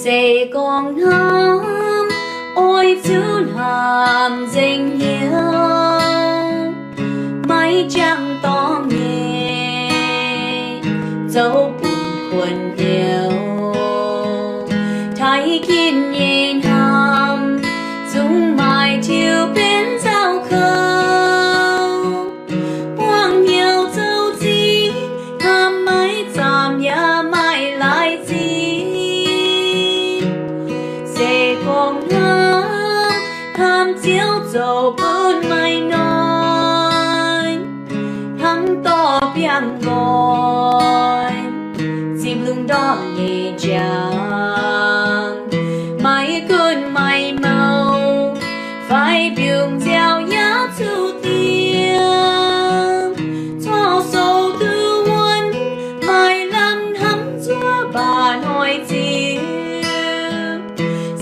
Se gorngv hnamv, oix zuqc hnamv nzengc hnyouv, maiv jangx dorngx nyei, zoux bun kuonx hnyouv. Taaih ginv nyei hnamv, zungv maaih tiux benx nzauh kouv. Buangh hnyouv zoux zingh, hnamv maiv zaamc yaac maaih laaix zingh. Se gorngv hnamv, hnamv Ziouv zoux bun maaih noic, hnangv dorh biangh nqoi zipv lungh ndorm nyei njang. Maiv gunv maaih mouh fai mbiungc nziaaux yaac zuqc diev, corc sou duqv wuonv, maaih lamh hnamv zuov baac noic ziouc.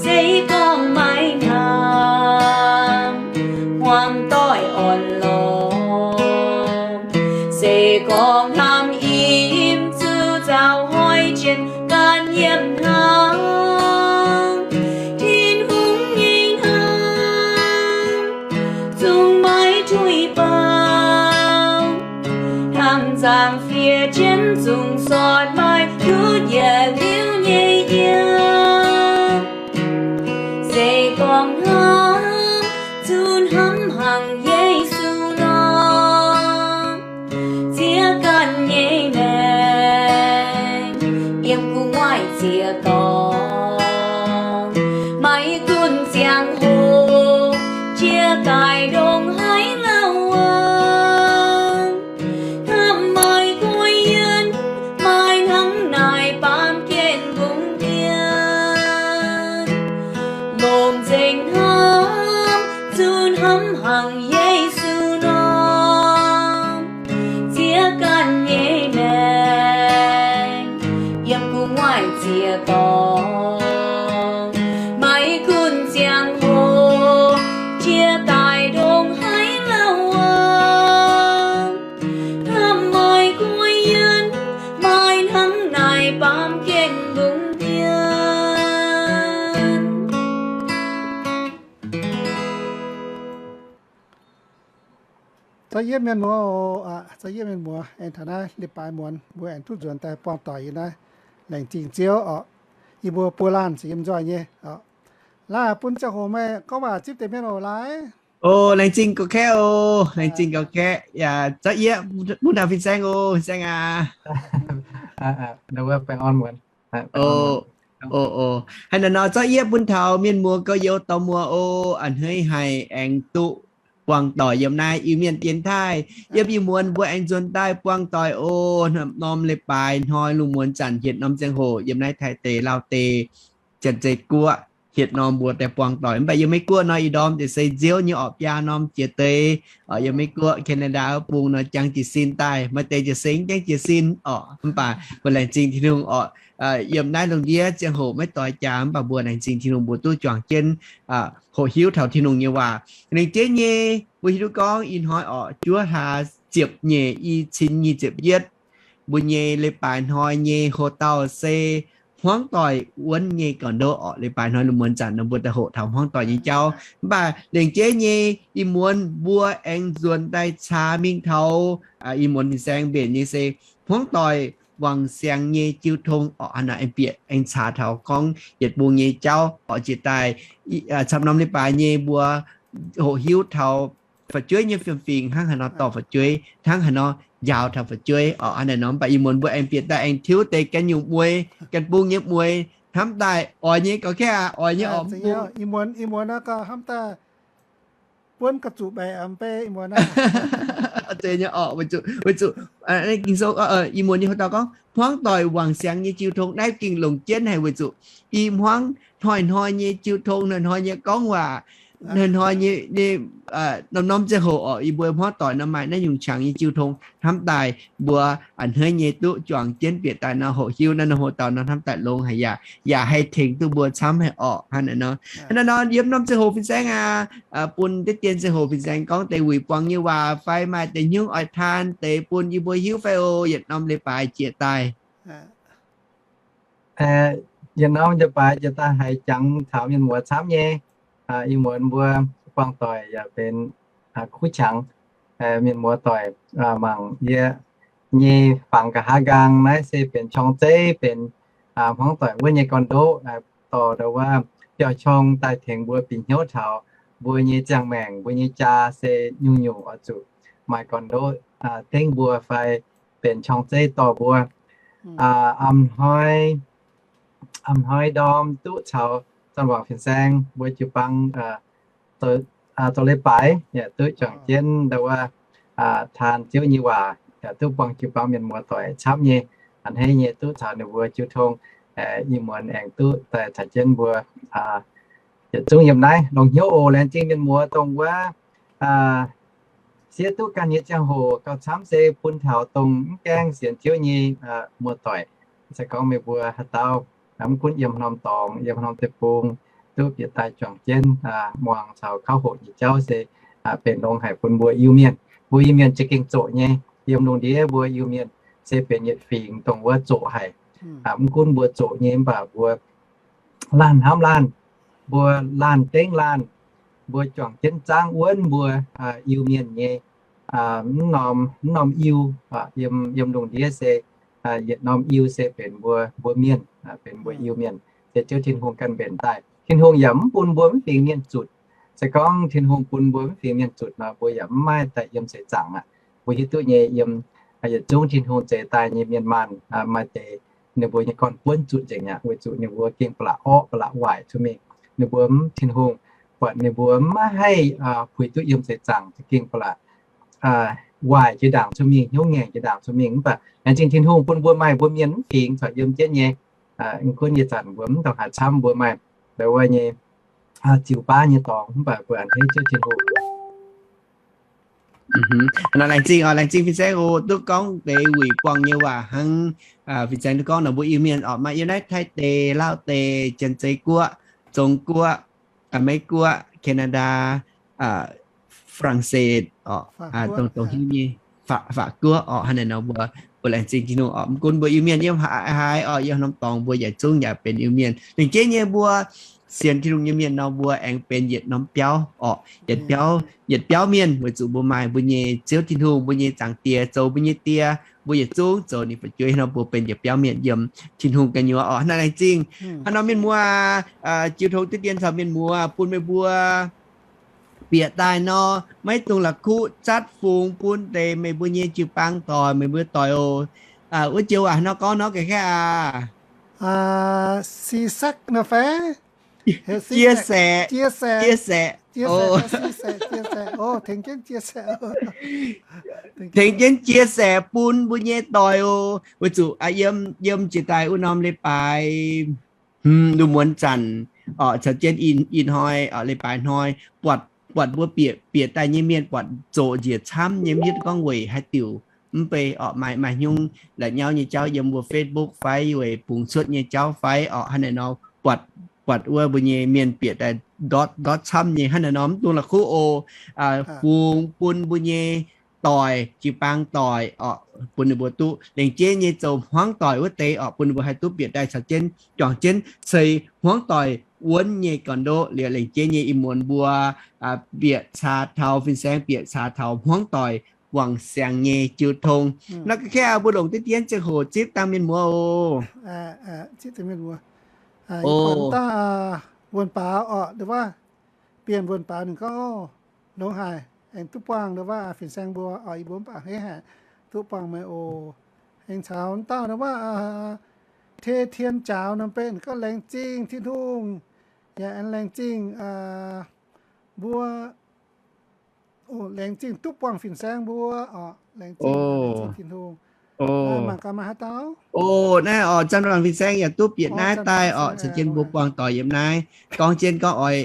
Se gorngv maiv hnamv, hmuangx doic orn-lorqc. Se gorngv hnamv im zuqc nzauh hnoi jienv ganh yiem hnangv. Tin-Hungh nyei hnamv zungv maiv tuix baaux, hnangv nzangc-fiev jienv zungv sortv maaih ndutv yietc liuz nyei yiem. Se gorngv hnamv, zuqc hnamv hnangv Yesu nor, ziex ganh nyei maengc yiem gu'nguaaic ziex dorngx. Maiv gunv ziangh hoc jiex daaih ndongc haaix lauh wuov, hnamv maaih guei yienh, maaih hnangv naaic baamh gen mbungv dien. Longc nzengc hnamv, zuqc hnamv hnangv Yesu nor, ziex ganh nyei maengc yiem gu'nguaaic ziex dorngx. Maiv gunv ziangh hoc jiex daaih ndongc haaix lauh wuov, hnamv maaih guei yienh, maaih hnangv naaic baamh gen mbungv dien. จ้อเยียบ mienh muoz oc, จ้อเยียบ mienh muoz, aengx taux naaiv leiz-baaix muonz mbuo aengx duqv nzuonx daaih buangh doic yiem naaiv. Laengz zingh Ziouv oc. Yie mbuo buo laanh ziouc yiem nzoih nyei oc. Laaix bun ziangh hoc meih gorngv waac zipv deix mienh oc, laaix. O, laengz zingh gauh kaeqv oc. Laengz zingh gauh kaeqv. Yaac จ้อเยียบ bun taux fin-saeng oc, fin-saeng aac. O, haaix nor nor จ้อเยียบ bun taux mienh muoz gauh youz dorh muoz oc. A'hneiv haic aengx duqv buangh doic yiem naaiv Iu-Mienh dienx taaih. Yiem ih muonz mbuo aengx nzuonx daaih buangh doic oc. Norm leiz-baaix hnoi lungh muonz zanc hietc norm ziangh hoc yiem naaiv Taiv deic, Lauh deic, Janx-Zei guoqv hietc norm mbuo daaih buangh doic. Mv baac yiem Meiv guoqv nor ih ndorm deix se nziouv nyei orqc, biaa norm jiex deix. Yiem Meiv guoqv, Canada wuov bung nor jangx jiez sin daaih, maaih deix jiez sin jangx jiez sin orqc. Mv baac mbuo laengz zingh Tin-Hungh orqc, yiem naaiv lungh ndiev ziangh hoc maiv doix jaax, mv baac mbuo laengz zingh Tin-Hungh mbuo duqv juangc jienv hoqc hiuv taux Tin-Hungh nyei waac. Laengz zingh nyei, mbuo hiuv duqv gorngv ih hnoi orqc juov hlaax ziepc nyeic, i cin nyic ziepc yietv, mbuo nyei leiz-baaix hnoi nyei hoc-dauh se hmuangv doic wuonv nyei gauh ndoqv orqc. Leiz-baaix hnoi lungh muonz zanc nor mbuo daaih hoqc taux hmuangv doic nyei jauv. Mv baac laengz zingh nyei, ih muonz mbuo aengx nzuonx daaih caax mingh taux ih muonz fin-saeng mbenc nyei se hmuangv doic wangc siangx nyei jiu tong orqc. Hnangv naaic aengx bieqc aengx caax taux gorngv yietc bung nyei jauv orqc. Jiex daaih camv norm leiz-baaix nyei mbuo hoqc hiuv taux fu'jueiv nyei fiem-fingx hnangv haaix nor dorh fu'jueiv, hnangv haaix nor njaaux taux fu'jueiv orqc. Hnangv naaic nor mv baac ih muonz mbuo aengx bieqc daaih aengx tiuv deix ganh nyungc mueiz, ganh bung nyei mueiz, hnamv daaih oix nyei gaux kaeqv aac, oix nyei orqc bung. Ih muonz, ih muonz naaiv gauh hnamv daaih buonv ga'zuqc mbaeqc mv bei ih muonz naaiv. Weic zuqc, weic zuqc, Ging-Sou, ih muonz nyei hoc-dauh gorngv hmuangv doic wangc siangx nyei jiu tong naaiv gengh longc jienv haic weic zuqc ih hmuangv hnoi-hnoi nyei jiu tong, hnoi-hnoi nyei gorngv waac, hnoi-hnoi nyei, norm-norm ziangh hoc orqc, yie mbuo hmuangv doic nor maaih naaiv nyungc qangx nyei jiu tong hnamv daaih mbuo a'hneiv nyei duqv juangc jienv bieqc daaih nor hoqc hiuv naaiv norm hoc-dauh nor hnamv daaih longx haic yaac, yaac haih tengx duqv mbuo camv haic orqc. Hnangv naaic nor, hnangv naaiv nor yiem norm ziangh hoc fin-saeng aac, bun deix dien ziangh hoc fin-saeng gorngv deix wuic buangh nyei waac fai maaih deix hnyouv oix taan deix bun yie mbuo hiuv fai oc, yietc norm leiz-baaix jiex daaih. Yietc norm leiz-baaix jiex daaih haiz jangx taux mienh muoz camv nyei. Ih muonz mbuo buangh doic yaac benx kuv qangx. Mienh muoz doic mangc yie nyei fangx nqa'haav nqaang naaiv se benx qorng-zeiv, benx hmuangv doic wuov nyei gorn-ndoqv, dorh ndau wuov biauv-qorng daaih tengx mbuo bieqc hnyouv taux mbuo nyei ziangh maengc, mbuo nyei jaa se nyungc-nyungc oix zuqc maaih gorn-ndoqv dengv mbuo fai benx qorng-zeiv dorh mbuo. A'hnoi, a'hnoi ndorm duqv caux Zanc Wangc fin-saeng mbuo jiu-baang zoux leiz-baaix yaac duqv juangc jienv ndau wuov taan Ziouv nyei waac yaac duqv buangh jiu-baang mienh muoz doic camv nyei. A'hneiv nyei duqv caux ninh mbuo jiu tong. Ih muonz aengx duqv daaih caux jienv mbuo yietc zungv yiem naaiv longx hnyouv oc. Laengz zingh mienh muoz dongh wuov siev duqv ganh nyei ziangh hoc gauh camv se bun taux dongh mv gaengh sienx Ziouv nyei muoz-doic. Se gorngv meih mbuo haaix dauh mv gunv yiem haaix norm dorngx, yiem haaix norm deic-bung, duqv bieqc daaih juangc jienv muangx caux kauv hoqc nyei jauv se benx longx haic bun mbuo Iu-Mienh. Mbuo Iu-Mienh za'gengh zoqc nyei. Yiem lungh ndiev mbuo Iu-Mienh se benx yietc fingx dongh wuov zoqc haic. Mv gunv mbuo zoqc nyei mv baac mbuo laanh hnamv laanh, mbuo laanh dengv laanh, mbuo juangc jienv zaangv wuonv mbuo Iu-Mienh nyei mv norm, mv norm Iu. Yiem, yiem lungh ndiev se yietc norm Iu se benx mbuo, mbuo mienh, benx mbuo Iu-Mienh. Se Ziouv Tin-Hungh ganh mbenc daaih. Tin-Hungh yaac mv bun mbuo mv fingx mienh zutc. Se gorngv Tin-Hungh bun mbuo mv fingx mienh zutc nor, mbuo yaac mv maaih daaih yiem seix zaangc aqv. Mbuo hiuv duqv nyei, yiem yietc zungv Tin-Hungh zeix daaih nyei mienh maanh maaih deix ninh mbuo nyei gorn-buonv zutc nzengc aqv, weic zuqc ninh mbuo gengh ba'laqc orqv, ba'laqc waaic cuotv mingh. Ninh mbuo mv, Tin-Hungh buatc ninh mbuo maiv haih puix duqv yiem seix zaangc, za'gengh ba'laqc waaic jiex ndaangc cuotv mingh, hnyouv ngaengc jiex ndaangc cuotv mingh. Mv baac laengz zingh Tin-Hungh bun mbuo maaih mbuo mienh mv fingx corc yiem jienv nyei. Mv gunv ih zanc mbuo mv dongh haaix camv, mbuo maaih ndau wuov nyei ziux baav nyei dorngx, mv baac mbuo a'hneiv Ziouv Tin-Hungh. Nor laengz zingh oc, laengz zingh fin-saeng oc, duqv gorngv deix wuic buangh nyei waac hnangv. Fin-saeng duqv gorngv nor mbuo Iu-Mienh oc, maaih yiem naaiv Taiv deic, Lauv deic, Janx-Zei Guoqv, Zong Guoqv, Meiv Guoqv, Canada, Faa-laang-setv oc, dongh, dongh hiuv nyei, Faa-, Faav Guoqv oc, hnangv naaiv nor mbuo, mbuo laengz zingh Tin-Hungh oc. Mv gunv mbuo Iu-Mienh yiem haaix, haaix oc, yiem norm dorngx mbuo yietc zungv yaac benx Iu-Mienh. Lengc jeiv nyei mbuo sienx Tin-Hungh nyei mienh nor mbuo aengx benx yietc norm biauv oc, yietc biauv, yietc biauv mienh, weic zuqc mbuo maaih mbuo nyei Ziouv Tin-Hungh, mbuo nyei Zaangc Diex zoux mbuo nyei die, mbuo yietc zungv zoux ninh fu'jueiv nor mbuo benx yietc biauv mienh yiem Tin-Hungh gu'nyuoz oc. Hnangv naaiv laengz zingh. Hnangv nor mienh muoz, jiu tong diqv dien caux mienh muoz bun meih mbuo bieqc daaih nor, maiv dungx la'kuqv zatv fungx bun deix meih mbuo nyei jiu-baang doic, meih mbuo doic oc. Wuov joux waac nor gorngv nor ga'qaeqv aqv. Chia sẻ, chia sẻ, chia sẻ, chia sẻ, chia sẻ. Tengx jienv chia sẻ bun mbuo nyei doic oc. Weic zuqc yiem, yiem jiex daaih wuov norm leiz-baaix, hmz, lungh muonz zanc, caux jienv ih hnoi, leiz-baaix hnoi, buatc, buatc mbuo bieqc, bieqc daaih nyei mienh buatc zoqc njiec camv nyei, mv hiuv duqv gorngv weic haaix diuc. Mv bei oc, maaih, maaih hnyouv la'nyauv nyei jauv yiem mbuo Facebook fai weic bungx cuotv nyei jauv fai oc, hnangv naaiv nor, buatc, buatc wuov mbuo nyei mienh bieqc daaih ndortv, ndortv camv nyei, hnangv naaiv nor mv dungx la'kuqv oc. Fungx bun mbuo nyei doic, jiu-baang doic oc, bun ninh mbuo duqv lengc jeiv nyei zoux hmuangv doic wuov deix oc, bun ninh mbuo haih duqv bieqc daaih caux jienv, juangc jienv ceix hmuangv doic wuonv nyei gorn-ndoqv. Liuz lengc jeiv nyei ih muonz mbuo bieqc caax taux, fin-saeng bieqc caax taux hmuangv doic wangc siangx nyei jiu tong. Nor ga'qaeqv mbuo longc diqv dien ziangh hoc zipv dangh mienh muoz oc. Wuonh baaux oc, nduov wuov, bienh wuonh baaux ninh gorngv, longx haic, aengx duqv buangh nduov wuov fin-saeng mbuo oc, yie mbuo mv baac a'hneiv haic, duqv buangh meih oc. Aengx caux dauh nduov wuov, Tei Tien Jaaux norm benx gorngv laengz zingh Tin-Hungh, yaac aengx laengz zingh mbuo, laengz zingh duqv buangh fin-saeng mbuo oc, laengz zingh Tin-Hungh. Mangc gaax maaih haaix dauh? Naaiv oc, Zanc Wangc fin-saeng yaac duqv bieqc naaiv daaih oc, caux jienv mbuo buangh doic yiem naaiv. Gorngv jienv gorngv oix,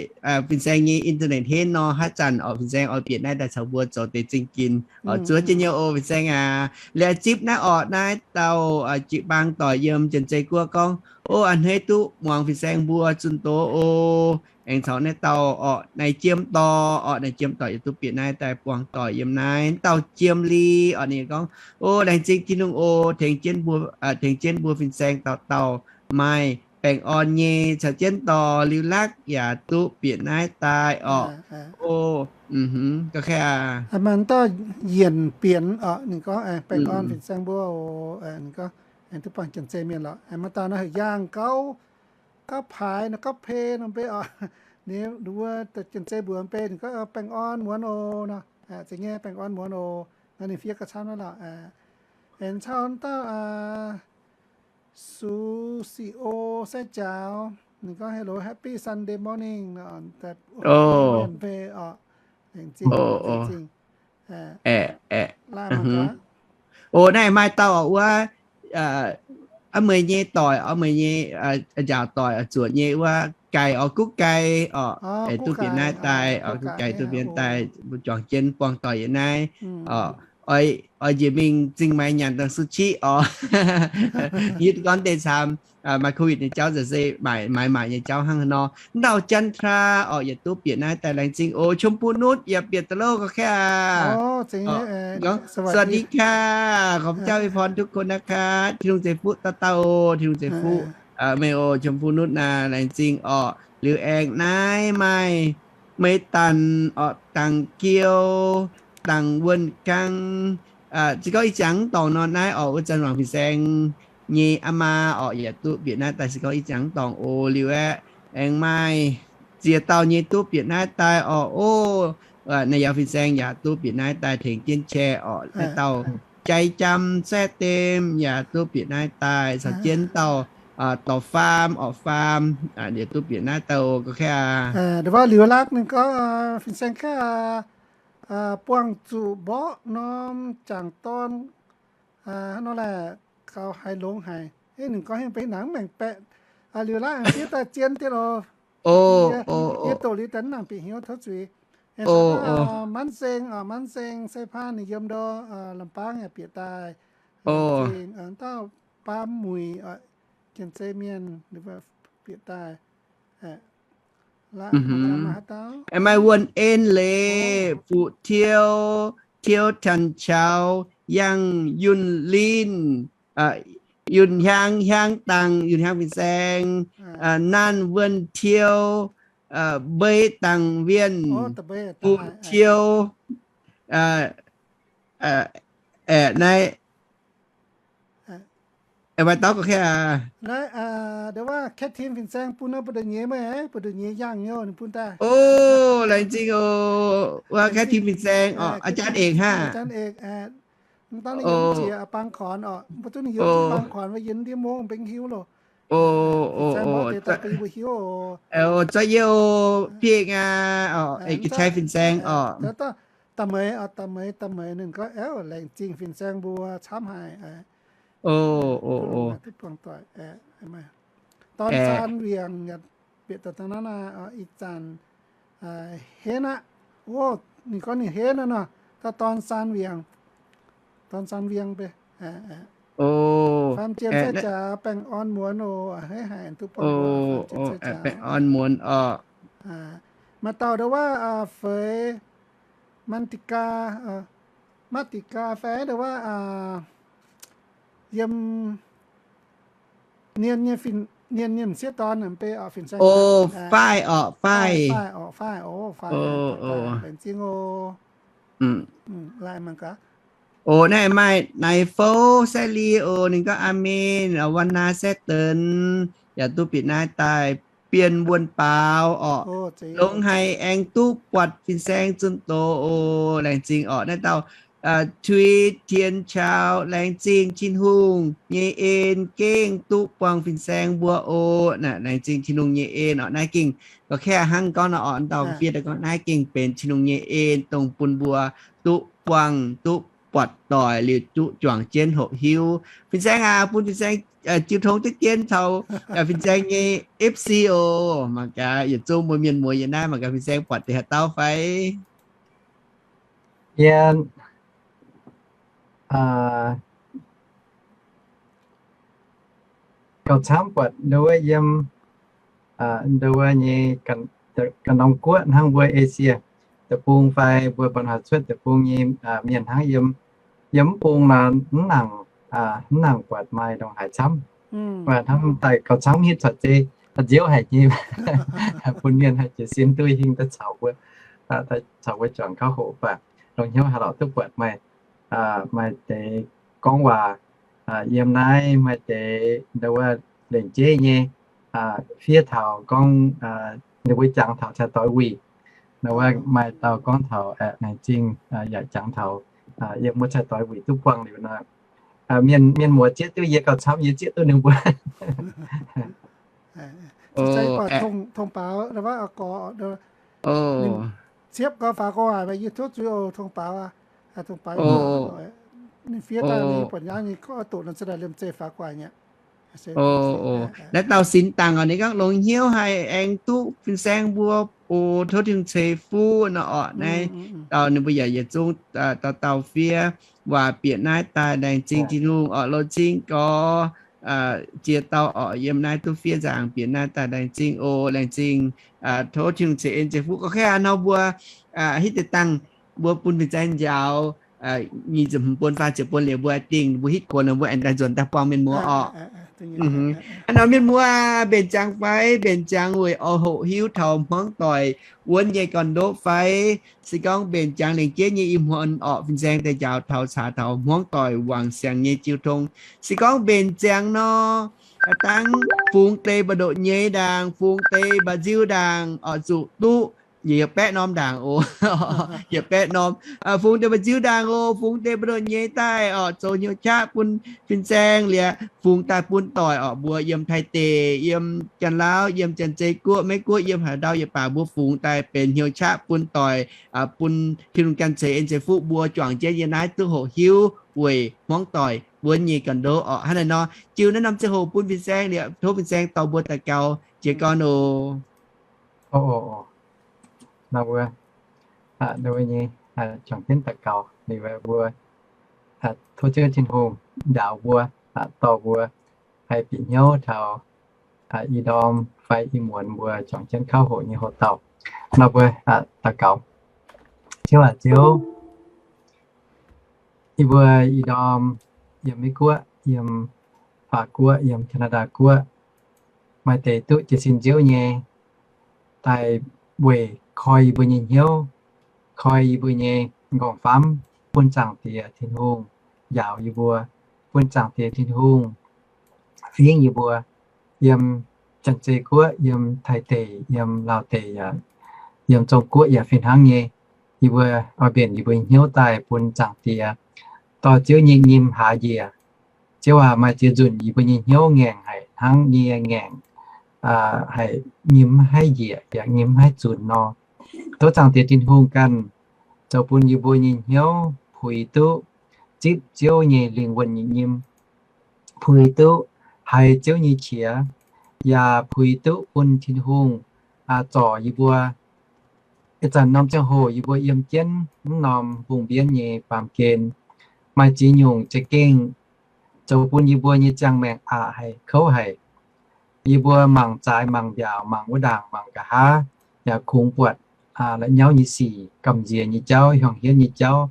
fin-saeng nyei internet henv nor, haaix zanc oc fin-saeng oix bieqc naaiv daaih caux mbuo zoux deix zingh ginx oc. Zuov jienv nyei oc fin-saeng aac. Liuz zipv naaiv oc, naaiv dauh jiu-baang doic yiem Janx-Zei Guoqv gorngv, o, a'hneiv duqv muangx fin-saeng mbuo zunh doz oc. Aengx caux naaiv dauh oc, Naaiv Jiem Dorc oc, Naaiv Jiem Dorc yaac duqv bieqc naaiv daaih buangh doic yiem naaiv. Dauh Jiem Li oc, ninh gorngv, o, laengz zingh Tin-Hungh oc, tengx jienv mbuo, tengx jienv mbuo fin-saeng dauh dauh maaih baengh orn nyei caux jienv dorh liuz lakv yaac duqv bieqc naaiv daaih orqc. O, ga'kv aa, maaih dauh Yienc Bienx orqc, ninh gorngv, Baengh orn fin-saeng mbuo oc. Ninh gorngv, Aengx duqv buangh Janx-Zei mienh lorqc. Maaih dauh nor heuc Yaangh Gauv, Gauv Paaix nor, Gauv Pei nor mbe orqc. Ninh wuov Janx-Zei mbuox mbe, ninh gorngv, Baengh orn muonz oc nor. Zeiz nyei, baengh orn muonz oc. Nor ninh fiev gauh camv naaiv lorqc. Aengx cau dauh Su Si O Sai Jaaux, ninh gorngv, Hello, happy Sunday morning. Mienh mbe orqc. Laengz zingh, laengz zingh. O, naaiv maaih dauh orqc wuov, aa, meih nyei doic, orqc meih nyei njaaux doic zuoqc nyei wuov, Gaic orqc, Guv Gaic orqc, duqv bieqc naaiv daaih orqc, Guv Gaic duqv bieqc naaiv daaih, mbuo juangc jienv buangh doic yiem naaiv orqc. Oix njiec mingh Zingh Maix nyanc dangh sushi orqc. Yie gorngv deix camv, maaih COVID nyei jauv nzengc se maaiz maaic nyei jauv hnangv haaix nor. Ndau Janx-Traa orqc, yietc duqv bieqc naaiv daaih, laengz zingh oc. ชมพูนุช yaac bieqc da'lov ga'kv aa. สวัสดีค่ะ ขอพระเจ้าอวยพรทุกคนนะคะ Tin-Hungh ceix fuqv dauh dauh oc. Tin-Hungh ceix fuqv meih oc, ชมพูนุช aa, laengz zingh orqc. Liuz aengx naaiv maaih Meix Danc orqc, Dangc Giou, Dangc Wuonh Gang. Se gorngv ih jangx mv dorngc nor, naaiv orqc wuov Zanc Wangc fin-saeng nyei aa maa orqc, yaac duqv bieqc naaiv daaih. Se gorngv ih jangx mv dorngc oc. Liuz aeqv, aengx maaih ziex dauh nyei duqv bieqc naaiv daaih orqc. Oc, naaiv yaac fin-saeng yaac duqv bieqc naaiv daaih tengx jienv qaqv orqc. Naaiv dauh Jai Jam Saeqv Dem yaac duqv bieqc naaiv daaih caux jienv dauh Dorc Faam orqc, Faam, yaac duqv bieqc naaiv daaih oc, ga'kv aa. Liuz lakv ninh gorngv, fin-saeng ga'kv aa, buangh zuqc mborqv norm jangc dorn nor laeh, gauh haiz longx haic. Ninh gorngv hingh benx nangv maengc baeqc. Liuz lakv aengx fiev daaih zien dieh oc. Yie doqc liuz daaih mv nangc bieqc hnyouv tov zuiz. Manv Seng, Manv Seng Sai Paan ninh yiem ndo Lambaang yaac bieqc daaih. Dauh Baam Muic, Janx-Zei mienh, bieqc daaih. Maaih Wuonh En Leiz, Fuqv Tiou, Tiou Tanh Caux, Yangh Yunh Linh, Yunh Hiang, Hiang Dangc, Yunh Hiang fin-saeng, Naanh Wuonh Tiou, Mbei Dangc Wienh, Fuqv Tiou, aeqv, naaiv maaih dauh ga'kv aa. Naaiv, ndo wuov Cat Team fin-saeng bun nor, mbu'ndongx nyei meih, mbu'ndongx nyei yangh nyei ninh bun daaih. O, laengz zingh oc. Wuov Cat Team fin-saeng orqc, อาจารย์เอก hnangv. อาจารย์เอก mv dangv ninh yiem jiex บางขอน orqc, mbuo duqv ninh yiem บางขอน wuov yiem ndiev mungv mbenc hiuv loh. Fin-saeng mborqv deix daaih bun yie mbuo hiuv oc. Zorqv yie oc, Bieqc aa, Eix Ga'qai fin-saeng orqc. Da'meix, da'meix, da'meix ninh gorngv, aeqv, laengz zingh fin-saeng mbuo camv haic. Dorn Saan Wiangx, bieqc daaih dangh naaiv aqv, ih zanc henv aqv. O, ninh gorngv ninh henv aqv nor, dauh Dorn Saan Wiangx. Dorn Saan Wiangx beh. Faam Jiem Sai Jaax, baengh orn muonz oc. Hei haic duqv buangh, baengh orn muonz oc. Maaih dauh ndo wuov feix Mantika, Mantika fai ndo wuov yiem Ninh nyei fin-, ninh nyei m'sieqv dorn mbe orqc, fin-saeng. O, Faaiv orqc, Faaiv. Faaiv orqc, Faaiv, o, Faaiv. Laengz zingh oc. Lai mangc gaax. O, naaiv maaih Naaiv Fouv Saeqv Li oc, ninh gorngv, Aamen. Wan Naa Saeqv Denx yaac duqv bieqc naaiv daaih, Bienh Wuonh Baaux orqc, longx haic, aengx duqv buatc fin-saeng zunh doz oc. Laengz zingh orqc. Naaiv dauh Tui Tien Caux, laengz zingh Tin-Hungh nyei en gengh duqv buangh fin-saeng mbuo oc. Naaiv laengz zingh Tin-Hungh nyei en orqc. Naaiv gengh gauh kaeqv hnangv gorngv nor orqc, dauh fiev daaih gorngv naaiv gengh benx Tin-Hungh nyei en dongh bun mbuo duqv buangh, duqv buatc doic liuz duqv juangc jienv hoqc hiuv. Fin-saeng aac, bun fin-saeng jiu tong diqv dien caux fin-saeng nyei F C oc. Mangc gaax yietc zungv mbuo mienh muoz yiem naaiv, mangc gaax fin-saeng buatc deix haaix dauh fai? Yie gauh camv buatc ndo wuov yiem ndo wuov nyei ganh norm guoqv hnangv mbuo Esie deic-bung fai mbuo mba'hnoi cuotv deic-bung nyei mienh hnangv yiem, yiem mv bung nor mv nangc, mv nangc buatc maaih ndongc haaix camv. Hnamv daaih gauh camv hitv caux zeiz nziouv haic nyei, bun mienh haih jiez sin duqv hingh daaih caux mbuo, caux mbuo juangc kauv hoqc baac longc hnyouv haaix lorqc duqv buatc maaih, maaih deix gorngv waac yiem naaiv, maaih deix ndau wuov lengc jeiv nyei fiev taux gorngv ninh mbuo jangx taux cai doix wuic. Ndau wuov maaih dauh gorngv taux laengz zingh yaac jangx taux yiem wuov cai doix wuic duqv buangh liuz nor, mienh, mienh muoz zieqv duqv yie gauh camv, yie zieqv duqv ninh mbuo. Thông báo, ciepv gorx faaux gorx haic, YouTube zuiz oc, thông báo, ninh fiev daaih ninh buatc nyei, ninh gorngv doqc nor za'gengh liemh zeih faaux gu'nguaaic nyei. Naaiv dauh sin dangc oc, ninh gorngv longx hnyouv haih aengx duqv fin-saeng mbuo oc, tov Tin-Hungh ceix fuqv nor orqc. Naaiv dauh ninh mbuo yaac yietc zungv dauh dauh fiev waac bieqc naaiv daaih, laengz zingh Tin-Hungh orqc, longx zingh gorx jiex dauh orqc, yiem naaiv duqv fiev nzaangc bieqc naaiv daaih, laengz zingh oc, laengz zingh. Tov Tin-Hungh ceix en ceix fuqv gorx. Kaav nor mbuo hitv deix dangh mbuo bun fin-saeng njaaux nyic ziepc hmz bun faah ziepc bun liuz mbuo dingh mbuo hitv kuonx mbuo aengx daaih nzuonx daaih buangh mienh muoz orqc. Hnangv nor mienh muoz, mbenc ziangx fai? Mbenc ziangx weic oix hoqc hiuv taux hmuangv doic wuonv nyei gorn-ndoqv fai? Se gorngv mbenc ziangx lengc jeiv nyei ih hmuonx orqc, fin-saeng daaih njaaux taux caax taux hmuangv doic wangc siangx nyei jiu tong. Se gorngv mbenc ziangx nor, dangv fungx deix mba'ndoqc nyei ndaangc, fungx deix mba'nziu ndaangc orqc, zuqc duqv yietc baeqv norm ndaangc oc. Yietc baeqv norm, fungx deix mba'nziu ndaangc oc, fungx deix mba'ndoqc nyei daaih orqc, zoux hnyouv qaqv bun fin-saeng liuz fungx daaih bun doic orqc, mbuo yiem Taiv deic, yiem Janx-Lauv, yiem Janx-Zei Guoqv, Meiv Guoqv, yiem haaix ndau yietc baac mbuo fungx daaih benx hnyouv qaqv bun doic, bun Tin-Hungh ganh ceix en ceix fuqv mbuo juangc jienv yiem naaiv duqv hoqc hiuv weic hmuangv doic wuonv nyei gorn-ndoqv orqc. Hnangv naaiv nor, jiu naaiv norm ziangh hoc bun fin-saeng liuz, tov fin-saeng dorh mbuo daux gaux jiez gorn oc. Nor mbuo, nor mbuo nyei juangc jienv daux gaux liuz, mbuo tov Ziouv Tin-Hungh njaaux mbuo, dorh mbuo haih bieqc hnyouv taux ih ndorm fai ih muonz mbuo juangc jienv kauv hoqc nyei hoc dauh. Nor mbuo daux gaux. Ziouv aac Ziouv, yie mbuo ih ndorm yiem Meiv Guoqv, yiem Faac Guoqv, yiem Canada Guoqv, maaih deix duqv jiez sin Ziouv nyei, daaih weic koi yie mbuo nyei hnyouv, koi yie mbuo nyei nqorngv-famv bun Zaangc Diex Tin-Hungh njaaux yie mbuo, bun Zaangc Diex Tin-Hungh fingx yie mbuo, yiem Janx-Zei Guoqv, yiem Taiv deic, yiem Laauh deic, yaac yiem Zong Guoqv yaac fih hnangv nyei. Yie mbuo oix mbenc yie mbuo nyei hnyouv daaih bun Zaangc Diex, dorh Ziouv nyei nyim haaz njiec. Ziouv aac, maaih ziex nzunc yie mbuo nyei hnyouv ngaengc haic hnangv nyei ngaengc, haic nyim maiv haih njiec yaac nyim maiv haih zunc nor. Tov Zaangc Diex Tin-Hungh ganh zoux bun yie mbuo nyei hnyouv puix duqv zipv Ziouv nyei lingh wuonh nyei nyim, puix duqv haiz Ziouv nyei qiex, yaac puix duqv bun Tin-Hungh zorc yie mbuo. Ih zanc norm ziangh hoc yie mbuo yiem jienv mv norm mbungh mbienv nyei baamh gen, maaih ziex nyungc za'gengh zoux bun yie mbuo nyei ziangh maengc aqc haic, kouv haic. Yie mbuo mangc zaaix, mangc mbiaauc, mangc wuov ndaangc, mangc nqa'haav, yaac kungx buatc la'nyauv nyei sic, gamh nziex nyei jauv, hiuang hienv nyei jauv,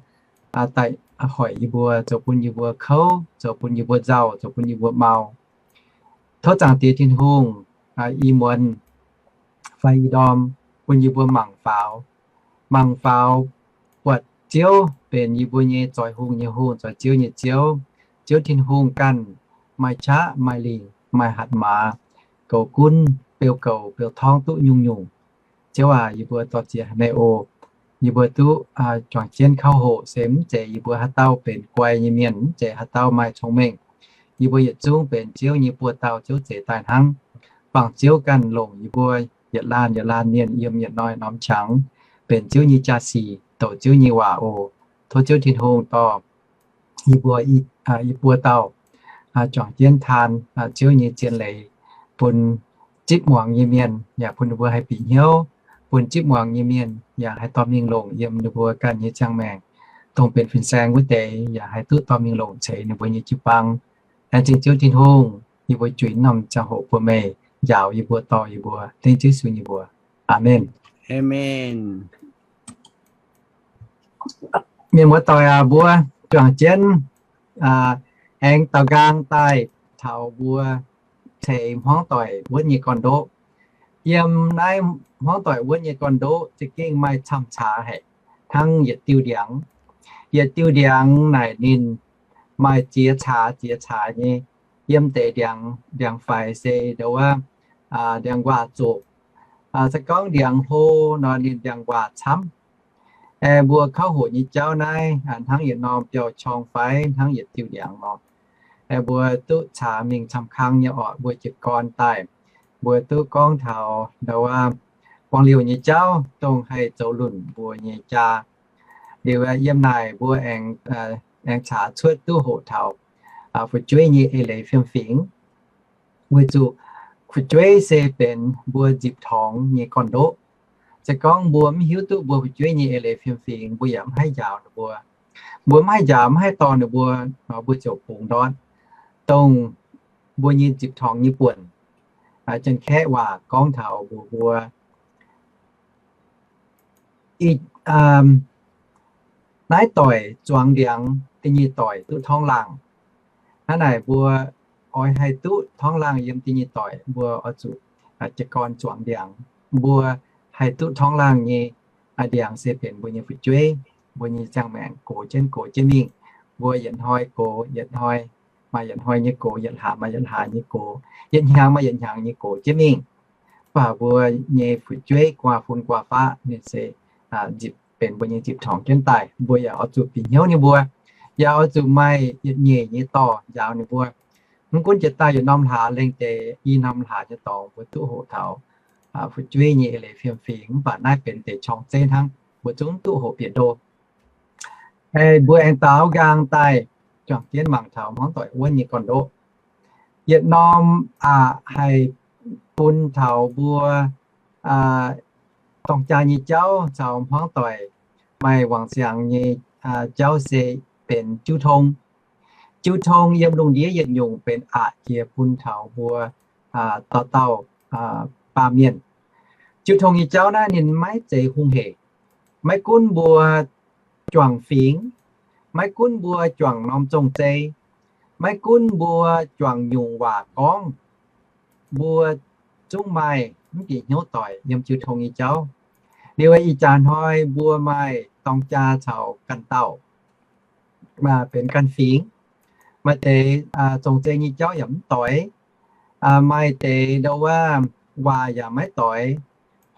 daaih hoic yie mbuo, zoux bun yie mbuo kouv, zoux bun yie mbuo nzauh, zoux bun yie mbuo mau. Tov Zaangc Diex Tin-Hungh ih muonz fai ih ndorm bun yie mbuo mangc faaux, mangc faaux buatc Ziouv benx yie mbuo nyei zoix hungh nyei Hungh, zoix ziouv nyei Ziouv. Ziouv Tin-Hungh ganh maaih qaqv maaih lingc, maaih hatc maaz, goux gunv, beu goux beu torngv duqv nyungc-nyungc. Ziouv aac, yie mbuo dor-ziec haic meih oc. Yie mbuo duqv juangc jienv kauv hoqc se mv zeiz yie mbuo haaix dauh benx guai nyei mienh, mv zeiz haaix dauh maaih cong-mengh. Yie mbuo yietc zungv benx Ziouv nyei buoz-dauh, Ziouv zeix daaih hnangv. Bangc Ziouv ganh longc yie mbuo yietc laanh yietc laanh mienh yiem yietc hnoi norm qangx, benx Ziouv nyei jaa-sic, douc Ziouv nyei waac oc. Tov Ziouv Tin-Hungh dorh yie mbuo i buo dauh juangc jienv taan Ziouv nyei zien leiz bun zipv muangx nyei mienh, yaac bun ninh mbuo haih bieqc hnyouv, bun zipv muangx nyei mienh yaac haih dorh mingh longc yiem ninh mbuo ganh nyei ziangh maengc, dongh benx fin-saeng wuov deix yaac haih duqv dorh mingh longc ceix ninh mbuo nyei jiu-baang. Laengz zingh Ziouv Tin-Hungh, yie mbuo juix norm ziangh hoc bun meih njaaux yie mbuo, dorh yie mbuo, dengv Ziouv Yesu nyei mbuox. Aamen. Mienh muoz-doic aac, mbuo juangc jienv aengx daaux nqaang daaih taux mbuo ceix hmuangv doic wuonv nyei gorn-ndoqv. Yiem naaiv hmuangv doic wuonv nyei gorn-ndoqv za'gengh maaih camv caax haic, hnangv yietc diuh ndiangx. Yietc diuh ndiangx naaic ninh maaih ziex caax ziex caax nyei. Yiem deix ndiangx, ndiangx-faix se ndo wuov, ndiangx-nquaah zoqc. Se gorngv ndiangx-hlo nor ninh ndiangx-nquaah camv. Aengx mbuo kauv hoqc nyei jauv naaiv, hnangv yietc norm biauv-qorng fai hnangv yietc diuh ndiangx nor, aengx mbuo duqv caax mingh camv kang nyei orqc, mbuo jiez gorn daaih, mbuo duqv gorngv taux ndo wuov, buangh liouh nyei jauv dongh haih zoux lunc mbuo nyei jaa. Liuz yiem naaic mbuo aengx, aengx caax cuotv duqv hoqc taux fu'jueiv nyei eix leiz fiem-fingx. Weic zuqc fu'jueiv se benx mbuo nzipc torngx nyei gorn-ndoqv. Se gorngv mbuo mv hiuv duqv mbuo fu'jueiv nyei eix leiz fiem-fingx, mbuo yaac mv haih njaaux ninh mbuo. Mbuo mv haih njaaux, mv haih dorh ninh mbuo, mbuo ziouc bungx ndortv dongh mbuo nyei nzipc torngx nyei buonc. Janx-kaeqv waac gorngv taux mbuox mbuo, naaiv doic zuangx ndiangx, da'nyeic doic duqv torngv laangh. Hnangv naaic mbuo oix haih duqv torngv laangh yiem da'nyeic doic, mbuo oix zuqc jiez gorn zuangx ndiangx. Mbuo haih duqv torngv laangh nyei ndiangx se benx mbuo nyei fu'jueiv, mbuo nyei ziangh maengc gox jienv gox jienv mingh. Mbuo yietc hnoi gox yietc hnoi, maaih yietc hnoi nyei gox, yietc hlaax maaih yietc hlaax nyei gox, yietc hnyangx maaih yietc hnyangx nyei gox jienv mingh. Mv baac mbuo nyei fu'jueiv gu'nguaaz-fun gu'nguaaz-faqv ninh se nzipc, benx mbuo nyei nzipc torngx jienv daaih. Mbuo yaac oix zuqc bieqc hnyouv ninh mbuo, yaac oix zuqc maaih yietc nyeic nyei dorh njaaux ninh mbuo. Mv gunv jiex daaih yietc norm hlaax lengh deix i norm hlaax nyei dorngx mbuo duqv hoqc taux fu'jueiv nyei eix leiz fiem-fingx, mv baac naaiv benx deix qorng-zeiv hnangv, mbuo zungv duqv hoqc bieqc ndo. Mbuo aengx daaux nqaang daaih juangc jienv mangc taux hmuangv doic wuonv nyei gorn-ndoqv. Yietc norm aqc haih bun taux mbuo dorng jaa nyei jauv caux hmuangv doic maaih wangc siangx nyei jauv se benx jiuv tong. Jiuv tong yiem lungh ndiev yietc nyungc benx aqc jiex bun taux mbuo dauh dauh baamh mienh. Jiuv tong nyei jauv naaiv ninh maiv zeiz hungh heic. Maiv gunv mbuo juangc fingx, maiv gunv mbuo juangc norm zong-zei, maiv gunv mbuo juangc nyungc waac gorngv, mbuo zungv maaih mv bieqc hnyouv doic yiem jiuv tong nyei jauv. Liuz ih jaax hnoi mbuo maaih dorng jaa caux ganh dauh, benx ganh fingx. Maaih deix zong-zei nyei jauv yaac mv doix. Maaih deix ndo wuov waac yaac maiv doix.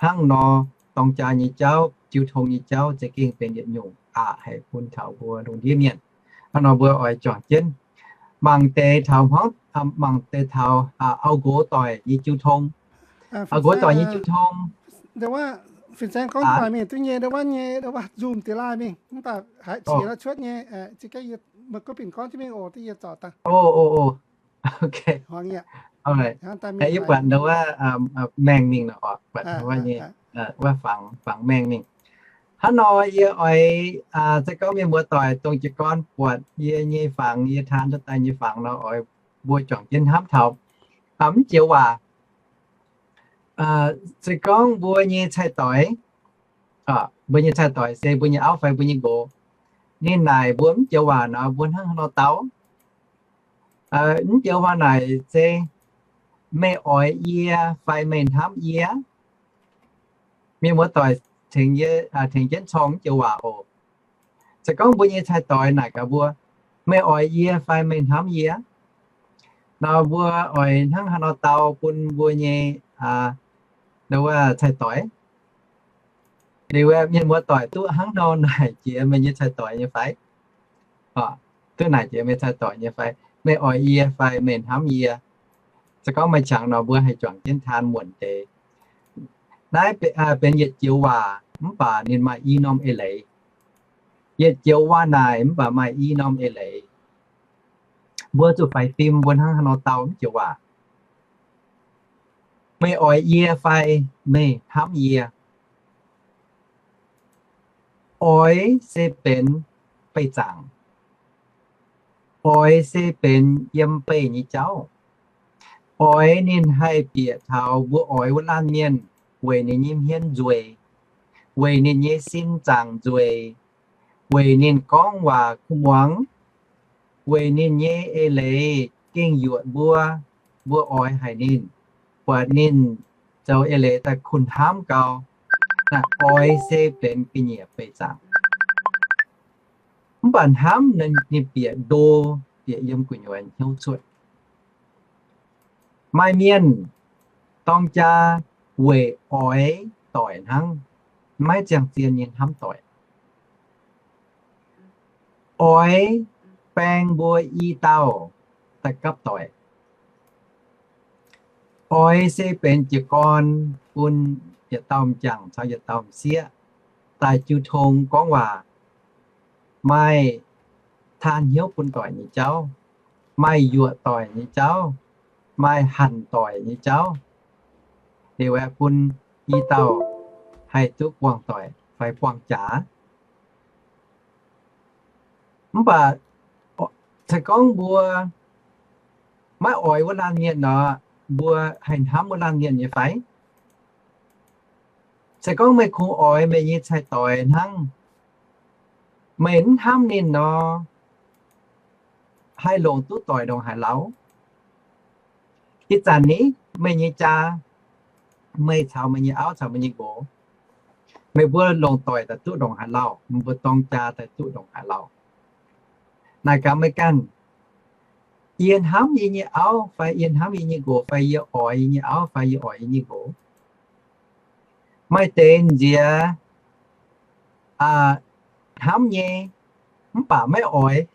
Hnangv nor, dorng jaa nyei jauv, jiuv tong nyei jauv za'gengh benx yietc nyungc aqc haih bun taux mbuo lungh ndiev mienh. Hnangv nor mbuo oix juangc jienv mangc deix taux hmuangv, mangc deix taux auv-nqox doic nyei jiuv tong. Auv-nqox doic nyei jiuv tong. Fin-Saeng gorngv mingh duqv nyei, ndo wuov nyei, ndo wuov zoom deix laaih mingh, mv baac haiz qiex cuotv nyei, za'gengh meih gorngv bingx gorngv jienv mingh oc, yie zorc daaih. Yie buatc ndo wuov maengh mingh nor, buatc ndo wuov nyei, wuov fangx, fangx maengh mingh. Hnangv nor yie oix, se gorngv mienh muoz-doic dongh jiez gorn buatc yie nyei fangx, yie taan cuotv daaih nyei fangx nor, oix mbuo juangc jienv hnamv taux. Mv joux waac, se gorngv mbuo nyei cai-doix, mbuo nyei cai-doix se mbuo nyei auv fai mbuo nyei nqox, ninh naaic mbuo mv joux waac nor, mbuo hnangv haaix nor dau? Mv joux waac naaic se, meih oix yie fai meih hnamv yie? Mienh muoz-doic tengx jienv corng mv joux waac oc. Se gorngv mbuo nyei cai-doix naaic gaax mbuo, meih oix yie fai meih hnamv yie? Nor mbuo oix hnangv haaix nor dau bun mbuo nyei, ndo wuov cai-doix? Liuz mienh muoz-doic duqv hnangv nor naaic jiex meih nyei cai-doix nyei fai? Duqv naaic jiex meih cai-doix nyei fai? Meih oix yie fai meih hnamv yie? Se gorngv maaih qangx nor mbuo haih juangc jienv taan muonc deix. Naaiv benx yietc joux waac mv baac ninh maaih i norm eix leiz. Yietc joux waac naaic mv baac maaih i norm eix leiz. Mbuo zuqc faix fim mbuo hnangv haaix nor dau mv joux waac. Meih oix yie fai meih hnamv yie? Oix se benx beih zaangc. Oix se benx yiem beih nyei jauv. Oix ninh haih bieqc taux mbuo oix wuov laanh mienh weic ninh nyei hmien nzueic, weic ninh nyei sin zaangc nzueic, weic ninh gorngv waac kuh muangx, weic ninh nyei eix leiz gengh yuoqc mbuo, mbuo oix haic ninh, buatc ninh zoux eix leiz daaih kuh hnamv gau. Naaiv oix se benx ga'nyiec beih zaangc. Mv baac hnamv ninh bieqc ndo, bieqc yiem gu'nyuoz hnyouv cuotv. Maaih mienh dorng jaa weic oix doic hnangv, maiv ziangh zien nyei hnamv doic. Oix baeng mbuo i dauh daaih gapv doic. Oix se benx jiez gorn bun yietc dauh m'jangc caux yietc dauh m'sieqv daaih jiu tong gorngv waac, maaih taan hnyouv bun doic nyei jauv, maaih yuoqc doic nyei jauv, maaih hanc doic nyei jauv. Liuz aeqv, bun i dauh haih duqv buangh doic fai buangh jaax. Mv baac se gorngv mbuo maiv oix wuov laanh mienh nor, mbuo haih hnamv wuov laanh mienh nyei fai? Se gorngv meih kungx oix meih nyei cai-doix hnangv, meih mv hnamv ninh nor, haih longc duqv doic ndongc haaix lauh? Ih zanc ni, meih nyei jaa, meih caux meih nyei auv caux meih nyei nqox, meih mbuo longc doic daaih duqv ndongc haaix lauh? Meih mbuo dorng jaa daaih duqv ndongc haaix lauh? Naaic gaax meih ganh, yie hnamv yie nyei auv fai yie hnamv yie nyei nqox fai yie oix yie nyei auv fai yie oix yie nyei nqox? Maaih deix nziex hnamv nyei, mv baac maiv oix.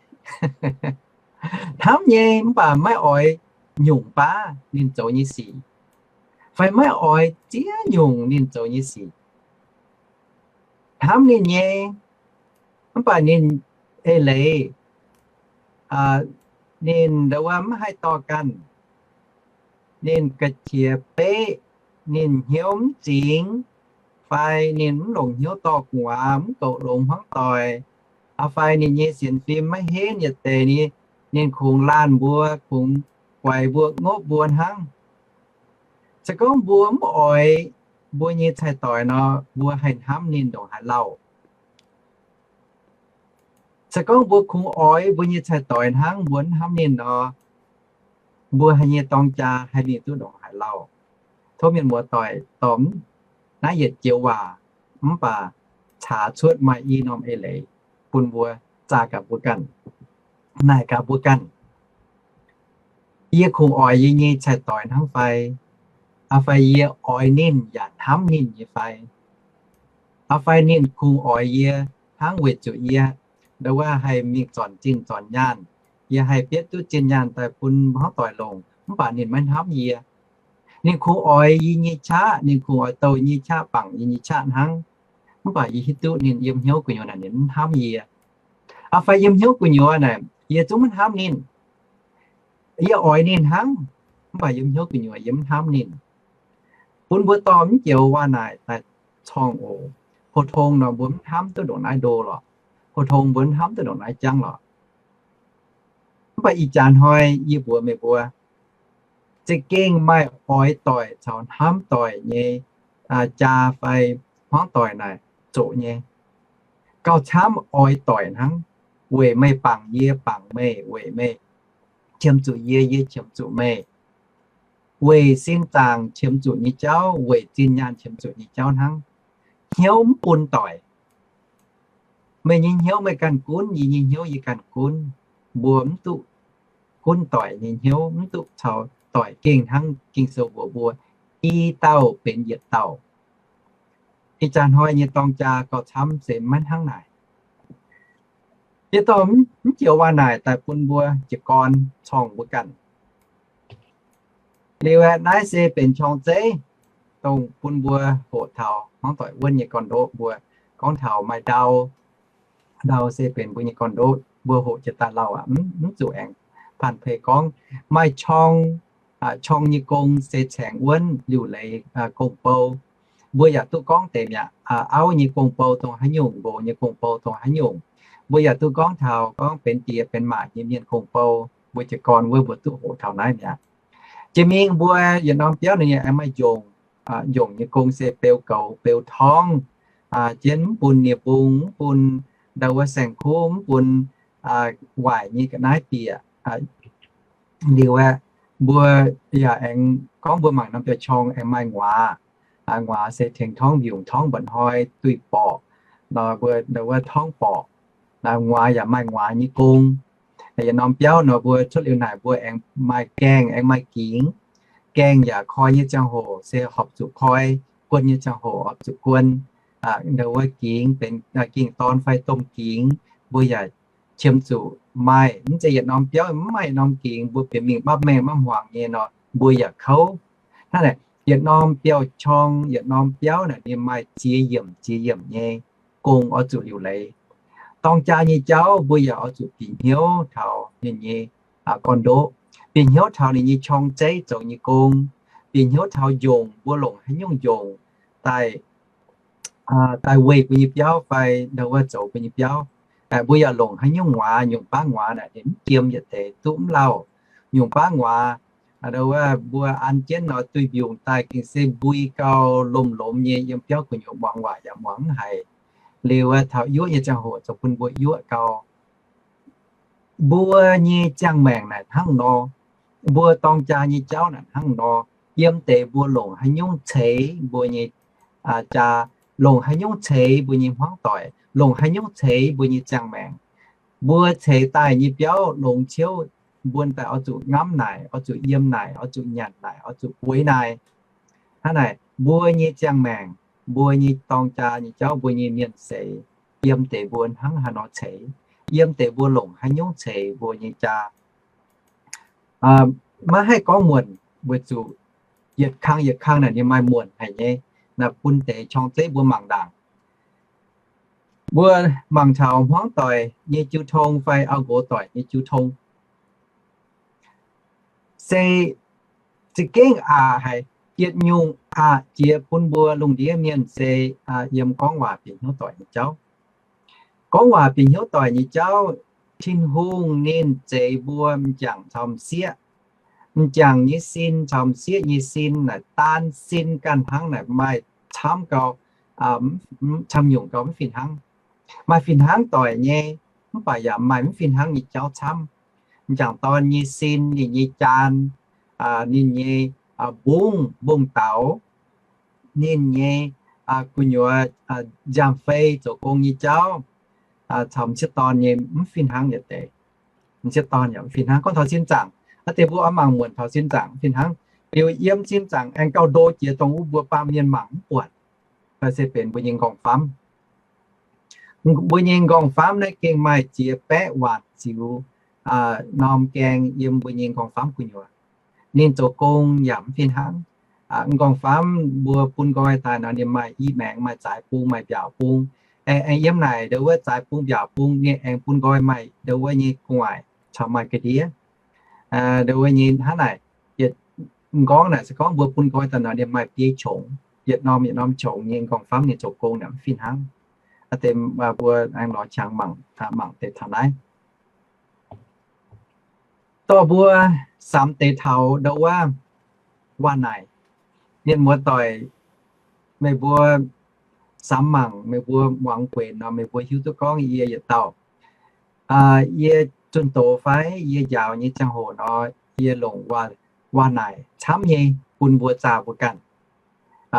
Hnamv nyei mv baac maiv oix nyungc baav ninh zoux nyei sic, fai maiv oix ziex nyungc ninh zoux nyei sic. Hnamv ninh nyei, mv baac ninh eix leiz, ninh ndau wuov mv haih dorh ganh, ninh ga'qiex beqv, ninh hnyouv mv zingx, fai ninh mv longc hnyouv dorh gu'nguaaz, mv goux longx hmuangv doic, fai ninh nyei sienx fim maiv henv yietc deix ni, ninh kungx laanh mbuo, kungx guaix mbuo, ngopv mbuo hnangv. Se gorngv mbuo mv oix mbuo nyei cai-doix nor, mbuo haih hnamv ninh ndongc haaix lauh? Se gorngv mbuo kungx oix mbuo nyei cai-doix hnangv, mbuo mv hnamv ninh nor, mbuo haaix nyei dorng jaa haih mingh duqv ndongc haaix lauh? Tov mienh muoz-doic dorh naaiv yietc joux waac mv baac caax cuotv maaih i norm eix leiz bun mbuo zaah gaax mbuo ganh, naaic gaax mbuo ganh, yie kungx oix yie nyei cai-doix hnangv fai? Aa fai yie oix ninh yaac hnamv ninh nyei fai? Aa fai ninh kungx oix yie hnangv weic zuqc yie ndau wuov haih mingh zornc zinh zornc nyaanh, yie haih bietv duqv zinh nyaanh daaih bun hmuangv doic longc, mv baac ninh maiv hnamv yie. Ninh kungx oix yie nyei qaqv, ninh kungx oix douh yie nyei qaqv, bangc yie nyei qaqv hnangv, mv baac yie hiuv duqv ninh yiem hnyouv gu'nyuoz naaic ninh mv hnamv yie. Aa fai yiem hnyouv gu'nyuoz naaic yie zungv maiv hnamv ninh. Yie oix ninh hnangv, mv baac yiem hnyouv gu'nyuoz yie mv hnamv ninh. Bun mbuo dorh mv joux waac naaic daaih corng oc. Pou-tong nor mbuo mv hnamv duqv ndongc naaiv ndo lorqc. Pou-tong mbuo mv hnamv duqv ndongc naaiv jangv lorqc. Mv baac ih jaax hnoi yie mbuox meih mbuo, za'gengh maaih oix doic caux hnamv doic nyei jaa fai hmuangv doic naaic zoqc nyei. Gauh camv oix doic hnangv, weic meih bangc yie, bangc meih, weic meih qiemx zuqc yie, yie qiemx zuqc meih, weic sin zaangc qiemx zuqc nyei jauv, weic zinh nyaanh qiemx zuqc nyei jauv hnangv. Hnyouv mv bun doic. Meih nyei hnyouv meih ganh gunv, yie nyei hnyouv yie ganh gunv. Mbuo mv duqv gunv doic nyei hnyouv, mv duqv caux doic gengh hnangv Ging-Sou mbuox mbuo, i dauh benx yietc dauh. Ih jaax hnoi nyei dorng jaa gauh camv se maiv hnangv naaic. Yie dorh mv joux waac naaic daaih bun mbuo jiez gorn corng mbuo ganh. Liuz aeqv, naaiv se benx qorng-zeiv, dongh bun mbuo hoqc taux hmuangv doic wuonv nyei gorn-ndoqv. Mbuo gorngv taux maaih ndau, ndau se benx mbuo nyei gorn-ndoqv, mbuo hoqc jiex daaih lauh aqv, mv zuqc aengx panh pei gorngv. Maaih qorng, qorng nyei gong se caengx wuonv liuc leiz gong-bou. Mbuo yaac duqv gorngv deix mi'aqv, auv nyei gong-bou dongh haaix nyungc, nqox nyei gong-bou dongh haaix nyungc. Mbuo yaac duqv gorngv taux gorngv benx diex benx maac nyei mienh gong-bou. Mbuo jiez gorn wuov mbuo duqv hoqc taux naaiv mi'aqv. Jiex mingh mbuo yietc norm biauv ninh nyei aengx maaih njongc, njongc nyei gong se beu goux beu torngv, jienv mv bun nie-mbung, mv bun ndau wuov saeng-kuv, mv bun waaic nyei ga'naaiv bieqc. Liuz aeqv, mbuo yaac aengx gorngv mbuo mangc norm biauv-qorng aengx maaih nguaaz. Nguaaz se tengx torngv mbiungc, torngv mba'hnoi duih borqc, nor mbuo ndau wuov torngv borqc. Nguaaz yaac maaih nguaaz nyei gong. Yietc norm biauv nor mbuo cuotv liuz naaic mbuo aengx maaih gaengh, aengx maaih gingx. Gaengh yaac koi nyei ziangh hoc se horpc zuqc koi, guon nyei ziangh hoc horpc zuqc guon. Ndau wuov gingx benx gingh dorn fai domh gingx, mbuo yaac qiemx zuqc maaih. Mv zeiz yietc norm biauv mv maaih yietc norm gingx, mbuo benx mingh mapv maengh mapv hmuangx nyei nor, mbuo yaac kouv. Hnangv naaic, yietc norm biauv-qorng, yietc norm biauv naaic ninh maaih ziex yiemc ziex yiemc nyei gong oix zuqc liuc leiz. Dorng jaa nyei jauv mbuo yaac oix zuqc bieqc hnyouv taux ninh nyei gorn-ndoqv, bieqc hnyouv taux ninh nyei qorng zeiv zoux nyei gong, bieqc hnyouv taux njongc, mbuo longc haaix nyungc njongc daaih daaih weih mbuo nyei biauv fai ndau wuov zoux mbuo nyei biauv. Mbuo yaac longc haaix nyungc nguaaz, nyungc baav nguaaz naaic ninh mv jiem yietc deix duqv mv lauh. Nyungc baav nguaaz, ndau wuov mbuo an jienv nor duih mbiungc daaih gengh se mbui gau, lomh lomh nyei, yiem biauv gu'nyuoz muangx waac yaac muangx mv haiz. Liuz taux yuoqv nyei ziangh hoc zoux bun mbuo yuoqv gau. Mbuo nyei ziangh maengc naaic hnangv nor, mbuo dorng jaa nyei jauv naaic hnangv nor, yiem deix mbuo longc haaix nyungc ceix mbuo nyei jaa, longc haaix nyungc ceix mbuo nyei hmuangv doic, longc haaix nyungc ceix mbuo nyei ziangh maengc. Mbuo ceix daaih nyei biauv longx ciouv, mbuo daaih oix zuqc ngamv naaic, oix zuqc yiem naaic, oix zuqc nyanc naaic, oix zuqc bueix naaic. Hnangv naaic, mbuo nyei ziangh maengc, mbuo nyei dorng jaa nyei jauv, mbuo nyei mienh seix, yiem deix mbuo hnangv haaix nor ceix, yiem deix mbuo longc haaix nyungc ceix mbuo nyei jaa. Maiv haih gorngv muonc weic zuqc yietc kang yietc kang naaic ninh maaih muonc haic nyei, naaic bun deix qorng-zeiv mbuo mangc ndaangc. Mbuo mangc taux hmuangv doic nyei jiu tong fai auv-nqox doic nyei jiu tong, se za'gengh aqc haic. Yietc nyungc aqc jiex bun mbuo lungh ndiev mienh se yiem gorngv waac bieqc hnyouv doic nyei jauv. Gorngv waac bieqc hnyouv doic nyei jauv, Tin-Hungh ninh zeix mbuo m'jangc caux m'sieqv. M'jangc nyei sin caux m'sieqv nyei sin naaic daan sin ganh hnangv naaic maaih camv gau, camv nyungc gau mv fih hnangv. Maaih fih hnangv doic nyei, mv baac yaac maaih mv fih hnangv nyei jauv camv. M'jangc dorn nyei sin, ninh nyei jaan, ninh nyei mbungv, mbungv daux, ninh nyei gu'nyuoz nziaamv-fei zoux gong nyei jauv, caux m'sieqv dorn nyei mv fih hnangv yietc deix. M'sieqv dorn yaac mv fih hnangv. Gorngv taux sin zaangc, aa deix mbuo oix mangc muonc taux sin zaangc mv fih hnangv. Liuz yiem sin zaangc aengx gauh ndo jiex dongh wuov mbuo baamh mienh mangc mv buatc, se benx mbuo nyei m'nqorngv-famv. Mbuo nyei m'nqorngv-famv naaiv gengh maaih ziex baeqv waanc ziux norm gaeng yiem mbuo nyei m'nqorngv-famv gu'nyuoz. Ninh zoux gong yaac mv fih hnangv. M'nqorngv-famv mbuo bun nqoi daaih nor ninh maaih i maengx, maaih zaaix bung, maaih mbiaauc bung. Aengx yiem naaic ndau wuov zaaix bung mbiaauc bung ninh aengx bun nqoi maaih ndau wuov nyei gu'nguaaic caux maaih ga'ndiev. Ndau wuov nyei hnangv naaic, yietc m'nqorngv naaic se gorngv mbuo bun nqoi daaih nor ninh maaih biei qongx, yietc norm yietc norm qongx nyei m'nqorngv-famv ninh zoux gong naaic mv fih hnangv. Aa deix mbuo aengx lorz qangx mangc, mangc deix taux naaiv. Dorh mbuo samx deix taux ndau wuov waac-naaic. Mienh muoz-doic, meih mbuo samx mangc, meih mbuo muangx guenx nor meih mbuo hiuv duqv gorngv yie yietc dauh. Yie zunh doz fai yie njaaux nyei ziangh hoc nor, yie longc waac-naaic camv nyei bun mbuo zaah mbuo ganh.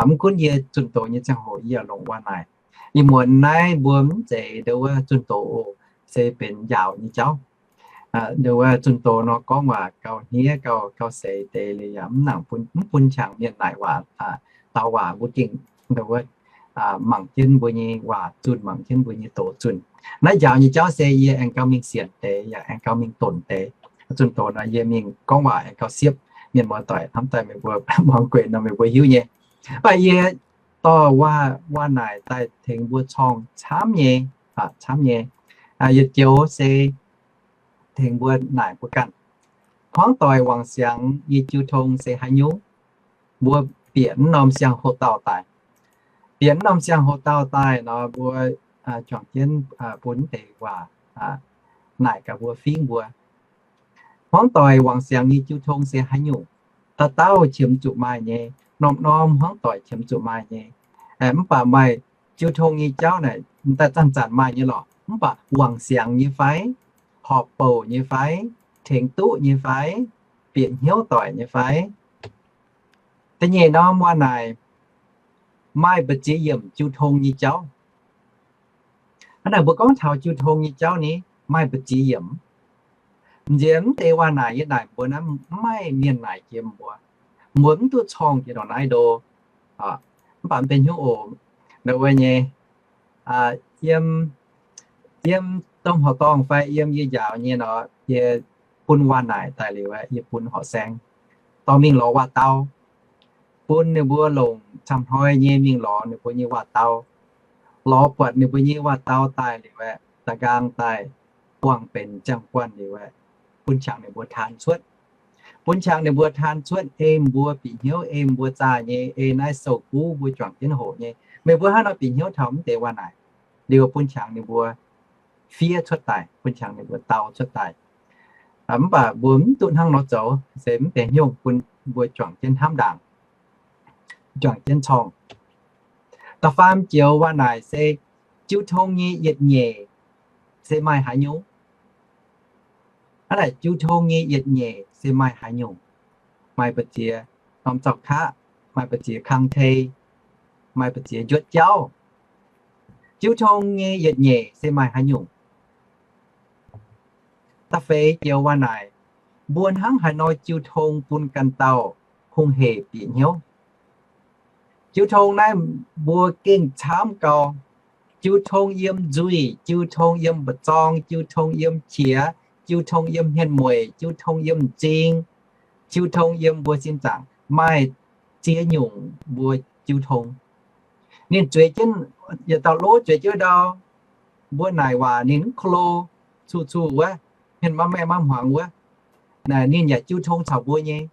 Mv gunv yie zunh doz nyei ziangh hoc yie yaac longc waac-naaic. Ih muonz naaiv mbuo mv zeiz ndau wuov zunh doz oc, se benx njaaux nyei jauv. Ndau wuov zunh doz nor gorngv waac gauh hniev, gauh, gauh seix deix liuz yaac mv nangc bun, mv bun qangx mienh naaic waac, daux waac mbuo gengh ndau wuov mangc jienv mbuo nyei waac zunh, mangc jienv mbuo nyei doz zunh. Naaiv njaaux nyei jauv se yie aengx gauh mingh sienx deix, yaac aengx gauh mingh donc deix. Zunh doz nor yie mingh gorngv waac aengx gauh siepv. Mienh muoz-doic, hnamv daaih meih mbuo muangx guenx nor meih mbuo hiuv nyei. Mv baac yie dorh waac, waac-naaic daaih tengx mbuo corng camv nyei, camv nyei. Yietc joux se tengx mbuo naaic mbuo ganh, hmuangv doic wangc siangx nyei jiu tong se haaix nyungc? Mbuo bieqc naaiv norm siang-houx-daauh daaih. Bieqc naaiv norm siang-houx-daauh daaih nor mbuo juangc jienv bun deix waac naaic gaax mbuo, fingx mbuo. Hmuangv doic wangc siangx nyei jiu tong se haaix nyungc? Dauh dauh qiemx zuqc maaih nyei. Norm-norm hmuangv doic qiemx zuqc maaih nyei. Mv baac maaih jiu tong nyei jauv naaic m'daaih zanc-zanc maaih nyei lorqc. Mv baac wangc siangx nyei fai, horpc bouc nyei fai, tengx duqv nyei fai, bieqc hnyouv doic nyei fai? Da'nyeic norm waac naaic, maaih mbu'ziex yiemc jiu tong nyei jauv. Hnangv naaic mbuo gorngv taux jiu tong nyei jauv ni, maaih mbu'ziex yiemc. Nziex mv deix waac naaic yie naaic mbuo naaiv mv maaih mienh naaic jiex mbuo. Mbuo mv duqv corng jiex ndongc naaiv ndo. Mv baac mv benx hnyouv oc. Ndau wuov nyei, yiem, yiem domh horqc dorngh fai yiem yie njaaux nyei nor, yie bun waac naaic daaih liuz aeqv, yie bun horqc saeng dorh mingh lorz waac-dau, bun ninh mbuo longc camv hnoi nyei mingh lorz ninh mbuo nyei waac-dau, lorz buatc ninh mbuo nyei waac-dau daaih liuz aeqv, da'nqaang daaih buangh benx ziangh guanh liuz aeqv, bun qangx ninh mbuo taan cuotv. Bun qangx ninh mbuo taan cuotv, ei mbuo bieqc hnyouv, ei mbuo zaah nyei, ei naaiv sou-guv mbuo juangc jienv hoqc nyei. Meih mbuo hnangv nor bieqc hnyouv taux mv deix waac naaic, liuz bun qangx ninh mbuo fiev cuotv daaih, bun qangx ninh mbuo dau cuotv daaih. Mv baac mbuo mv duqv hnangv nor zoux, se mv deix hnyouv bun mbuo juangc jienv hnamv ndaangc, juangc jienv corng. Da'faam joux waac naaic se jiu tong nyei yietc nyeic se maaih haaix nyungc? Hnangv naaic jiu tong nyei yietc nyeic se maaih haaix nyungc? Maaih mbu'ziex norm zaux kaqv, maaih mbu'ziex kang tei, maaih mbu'ziex njuotv jauv. Jiu tong nyei yietc nyeic se maaih haaix nyungc? Da'feix joux waac naaic, mbuo hnangv haaix nor jiu tong bun ganh dauh hungh hec bieqc hnyouv? Jiu tong naaiv mbuo gengh camv gau. Jiu tong yiem nzuih, jiu tong yiem mba'zorng, jiu tong yiem qiex, jiu tong yiem hmien mueic, jiu tong yiem m'zing, jiu tong yiem mbuo sin zaangc. Maaih ziex nyungc mbuo jiu tong. Ninh zueiz jienv yietc dauh lov zueiz jienv ndau, mbuo naaic waac ninh mv ko lo, cu cu wuov, hmien maiv maengh maiv hmuangx wuov, naaic ninh yaac jiu tong caux mbuo nyei.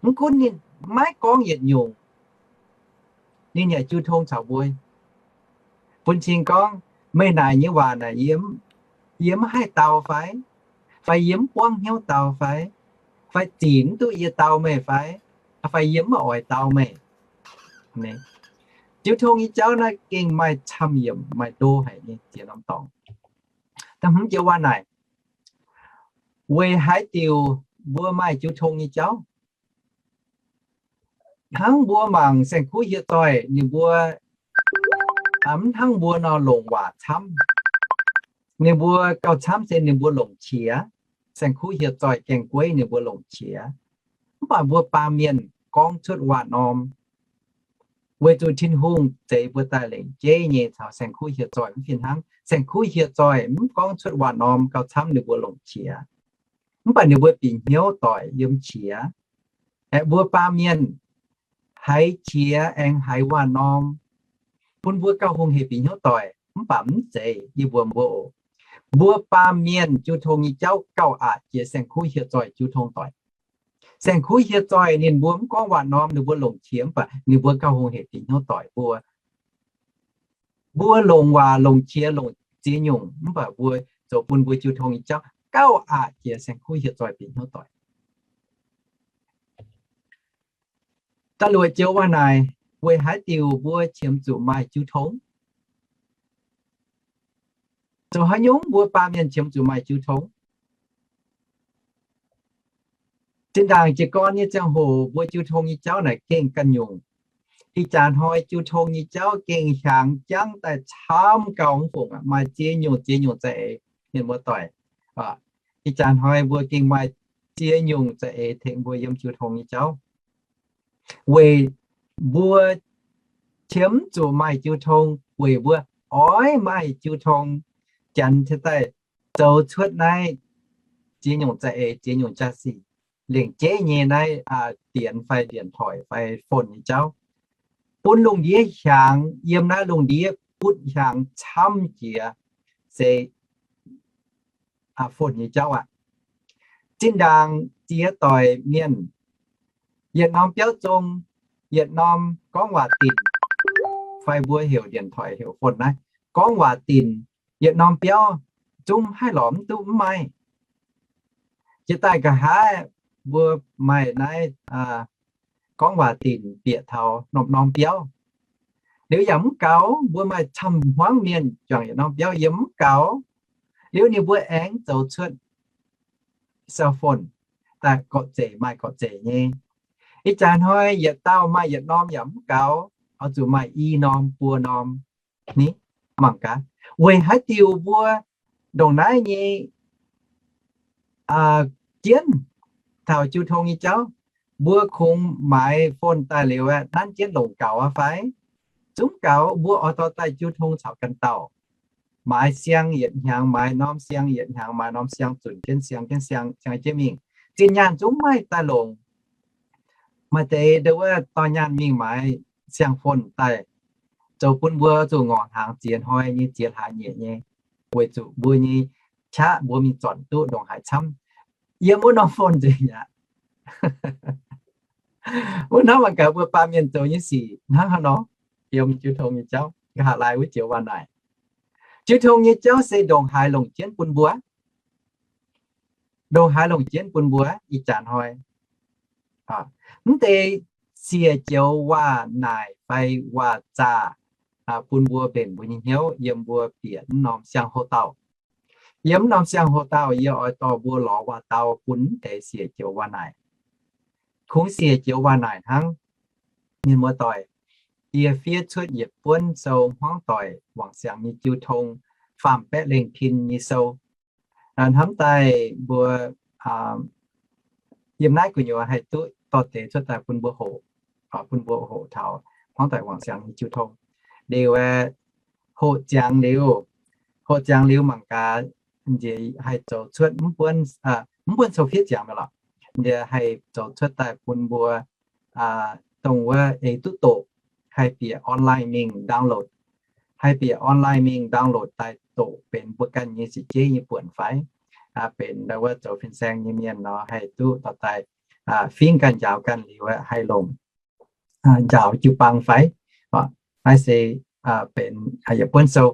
Mv gunv ninh maiv gorngv yietc nyungc, ninh yaac jiu tong caux mbuo. Bun cing gorngv, meih naaic nyei waac naaic yie mv haih dau fai? Fai yie mv buangv hnyouv dau fai? Fai zic mv duqv yie dau meih fai? Fai yie mv oix dau meih? Jiu tong nyei jauv naaiv gengh maaih camv yiemc, maaih ndo haic nyei ziex norm dorngx. Da'hmz joux waac naaic, weic haaix diuc mbuo maaih jiu tong nyei jauv? Hnangv mbuo mangc saeng-kuv hieh zoih ninh mbuo, mv hnangv mbuo nor longc waac camv. Ninh mbuo gauh camv se ninh mbuo longc qiex. Saeng-kuv hieh zoih gaeng-gueiv ninh mbuo longc qiex. Mv baac mbuo baamh mienh gorngv cuotv waac-norm, weic zuqc Tin-Hungh zeix mbuo daaih lengc jeiv nyei caux saeng-kuv hieh zoih mv fih hnangv. Saeng-kuv hieh zoih mv gorngv cuotv waac-norm gauh camv ninh mbuo longc qiex. Mv baac ninh mbuo bieqc hnyouv doic yiem qiex. Aeqv, mbuo baamh mienh haiz qiex aengx haiz waac-norm, bun mbuo gauh hungh hec bieqc hnyouv doic. Mv baac mv zeiz yie mbuox mbuo oc, mbuo baamh mienh jiu tong nyei jauv gauh aqc jiex saeng-kuv hieh zoih jiu tong doic. Saeng-kuv hieh zoih ninh mbuo mv gorngv waac-norm, ninh mbuo longc qiex, mv baac ninh mbuo gauh hungh hec bieqc hnyouv doic mbuo. Mbuo longc waac, longc qiex, longc ziex nyungc, mv baac mbuo zoux bun mbuo jiu tong nyei jauv gauh aqc jiex saeng-kuv hieh zoih bieqc hnyouv doic. Da'luoqc joux waac naaic, weic haaix diuc mbuo qiemx zuqc maaih jiu tong? Zoux haaix nyungc mbuo baamh mienh qiemx zuqc maaih jiu tong? Zinh ndaangc jiez gorn nyei ziangh hoc mbuo jiu tong nyei jauv naaic gengh ganh nyungc. Ih jaax hnoi jiu tong nyei jauv gengh hiaangx jangv daaih camv gau mv fungc aqv, maaih ziex nyungc ziex nyungc za'eix, mienh muoz-doic. Ih jaax hnoi mbuo gengh maaih ziex nyungc za'eix tengx mbuo yiem jiu tong nyei jauv. Weic mbuo qiemx zuqc maaih jiu tong, weic mbuo oix maaih jiu tong, Janx cingx daaih zoux cuotv naaiv ziex nyungc za'eix, ziex nyungc jaa-sic, lengc jeiv nyei naaiv dienx fai điện thoại fai phone nyei jauv, bun lungh ndiev hiaangx, yiem naaiv lungh ndiev butv hiaangx camv jiex se phone nyei jauv aqv. Zinh ndaangc ziex doic mienh, yietc norm biauv zong, yietc norm gorngv waac dinc, fai mbuo heuc điện thoại heuc phone naaiv, gorngv waac dinc, yietc norm biauv zungv haih lorz mv duqv mv maaih. Jiex daaih nqa'haav mbuo maaih naaiv gorngv waac dinc bieqc taux norm-norm biauv. Liuz yaac mv gaux, mbuo maaih camv hmuangv mienh juangc yietc norm biauv yiem mv gaux. Liuz ninh mbuo aengx zoux cuotv cell phone, daaih gorqv-zeic maaih gorqv-zeic nyei. Ih jaax hnoi yietc dauh maaih yietc norm yaac mv gaux, oix zuqc maaih i norm buo norm ni, mangc gaax. Weic haaix diuc mbuo ndongc naaiv nyei jienv taux jiu tong nyei jauv, mbuo kungx maaiz phone daaih liuz aeqv, nanv jienv longc gaux aqv fai? Zungv gaux, mbuo oix dorh daaih jiu tong caux ganh dauh. Maaiz siang yietc hnyangx maaiz norm, siang yietc hnyangx maaiz norm, siang zunc jienv siang jienv siang, siang jienv mingh. Zinh nyaanh zungv maiv daaih longc. Maaih deix ndau wuov dorh nyaanh mingh maaiz siang-phone daaih, zoux bun mbuo zuqc ngorc hnaangx ziex hnoi nyei, ziex hlaax nyeic nyei, weic zuqc mbuo nyei qaqv mbuo mingh zornc duqv ndongc haaix camv yiem wuov norm phone nzengc aqv. Wuov hnangv mangc gaax mbuo baamh mienh zoux nyei sic hnangv haaix nor yiem jiu tong nyei jauv. Nqa'haav laai wuov joux waac naaic, jiu tong nyei jauv se ndongc haaix longc jienv bun mbuo, ndongc haaix longc jienv bun mbuo ih jaax hnoi. Mv deix siec joux waac naaic fai waac zaah bun mbuo mbenc mbuo nyei hnyouv yiem mbuo bieqc norm siang-houx dauh. Yiem norm siang-houx dauh yie oix dorh mbuo lorz waac-dau bun mv deix siec joux waac naaic. Kungx siec joux waac naaic hnangv. Mienh muoz-doic, yie fiev cuotv yietc buonv sou hmuangv doic wangc siangx nyei jiu tong, faam baeqv lengh pin nyei sou. Hnamv daaih mbuo yiem naaiv gu'nyuoz haih duqv dorh deix cuotv daaih bun mbuo hoqc, bun mbuo hoqc taux hmuangv doic wangc siangx nyei jiu tong. Liuz aeqv, hoqc ziangx liuz, hoqc ziangx liuz mangc gaax nziex haih zoux cuotv mv buonv sou fiev ziangx mi'aqv lorqc. Nziex haih zoux cuotv daaih bun mbuo dongh wuov eix duqv doqc, haih bieqc online mingh download, haih bieqc online mingh download daaih doqc benx mbuo ganh nyei seix jeiv nyei buonc fai benx ndau wuov zoux fin-saeng nyei mienh nor haih duqv dorh daaih fingx ganh njaaux ganh liuz haih longc njaaux jiu-baang fai. Naaiv se benx yietc buonv sou.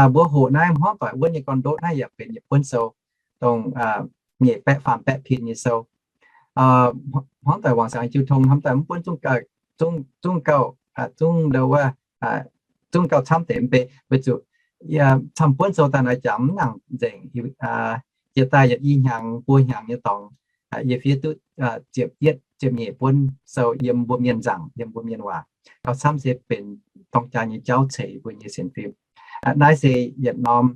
Mbuo hoqc naaiv hmuangv doic wuonv nyei gorn-ndoqv naaiv yaac benx yietc buonv sou, dongh nyeic baeqv faam baeqv pin nyei sou. Hmuangv doic wangc siangx jiu tong hnamv daaih mv buonv zungv gauh, zungv ndau wuov, zungv gauh camv deix mv bei, weic zuqc camv buonv sou daaih naaiv jangx mv nangc nzengc. Jiex daaih yietc i hnyangx buo hnyangx nyei dorngx, yie fiev duqv ziepc yietv ziepc nyeic buonv sou yiem mbuo mienh nzaangc, yiem mbuo mienh waac. Gauh camv se benx dorng jaa nyei jauv ceix mbuo nyei sienx fim. Naaiv se yietc norm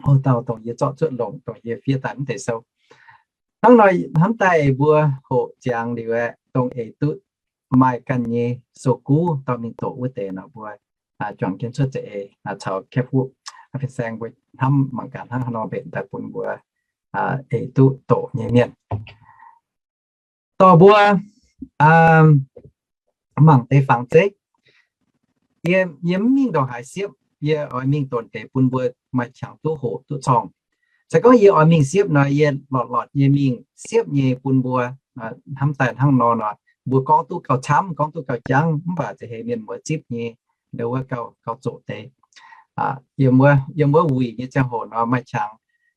houx-dauh dongh yie zorqv cuotv longc dongh yie fiev daaih mv deix sou. Hnangv nor hnamv daaih mbuo hoqc ziangx liuz aeqv, dongh eix duqv maaih ganh nyei sou-guv dorh mingh doqc wuov deix nor mbuo juangc jienv cuotv za'eix caux kaeqv fuqv fin-saeng mbuo hnamv mangc gaax hnangv haaix nor mbenc daaih bun mbuo eix duqv doqc nyei mienh. Dorh mbuo mangc deix fangx zeiv. Yie, yie mv mingh ndongc haaix siepv, yie oix mingh donc deix bun mbuo maaih qangx duqv hoqc duqv corngh. Se gorngv yie oix mingh siepv nor, yie lorqc lorqc yie mingh siepv nyei bun mbuo hnamv daaih hnangv nor nor, mbuo gorngv duqv gauh camv, gorngv duqv gauh jangv, mv baac za'heix mienh muoz zipv nyei, ndau wuov gauh, gauh zoqc deix. Yiem wuov, yiem wuov wuic nyei ziangh hoc nor maaih qangx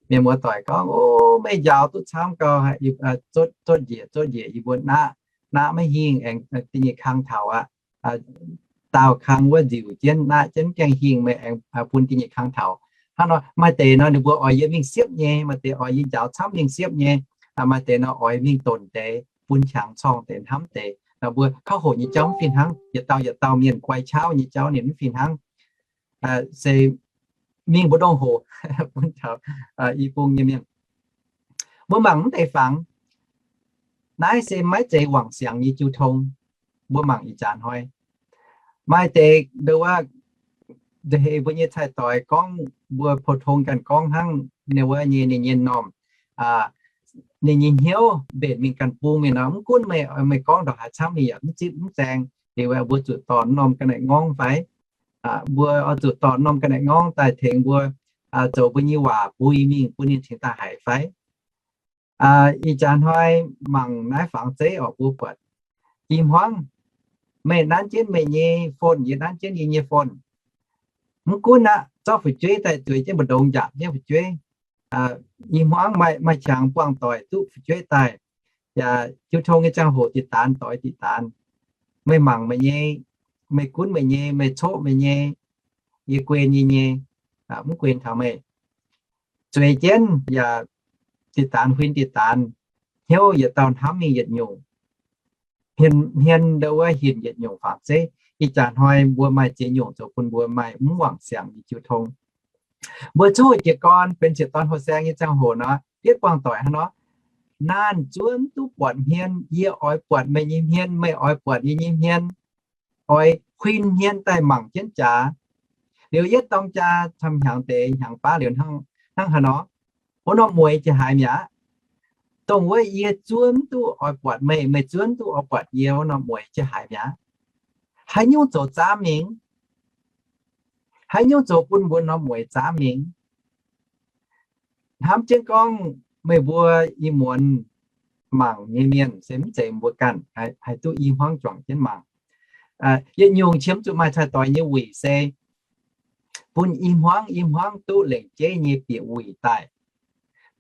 mienh muoz-doic gorngv, O, meih njaaux duqv camv gauh, zuotv njiec zuotv njiec yie mbuo naqv, naqv maiv hingh aengx da'nyeic kang taux aqv. Daauh kang wuov nziuc jienv naqv jienv gaengh hingh, meih aengx bun da'nyeic kang taux. Hnangv nor maaih deix nor ninh mbuo oix yie mingh siepv nyei, maaih deix oix yie njaaux camv mingh siepv nyei, maaih deix nor oix mingh donc deix bun qangx corngh deix hnamv deix. Nor mbuo kauv hoqc nyei jauv mv fih hnangv, yietc dauh yietc dauh mienh guai qauv nyei jauv ninh mv fih hnangv. Se mingh mbu'ndongx hoc bun taux i bung nyei mienh. Mbuo mangc mv deix fangx. Naaiv se maiv zeiz wangc siangx nyei jiu tong. Mbuo mangc ih jaax hnoi, maaih deix ndau wuov, nda'heix mbuo nyei cai-doix gorngv mbuo pou-tong ganh gorngv hnangv ninh wuov nyei, ninh nyei normh, ninh nyei hnyouv mbenc mingh ganh bung mingh nor, mv gunv meih, meih gorngv ndongc haaix camv ninh yaac mv zipv mv zaeng. Liuz mbuo zuqc dorh norm ga'naaiv ngorngv fai? Mbuo oix zuqc dorh norm ga'naaiv ngorngv daaih tengx mbuo zoux mbuo nyei waac mbui mingh bun ninh cingx daaih haiz fai? Ih jaax hnoi mangc naaiv fangx zeiv oc, mbuo buatc i hmuangv meih nanv jienv meih nyei phone, yie nanv jienv yie nyei phone. Mv gunv aqv, zorqv fu'jueiv daaih zueiz jienv mbu'ndongx njaapc jienv fu'jueiv. I hmuangv maaih, maaih qangx buangh doic duqv fu'jueiv daaih, yaac jiu tong nyei ziangh hoc diqc daanx doix diqc daanx. Meih mangc meih nyei, meih gunv meih nyei, meih coqv meih nyei, yie guen yie nyei, mv guen taux meih. Zueiz jienv yaac diqc daanx huin diqc daanx. hnyouv yietc dauh hnamv mingh yietc nyungc, hmien, hmien ndo wuov hinc yietc nyungc fangx zeiv. Ih jaax hnoi mbuo maaih ziex nyungc zoux bun mbuo maaih mv wangc siangx nyei jiu tong. Mbuo zuqv jiez gorn benx ziepc dorn hoh saeng nyei ziangh hoc nor, yietv buangh doic hnangv nor, naanh zuov mv duqv buatc hmien. Yie oix buatc meih nyei hmien, meih oix buatc yie nyei hmien, oix huin hmien daaih mangc jienv jaax. Liuz yietv dorng jaa camv hnyangx deix hnyangx baav liuz hnangv haaix nor, wuov norm mueiz jiez haaix mi'aqv. Dongh wuov yie zuov mv duqv oix buatc meih, meih zuov mv duqv oix buatc yie, wuov norm mueiz jiez haaix mi'aqv. Haaix nyungc zoux zaamv mingh? Haaix nyungc zoux bun mbuo norm mueiz zaamv mingh? Hnamv jienv gorngv meih mbuo ih muonz mangc nyei mienh se mv zeiz mbuo ganh, haih duqv i hmuangv juangc jienv mangc. Yietc nyungc qiemx zuqc maaih cai-doix nyei wuic se bun i hmuangv i hmuangv duqv lengc jeiv nyei bieqc wuic daaih.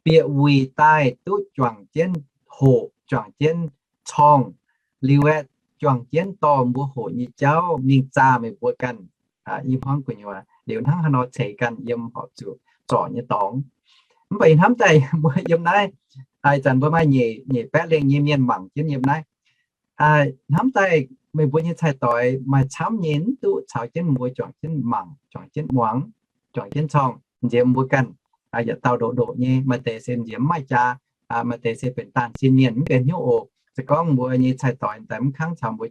Bieqc wuic daaih duqv juangc jienv hoqc, juangc jienv corngh, liuz aeqv, juangc jienv dorh mbuo hoqc nyei jauv mingh zaah meih mbuo ganh i hmuangv gu'nyuoz. Liuz hnangv haaix nor ceix ganh yiem horpc zuqc zorc nyei dorngx. Mv baac ih hnamv daaih mbuo yiem naaiv, ih zanc mbuo maaih nyeic, nyeic baeqv lengh nyei mienh mangc jienv yiem naaiv. Hnamv daaih meih mbuo nyei cai-doix maaih camv nyei mv duqv caux jienv mbuo juangc jienv mangc, juangc jienv muangx, juangc jienv corngh, nziex mbuo ganh yietc dauh ndoqc ndoqc nyei. Maaih deix se nziex mv maaih jaa, maaih deix se benx daanh sin mienh mv benx hnyouv oc. Se gorngv mbuo nyei cai-doix daaih mv kangv caux mbuo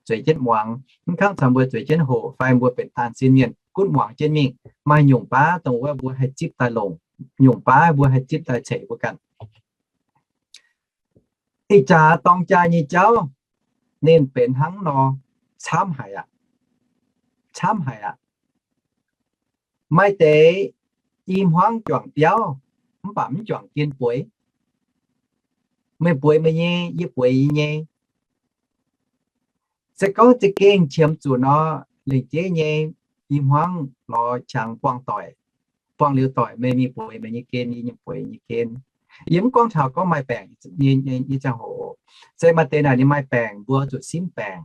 zueiz jienv muangx, mv kangv caux mbuo zueiz jienv hoqc, fai mbuo benx daanh sin mienh gunv muangx jienv mingh, maaih nyungc baav dongh wuov mbuo haih zipv daaih longc, nyungc baav mbuo haih zipv daaih ceix mbuo ganh. Ih jaax dorng jaa nyei jauv ninh benx hnangv nor, camv haic aqv. Camv haic aqv. Maaih deix i hmuangv juangc biauv mv baac mv juangc gin bueix. Meih bueix meih nyei, yie bueix yie nyei. Se gorngv za'gengh qiemx zuqc nor, lengc jeiv nyei i hmuangv lorz qangx buangh doic, buangh liuz doic meih mingh bueix meih nyei gen, yie mingh bueix yie nyei gen. Yie mv gorngv taux gorngv maaih baengc nyei ziangh hoc. Se maaih deix naaic ninh maaih baengc, mbuo zuqc simv baengc.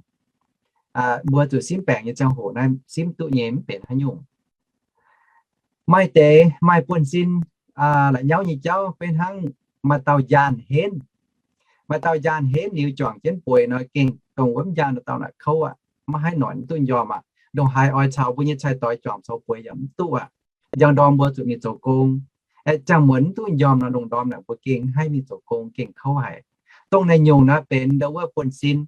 Mbuo zuqc simv baengc nyei ziangh hoc naaiv simv duqv nyei mv benx haaix nyungc. Maaih deix maaih buonv-sin la'nyauv nyei jauv, beiv hnangv maaih dauh njaanh henv. Maaih dauh njaanh henv liuz juangc jienv bueix nor, gengh dongh wuov njaanh dauh naaic kouv aqv, maiv haih noic mv duqv njormh aqv. Ndongc haaix oix caux mbuo nyei cai-doix juangc zoux bueix yaac mv duqv aqv. Njang ndorm mbuo zuqc mingh zoux gong, aeqv, ziangh muonz mv duqv njormh nor, lungh ndorm naaic mbuo gengh mv haih mingh zoux gong, gengh kouv haic. Dongh naaiv nyungc naaiv benx ndo wuov buonv-sin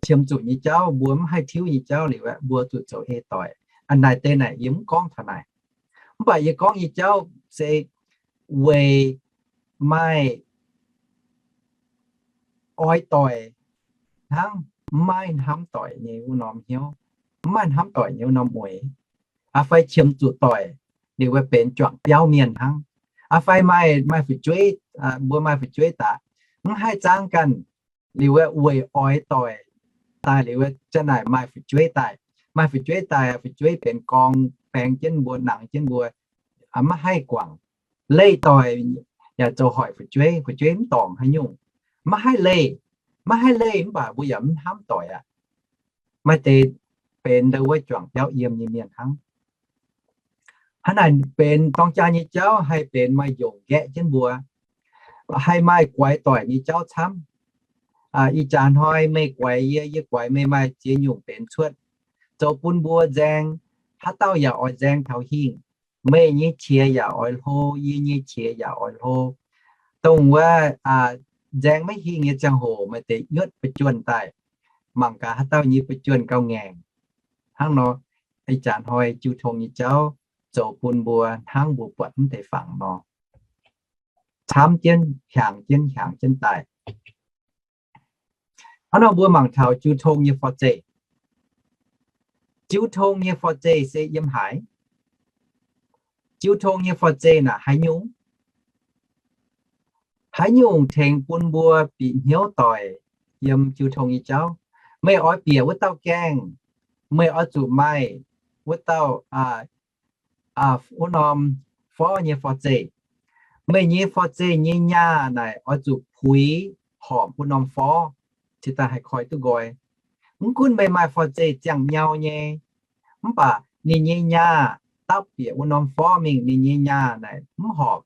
qiemx zuqc nyei jauv, mbuo mv haih tiuv nyei jauv liuz aeqv, mbuo zuqc zoux ei doic. A'naaic deix naaic yie mv gorngv taux naaic. Mv baac yie gorngv nyei jauv se weic maaih oix doic hnangv mv maaih hnamv doic nyei wuov norm hnyouv, mv maaih hnamv doic nyei wuov norm mueiz, fai qiemx zuqc doic liuz wuov benx juangc biauv mienh hnangv, fai maaih, maaih fu'jueiv, mbuo maaih fu'jueiv daaih mv haih zaangv ganh liuz wuov weic oix doic daaih liuz wuov za'naaic maaih fu'jueiv daaih. Maaih fu'jueiv daaih, fu'jueiv benx gorngv baeng jienv mbuo, nangx jienv mbuo, maiv haih guangc. Leih doic yaac zoux hoic fu'jueiv, fu'jueiv mv dorngc haaix nyungc. Maiv haih leih, maiv haih leih mv baac mbuo yaac mv hnamv doic aqv. Maaih deix benx ndo wuov juangc biauv yiem nyei mienh hnangv. Hnangv naaic benx dorng jaa nyei jauv haih benx maaih njongc nqaeqv jienv mbuo, haih maaih guaix doic nyei jauv camv. Ih jaax hnoi meih guaix yie, yie guaix meih, maaih ziex nyungc benx cuotv, zoux bun mbuo nzaeng. Haaix dauh yaac oix nzaeng taux hingh. Meih nyei qiex yaac oix hlo, yie nyei qiex yaac oix hlo. Dongh wuov nzaeng maiv hingh nyei ziangh hoc maaih deix nyuotv ba'juonh daaih, mangc gaax haaix dauh nyei ba'juonh gauh ngaengc. Hnangv nor, ih jaax hnoi jiu tong nyei jauv zoux bun mbuo hnangv mbuo buatc mv deix fangx nor, camv jienv, hiaangx jienv, hiaangx jienv daaih. Hnangv nor mbuo mangc taux jiu tong nyei forv-zeih. Jiu tong nyei forv-zeih se yiem haaix? Jiu tong nyei forv-zeih naaic haaix nyungc? Haaix nyungc tengx bun mbuo bieqc hnyouv doic yiem jiu tong nyei jauv? Meih oix bieqc wuov dauh gaengh, meih oix zuqc maaih wuov dauh, wuov norm forv nyei forv-zeih. Meih nyei forv-zeih nyei nyaah naaic oix zuqc puix horpc wuov norm forv, cingx daaih haih koi duqv nqoi. Mv gunv meih maaih forv-zeih ziangh nyau nyei, mv baac ninh nyei nyaah dapv bieqc wuov norm forv mingh, ninh nyei nyaah naaic mv horpc.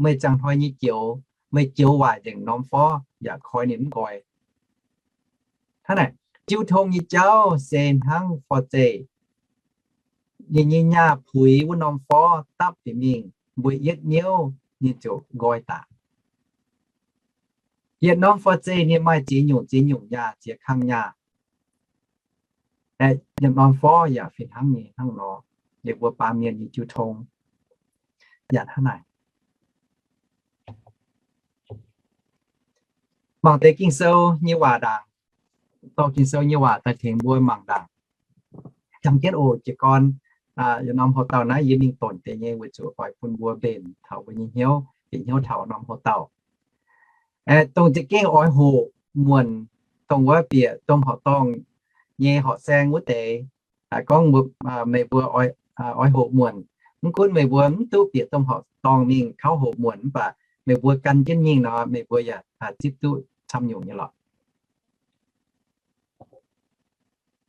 Meih ziangh hnoi nyei joux, meih joux waaic nzengc norm forv yaac koi ninh mv nqoi. Hnangv naaic, jiu tong nyei jauv se hnangv forv-zeih, ninh nyei nyaah puix wuov norm forv dapv bieqc mingh, mbuo yietv niouv ninh ziouc nqoi daaih. Yietc norm forv-zeih ninh maaih ziex nyungc, ziex nyungc nyaah, ziex kang nyaah. Yietc norm forv yaac fih hnangv nyei hnangv nor, ninh mbuo baamh mienh nyei jiu tong yaac hnangv naaic. Mangc deix Ging-Sou nyei waac ndaangc, dorh Ging-Sou nyei waac daaih tengx mbuo mangc ndaangc. Jangx jienv oc jiez gorn, yietc norm hoc-dauh naaiv yie mingh donx deix nyei weic zuqc oix bun mbuo mbenc taux mbuo nyei hnyouv, bieqc hnyouv taux norm hoc-dauh. Dongh za'gengh oix hoqc muonc, dongh wuov bieqc domh horqc dorngh nyei horqc saeng wuov deix, gorngv meih mbuo oix hoqc muonc. Mv gunv meih mbuo mv duqv bieqc domh horqc dorngh mingh kauv hoqc muonc, mv baac meih mbuo gan jienv mingh nor, meih mbuo yaac zipv duqv camv nyungc nyei lorqc.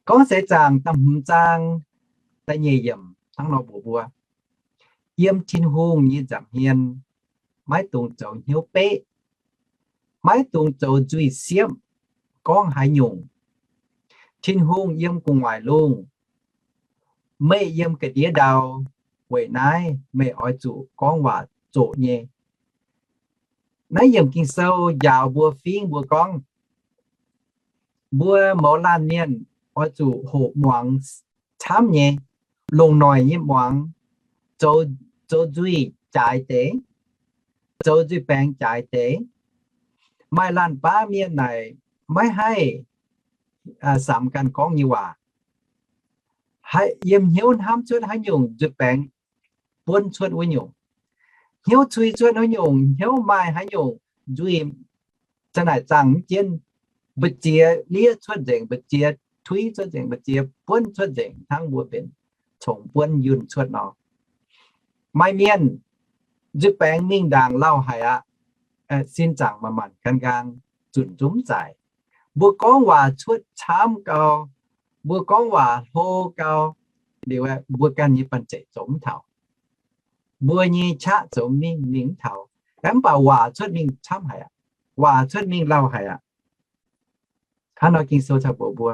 Gorngv seix zaangc da'hmz zaang da'nyeic yiemc hnangv nor mbuox mbuo, yiem Tin-Hungh nyei nza'hmien maiv dungx zoux hnyouv beqv, maiv dungx zoux nzuih siepv gorngv haaix nyungc. Tin-Hungh yiem gu'nguaaic lungh, meih yiem ga'ndiev ndau. Weic naaiv meih oix zuqc gorngv waac zoqc nyei. Naaiv yiemc Ging-Sou njaaux mbuo fingv mbuo gorngv, mbuo mouz laanh mienh oix zuqc hoqc muangx camv nyei, longc noic nyei muangx, zoux nzuih jaaix deix, zoux nzuih baengx jaaix deix. Maaih laanh baav mienh naaic maiv haih samx ganh gorngv nyei waac, yiem hnyouv hnamv cuotv haaix nyungc nzuih baengx buonv cuotv wuov nyungc, hnyouv cui cuotv wuov nyungc, hnyouv maaih haaix nyungc nzuih za'naaic zaangh mv jienv, mbu'ziex liev cuotv nzengc, mbu'ziex tuiv cuotv nzengc, mbu'ziex buonv cuotv nzengc hnangv mbuo mbenc congx buonv yunh cuotv nor. Maaih mienh nzuih baengx mingh ndaangc lauh haic aqv, sin zaangc manc-manc gan nqaang, zunc zungv mv zaic. Mbuo gorngv waac cuotv camv gau, mbuo gorngv waac hlo gau, liuz mbuo ganh nyei banh zeic zoux mv taux, mbuo nyei qaqv zoux mingh mingh mv taux, mv baac waac cuotv mingh camv haic aqv, waac cuotv mingh lauh haic aqv. Hnangv nor Ging-Sou caux mbuox mbuo,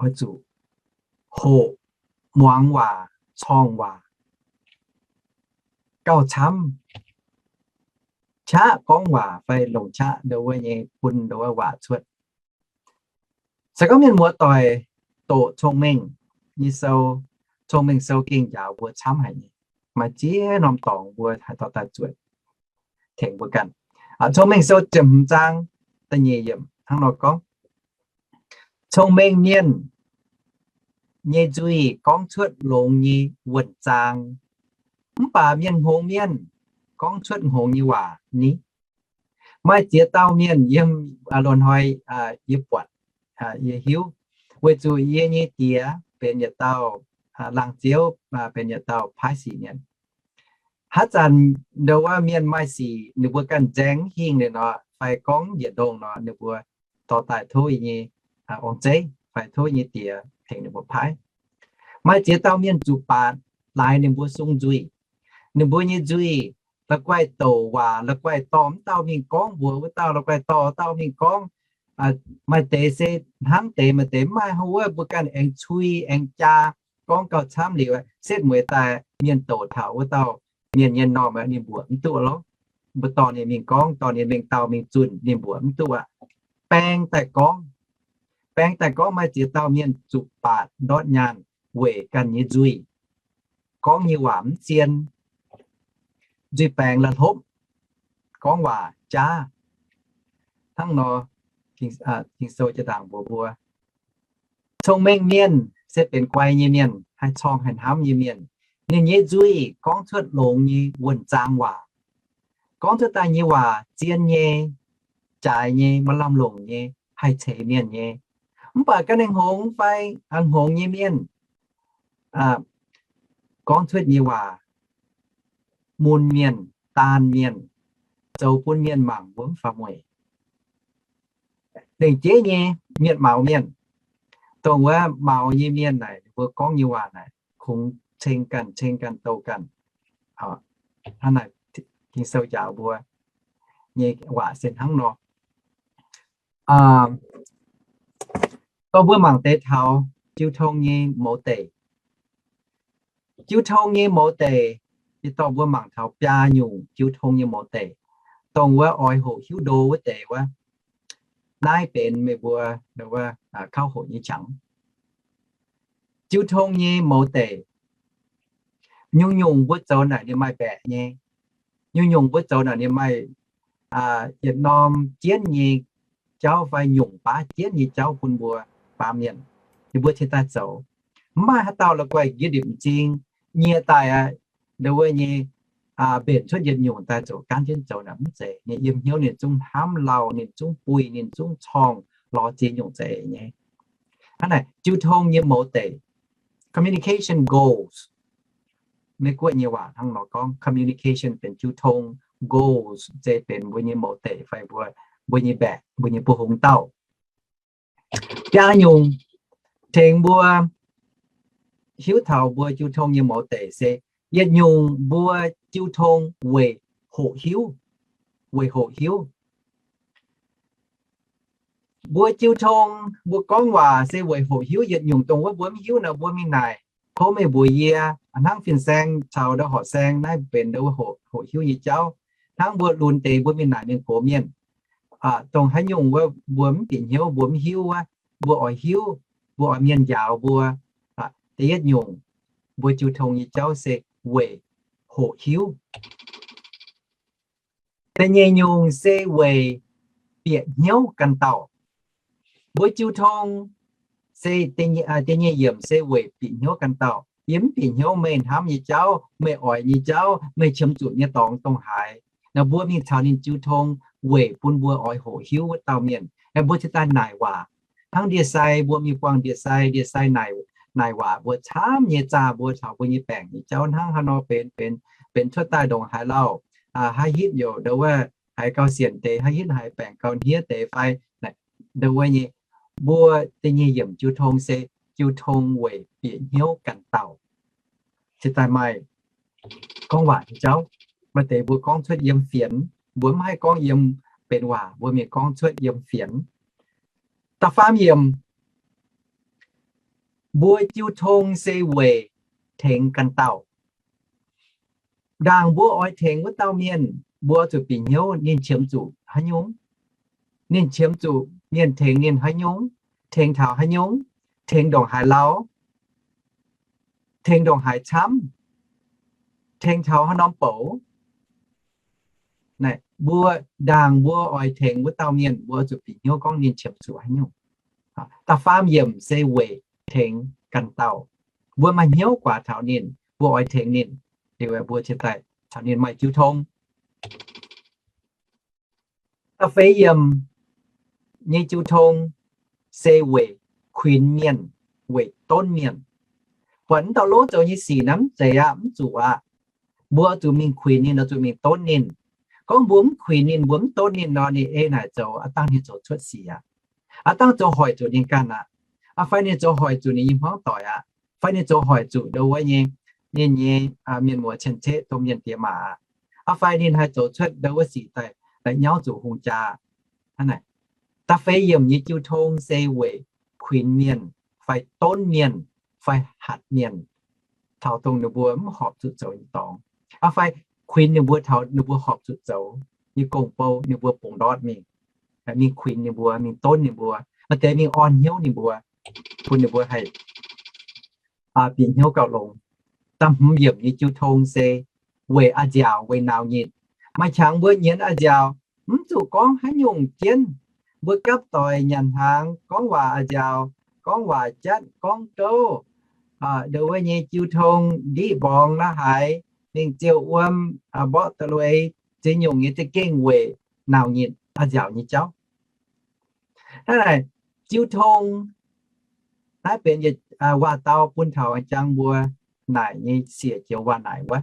oix zuqc hoqc muangx waac, corngh waac, gauh camv qaqv gorngv waac fai longc qaqv ndo wuov nyei bun ndo wuov waac cuotv. Se gorngv mienh muoz-doic doqc Cong-Mengh nyei sou, Cong-Mengh Sou gengh njaaux mbuo camv haic nyei. Maaih ziex norm dorngx mbuo haih dorh daaih zuotc tengx mbuo ganh. Cong-Mengh Sou ziepc hmz zaang da'nyeic yiemc hnangv nor gorngv, cong-mengh mienh nyei nzuih gorngv cuotv longx nyei wuonh zaang, mv baac mienh hngongx mienh gorngv cuotv hngongx nyei waac ni. Maaih ziex dauh mienh yiem loz-hnoi yie buatc, yie hiuv, weic zuqc yie nyei diex benx yietc dauh laangz ziouv, benx yietc dauh paaiv sic mienh. Haaix zanc ndo wuov mienh maaih sic ninh mbuo ganh nzaeng hingh liuz nor, fai gorngv yietc ndongh nor, ninh mbuo dorh daaih tov yie nyei ong-zeiv fai tov yie nyei diex tengx ninh mbuo paaiv. Maaih ziex dauh mienh zuqc baatc laaix ninh mbuo sung nzuih. Ninh mbuo nyei nzuih la'guaih douc waac, la'guaih dorh mv dauh mingh gorngv mbuox wuov dauh, la'guaih dorh dauh mingh gorngv. Maaih deix se hnangv deix, maaih deix mv maaih hnangv wuov, mbuo ganh aengx cui aengx jaa gorngv gauh camv liuz, setv mueiz daaih mienh douc taux wuov dauh mienh nyei normh ninh mbuoqc mv duqv lorqc. Mbuo dorh ninh mingh gorngv, dorh ninh mingh dau mingh zunh, ninh mbuoqc mv duqv aqv. Baeng daaih gorngv, baeng daaih gorngv maaih ziex dauh mienh zuqc baatc ndortv nyaanh weic ganh nyei nzuih, gorngv nyei waac mv zien, nzuih baengx la'hlopv, gorngv waac jaav. Hnangv nor, Ging-Sou jaa-ndaangc mbuox mbuo, cong-mengh mienh se benx guai nyei mienh, haih corngh haih hnamv nyei mienh. Ninh nyei nzuih gorngv cuotv longx nyei wuonh zaang waac, gorngv cuotv daaih nyei waac zien nyei, jaaix nyei, maaih lamh longc nyei, haih ceix mienh nyei. Mv baac ganh hngongx fai hngongx nyei mienh gorngv cuotv nyei waac mun mienh, daanh mienh, zoux bun mienh mangc mbuo mv faaux mueic. Lengc jeiv nyei, mienh maux mienh, dongh wuov maux nyei mienh naaic, mbuo gorngv nyei waac naaic kungx ceng ganh, ceng ganh, douh ganh. Hnangv naaic, Ging-Sou njaaux mbuo, nyei waac se hnangv nor. Dorh mbuo mangc deix taux jiu tong nyei mouz deic. Jiu tong nyei mouz deic, yie dorh mbuo mangc taux biaa nyungc jiu tong nyei mouz deic, dongh wuov oix hoqc hiuv ndo wuov deix wuov. Naaiv benx meih mbuo kauv hoqc nyei qangx. Jiu tong nyei mouz deic, nyungc-nyungc mbuo zoux naaic ninh maaih mbaeqc nyei. Nyungc-nyungc mbuo zoux naaic ninh maaih yietc norm jienv nyei jauv fai nyungc baav jienv nyei jauv bun mbuo baamh mienh, ninh mbuo cingx daaih zoux. Mv maaih haaix dauh la'guaih nqiex ndipc m'zing nyie daaih aqv, ndo wuov nyei mbenc cuotv yietc nyungc daaih zoux gaanv jienv zoux naaic mv zeiz. Ninh yiem hnyouv ninh zungv hnamv lauh, ninh zungv buih, ninh zungv corngh lorz ziex nyungc za'eix nyei. Hnangv naaic jiu tong nyei mouz deic, communication goals. Meiv Guoqv nyei waac hnangv nor gorngv, communication benx jiu tong, goals se benx mbuo nyei mouz deic fai mbuo, mbuo nyei mbaeqc, mbuo nyei buoz-hungh dauh. Biaa nyungc tengx mbuo hiuv taux mbuo jiu tong nyei mouz deic se, yietc nyungc mbuo jiu tong weic hoqc hiuv, weic hoqc hiuv. Mbuo jiu tong, mbuo gorngv waac se weic hoqc hiuv. Yietc nyungc dongh wuov mbuo mv hiuv nor, mbuo mingh naaic, tov meih mbuox yie, hnangv fin-saeng caux ndau horqc saeng naaiv benx ndo wuov hoqc hiuv nyei jauv. Hnangv mbuo lunx deix mbuo mingh naaic mienh gox mienh, dongh haaix nyungc wuov mbuo mv bieqc hnyouv, mbuo mv hiuv wuov, mbuo oix hiuv, mbuo oix mienh njaaux mbuo. Da'yietv nyungc, mbuo jiu tong nyei jauv se weic hoqc hiuv. Da'nyeic nyungc se weic bieqc hnyouv ganh dauh. Mbuo jiu tong se da'nyeic yiemc se weic bieqc hnyouv ganh dauh. Yie mv bieqc hnyouv meih hnamv nyei jauv, meih oix nyei jauv, meih qiemx zuqc nyei dorngx dongh haaix. Naaiv mbuo mingh caux ninh jiu tong weic bun mbuo oix hoqc hiuv wuov dauh mienh. Naaiv mbuo cingx daaih naaic waac. Hnangv ndie-sai, mbuo mingh buangh ndie-sai, ndie-sai naaic, naaic waac mbuo camv nyei, zaah mbuo taux mbuo nyei baengc nyei jauv hnangv haaix nor benx, benx, benx cuotv daaih ndongc haaix lauh, haaix hitv youc ndo wuov haiz gauh sienc deix, haaix hitv haiz baengc gauh hniev deix fai ndo wuov nyei. Mbuo da'nyeic yiemc jiu tong se jiu tong weic bieqc hnyouv ganh dauh. Cingx daaih maaih gorngv waac nyei jauv. Maaih deix mbuo gorngv cuotv yiem fienx, mbuo mv haih gorngv yiem benx waac, mbuo mingh gorngv cuotv yiem fienx. Da'faam yiemc, mbuo jiu tong se weic tengx ganh dauh. Ndaangc mbuo oix tengx wuov dauh mienh, mbuo zuqc bieqc hnyouv ninh qiemx zuqc haaix nyungc, ninh qiemx zuqc mienh tengx ninh haaix nyungc, tengx taux haaix nyungc, tengx ndongc haaix lauh, tengx ndongc haaix camv, tengx taux haaix norm bouc. Naaiv mbuo ndaangc mbuo oix tengx wuov dauh mienh, mbuo zuqc bieqc hnyouv gorngv ninh qiemx zuqc haaix nyungc. Da'faam yiemc se weic tengx ganh dauh. Mbuo maaih hnyouv guaax taux ninh, mbuo oix tengx ninh, liuz mbuo cingx daaih caux ninh maaih jiu tong. Da'feix yiemc nyei jiu tong se weic kuinx mienh, weic donv mienh. Buatc wuov dauh lov zoux nyei sic naaiv mv zeiz aqv, mv zuqc aqv. Mbuo zuqc mingh kuinx ninh, zuqc mingh donv ninh. Gorngv mbuo mv kuinx ninh, mbuo mv donv ninh nor, ninh ei naaic zoux aqv dangh ninh zoux cuotv sic aqv. Aqv dangh zoux hoic zuqc ninh ganh aqv. Aqv fai ninh zoux hoic zuqc ninh nyei hmuangv doic aqv. Fai ninh zoux hoic zuqc ndo wuov nyei, ninh nyei mienh muoz cien-ceqv domh mienh diex maac aqv. Aqv fai ninh haih zoux cuotv ndo wuov sic daaih, daaih nyauv zuqc hungh jaa. Da'feix yiemc nyei jiu tong se weic kuinx mienh fai donv mienh fai hatc mienh taux dongh ninh mbuo mv horpc zuqc zoux nyei dorngx. Aqv fai kuinx ninh mbuo taux ninh mbuo horpc zuqc zoux nyei gong-bou, ninh mbuo bungx ndortv mingh, mingh kuinx ninh mbuo, mingh donv ninh mbuo, maaih deix mingh orn hnyouv ninh mbuo, bun ninh mbuo haih bieqc hnyouv gauh longx. Da'hmz yiemc nyei jiu tong se weic a'nziaauc, weic nauc nyitc. Maaih qangx mbuo nyienz a'nziaauc, mv zuqc gorngv haaix nyungc jienv. Mbuo gapv doic nyanc hnaangx gorngv waac a'nziaauc, gorngv waac jatv, gorngv gouv, ndo wuov nyei jiu tong, ndiqv mborngx la'haaix, mingh ziouh wuom, mborqv da'lueiz, ziex nyungc nyei za'gengh weic nauc nyitc a'nziaauc nyei jauv. Hnangv naaic, jiu tong naaiv benx yietc waac-dau bun taux jangx mbuo naaic nyei siec joux waac-naaic wuov.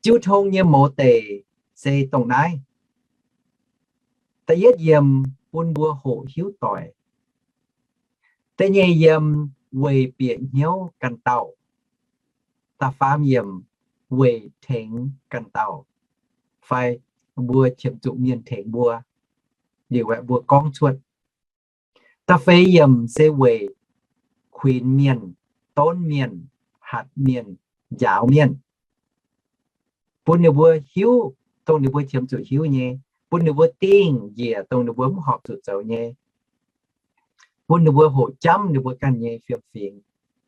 Jiu tong nyei mouz deic se dongh naaiv. Da'yietv yiem bun mbuo hoqc hiuv doic. Da'nyeic yiem weic bieqc hnyouv ganh dauh. Da'faam yiem weic tengx ganh dauh, fai mbuo qiemx zuqc mienh tengx mbuo, liuz aeqv, mbuo gorngv cuotv. Da'feix yiemc se weic kuinx mienh, donv mienh, hatc mienh, njaaux mienh, bun ninh mbuo hiuv dongh ninh mbuo qiemx zuqc hiuv nyei, bun ninh mbuo dingh njiec dongh ninh mbuo mv horpc zuqc zoux nyei, bun ninh mbuo hoqc jamv ninh mbuo ganh nyei fiem-fingx,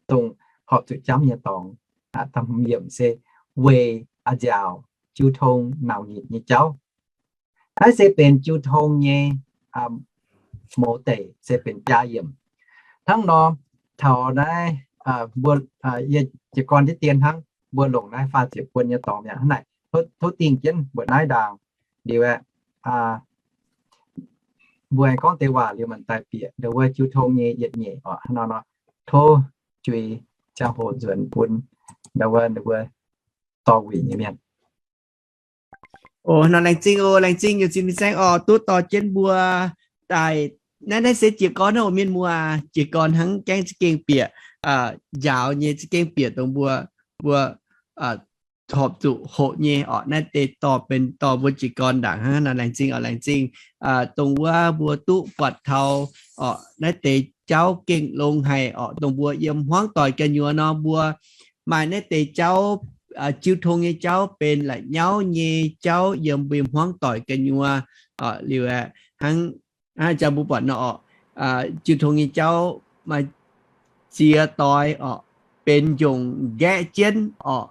dongh horpc zuqc jamv nyei dorngx. Yiemc se weic a'nziaauc jiu tong nauc nyitc nyei jauv. Naaiv se benx jiu tong nyei mouz deic, se benx jaa yiemc. Hnangv nor, taux naaiv mbuo, yie jiez gorn diqv dien hnangv, mbuo longc naaiv faah ziepc buonc nyei dorngx mi'aqv. Hnangv naaic, tov dingh jienv mbuoqc naaiv ndaangc. Liuz aeqv, mbuo aengx gorngv deix waac liuz maanc daaih bieqc ndau wuov jiu tong nyei yietc nyeic oc. Hnangv nor, tov juix ziangh hoc nzuonx bun ndau wuov ninh mbuo dorh wuic nyei mienh. Oc, nor laengz zingh oc, laengz zingh nyei zinh fin-saeng oc, duqv dorh jienv mbuo daaih. Naaiv, naaiv se jiez gorn oc mienh muoz, jiez gorn hnangv gaengh za'gengh bieqc, njaaux nyei za'gengh bieqc dongh mbuo, mbuo horpc zuqc hoqc nyei oc. Naaiv deix dorh benx dorh mbuo jiez gorn ndaangc hnangv. Nor laengz zingh oc, laengz zingh dongh wuov mbuo duqv buatc taux oc, naaiv deix jauv gengh longx haic oc. Dongh mbuo yiem hmuangv doic gu'nyuoz nor, mbuo maaih naaiv deix jauv, jiu tong nyei jauv benx la'nyauv nyei jauv yiem mbuo hmuangv doic gu'nyuoz. Liuz aeqv, hnangv jang mbuo buatc nor oc, jiu tong nyei jauv maaih ziex doix oc, benx njongc nqaeqv jienv oc,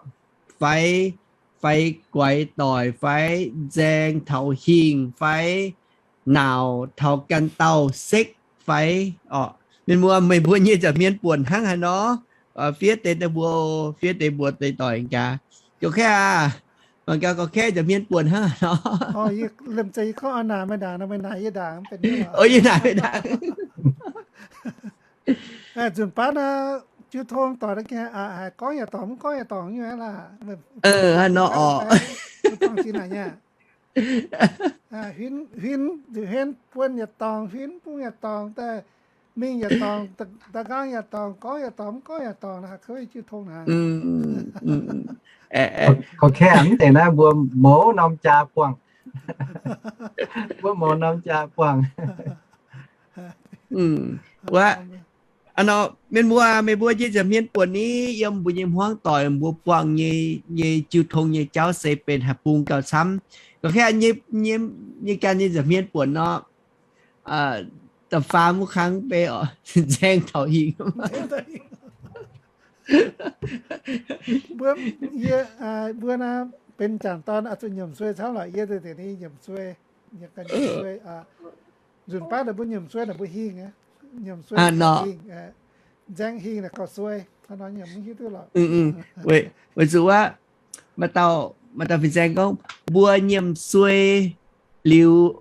fai, fai guaix doic, fai nzaeng taux hingh, fai nauc taux ganh dauh sekv fai oc. Mienh muoz, meih mbuo nyei nza'hmien buonc hnangv haaix nor? Fiev deix daaih mbuo, fiev deix mbuo deix doic gaax. Gauh kaeqv aqv. Mangc gaax gauh kaeqv nza'hmien buonc hnangv haaix nor? Limc zeiz yie gorngv naaic meih ndaangc, meih naaic yie ndaangc. Yie naaic meih ndaangc. Nzunc baav naaiv jiu tong doic, haiz gorngv yietc dorngc mv gorngv yietc dorngc nyei laac. Hnangv nor oc. Huin, huin, huin buonv yietc dorngc, huin bungx yietc dorngc, daaih mingh yietc dorngc, da'nqaang yietc dorngc, gorngv yietc dorngc mv gorngv yietc dorngc, haiz kouv jiu tong hnangv. Kouv kaeqv mv deix naaiv mbuo mouz norm jaa buangh. Mbuo mouz norm jaa buangh. Wuov, aa nor, mienh mbuo, meih mbuo nyei nza'hmien buonc ni, yiem mbuo nyei hmuangv doic mbuo buangh nyei, nyei jiu tong nyei jauv se benx haaix bung gauh camv? Gauh kaeqv nyei, nyei ganh nyei nza'hmien buonc nor, da'faam wuov kangv beiv oc, nzaeng taux hingh. Mbuo, yie, mbuo naaiv benx jangc dorn oix zuqc nyiemc suei camv lorqc. Yie deix deix ni nyiemc suei, nyiemc suei. Nzunc baav naaic mbuo nyiemc suei naaic mbuo hingh, nyiemc suei hingh, nzaeng hingh naaic gauh suei. Hnangv nor yie mv hiuv duqv lorqc. Weic zuqc wuov, maaih dauh, maaih dauh fin-saeng gorngv, mbuo nyiemc suei liuz,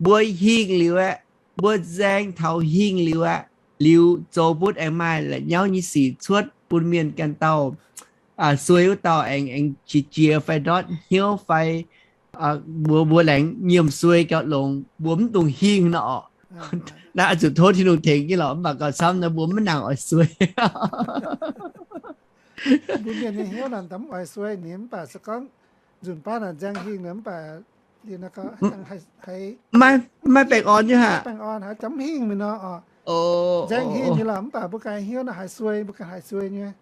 mbuo hingh liuz aeqv, mbuo nzaeng taux hingh liuz aeqv, liuz zoux butv aengx maaih la'nyauv nyei sic cuotv bun mienh ganh dauh, suei wuov dauh aengx, aengx qiex jiez fai ndortv hnyouv fai, mbuo, mbuo laengz nyiemc suei gauh longx, mbuo mv dungx hingh nor oc. Naaiv oix zuqc tov Tin-Hungh tengx jienv lorqc, mv baac gauh camv naaiv mbuo mv nangc oix suei. Mbuo mienh nyei hnyouv naaic mv oix suei ni, mv baac se gorngv nzunc baav naaic nzaeng hingh naaic mv baac, maiv baengh orn nyei haic. Baengh orn haic, jangx mv hingh mingh nor oc. Nzaeng hingh nyei lorqc, mv baac mbuo ganh hnyouv naaic haiz suei, mbuo ganh haiz suei nyei.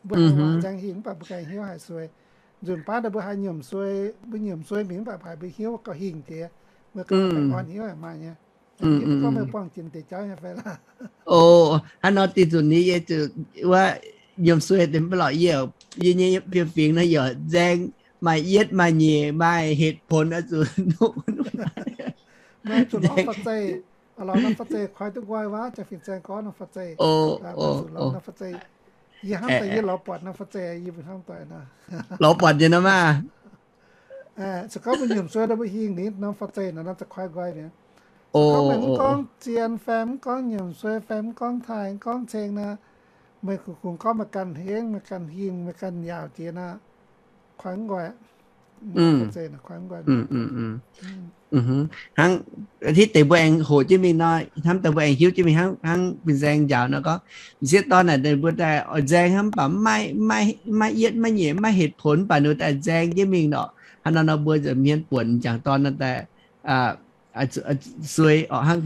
Mbuo nzaeng hingh mv baac mbuo ganh hnyouv haiz suei. Nzunc baav naaic mbuo haiz nyiemc suei, mbuo nyiemc suei mingh mv baac haiz mbuo hnyouv gauh hingh jiex, mbuo ganh baengh orn hnyouv maaih nyei. Gorngv meih buangh jiex deix jauv nyei fai laac? O, hnangv nor dih nzunc ni yie zuqc wuov nyiemc suei deix mv baac lorqc, yie, yie nyei fiem-fingx nor yaac nzaeng maaih yietv maaih nyeic maaih เหตุผล oix zuqc nuqv, nuqv naaic. Lorz faah zeih, lorz faah zeih koi duqv nqoi wuov, jaa fin-saeng gorngv nor faah zeih. Lorz faah zeih. Yie hnamv daaih yie lorz buatc nor faah zeih, yie mbuo hnamv daaih nor. Lorz buatc nyei nor maah. Se gorngv mbuo nyiemc suei nor mbuo hingh ni nor faah zeih nor, nor za'gengh koi nqoi mi'aqv. Se gorngv meih mv gorngv zien fai mv gorngv nyiemc suei fai mv gorngv taaih mv gorngv ceng nor, meih kungx, kungx gorngv meih ganh hingh, meih ganh hingh, meih ganh yaauc jiex nor, koi mv nqoi. Hnangv hitv deix mbuo aengx hoqc jienv mingh nor, hnamv daaih mbuo aengx hiuv jienv mingh hnangv, hnangv fin-saeng njaaux nor gorngv, m'sieqv dorn naaic mbuo daaih oix nzaeng hnangv mv baac maiv, maiv yietv maiv nyeic maiv เหตุผล mv baac ninh daaih nzaeng jienv mingh nor. Hnangv nor nor mbuo nza'hmien buonc m'jangc dorn nor daaih suei orqc. Hnangv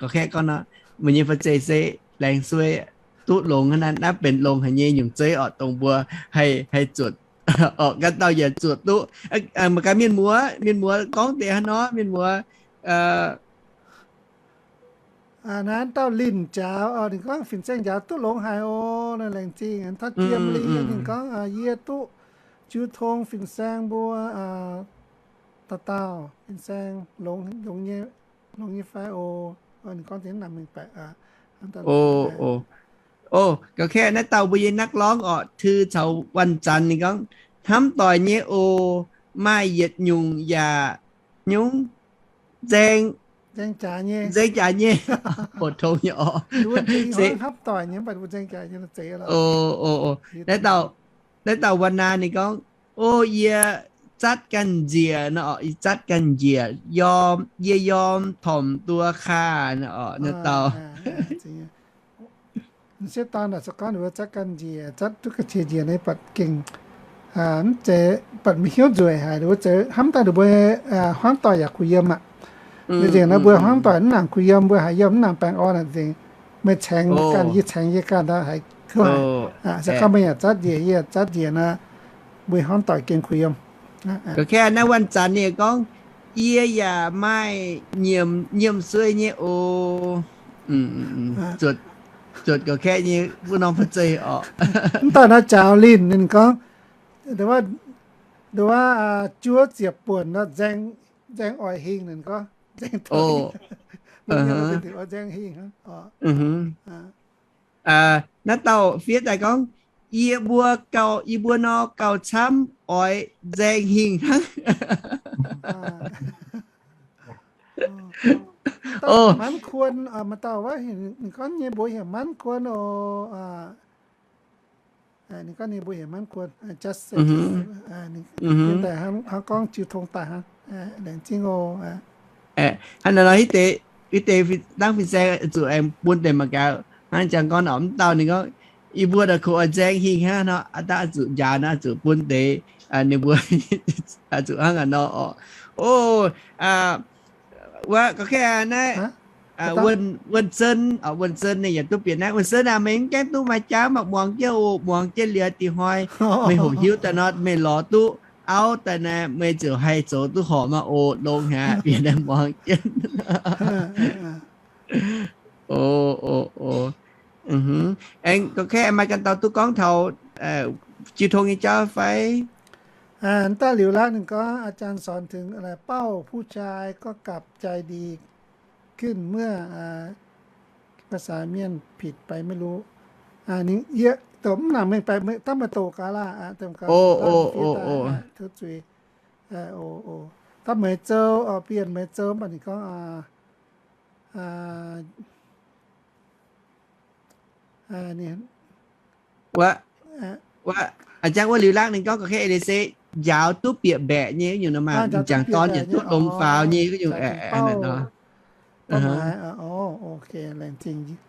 gorqv-kaeqv gorngv nor, meih nyei fa'zeiv se laengz suei duqv longx hnangv naaiv, naaiv benx longx haic nyei nyungc zeiv orqc, dongh mbuo haih, haih zuotc orqc, ganh dauh yaac zuotc duqv. Mangc gaax mienh muoz, mienh muoz gorngv deix hnangv nor, mienh muoz naaiv dauh linh njaaux, ninh gorngv fin-saeng njaaux duqv longx haic oc. Naaiv laengz zingh taux jiem lingh, ninh gorngv yie duqv jiu tong fin-saeng mbuo dauh dauh fin-saeng longx, longx nyei fai oc. Ninh gorngv deix mv nangc mengh baeqc. Oc, gorqv-kaeqv naaiv dauh mbuo nyei นักร้อง orqc, Tui caux Wan Zanx ninh gorngv, hnamv doic nyei oc, maaih yietc nyungc yaac nyungc nzaeng, nzaeng jaax nyei, phổ thông nyei orqc. Naaiv dauh, naaiv dauh Wan Naa ninh gorngv, o, yie zatv ganh njiec nor, yie zatv ganh njiec, yie yiem tormx duqv kaav nor, naaiv dauh. Sieqv dorn naaic se gorngv ninh mbuo zatv ganh njiec, zatv duqv ga'qiex njiec naaiv, buatc gengh mv zeiz, buatc maiv hnyouv nzueic haic. Ninh mbuo zeiz hnamv daaih ninh mbuo hmuangv doic yaac kuh yiem aqv. Nzengc naaiv mbuo hmuangv doic mv nangc kuh yiem, mbuo haiz yiem mv nangc baengh orn nzengc. Meih caengx ganh, yie caengx yie ganh, haiz kuv haic. Se gorngv meih yaac zatv njiec, yie yaac zatv njiec nor, mbuo hmuangv doic gengh kuh yiem. Gorqv-kaeqv naaiv Wan Zanx ninh gorngv, yie yaac maaih nyiemc, nyiemc suei nyei oc. Zuotc gorqv-kaeqv nyei wuov norm fa'zeiv orqc. Mv dauh naaiv jaaux linh ninh gorngv, nduov, juov ziepc buonc nor, nzaeng oix hingh ninh gorngv, nzaeng, nzaeng hingh. Naaiv dauh fiev daaih gorngv, yie mbuo gauh, yie mbuo nor gauh camv oix nzaeng hingh hnangv. Manv kuon, maaih dauh wuov, ninh gorngv nyei mbuox heuc Manv Kuon oc. Ninh gorngv ninh mbuox heuc Manv Kuon, just say, ninh daaih hnangv gorngv jiu tong daaih hnangv, laengz zingh oc. Hnangv naaiv nor, hitv deix dangv fin-saeng zuqc aengx bun deix mangc gaax. Hnangv jangx gorngv nor, mv dauh ninh gorngv, yie mbuo naaic kungx oix nzaeng hingh hnangv nor, aa dangh zuqc njaaux naaiv zuqc bun deix ninh mbuo zuqc hnangv aqv nor orqc. O, wuov gorqv-kaeqv naaiv, Wuonh Sen, Wuonh Sen ninh yaac duqv bieqc naaiv. Wuonh Sen aah, meih mv gaengh duqv maaih jauv mv baac muangx jienv oc, muangx jienv liuz dingc hnoi meih hoqc hiuv daaih nor, meih lorz duqv auv daaih naaic, meih ziouc haih zoux duqv horpc maah oc. Longx haic, bieqc naaiv muangx jienv. O, o, o. Aengx gorngv-kaeqv maaih ganh dauh duqv gorngv taux jiu tong nyei jauv fai? Daaih liuz laaix ninh gorngv อาจารย์สอนถึงอะไร เป้าผู้ชายก็กลับใจดีขึ้นเมื่อ ภาษาเมียนผิดไปไม่รู้ yie doqc mv nangc mengh baeqc, dangh meih doqc gaax laah, dangh meih zoux, bienh meih zoux, mv baac ninh gorngv wuov, a'jang wuov liuz laangh ninh gorngv gorqv-kaeqv eix leiz se njaaux duqv bieqc mbaeqc nyei nyungc nor maah, m'jangc dorn yaac duqv longx faaux nyei nyungc nor.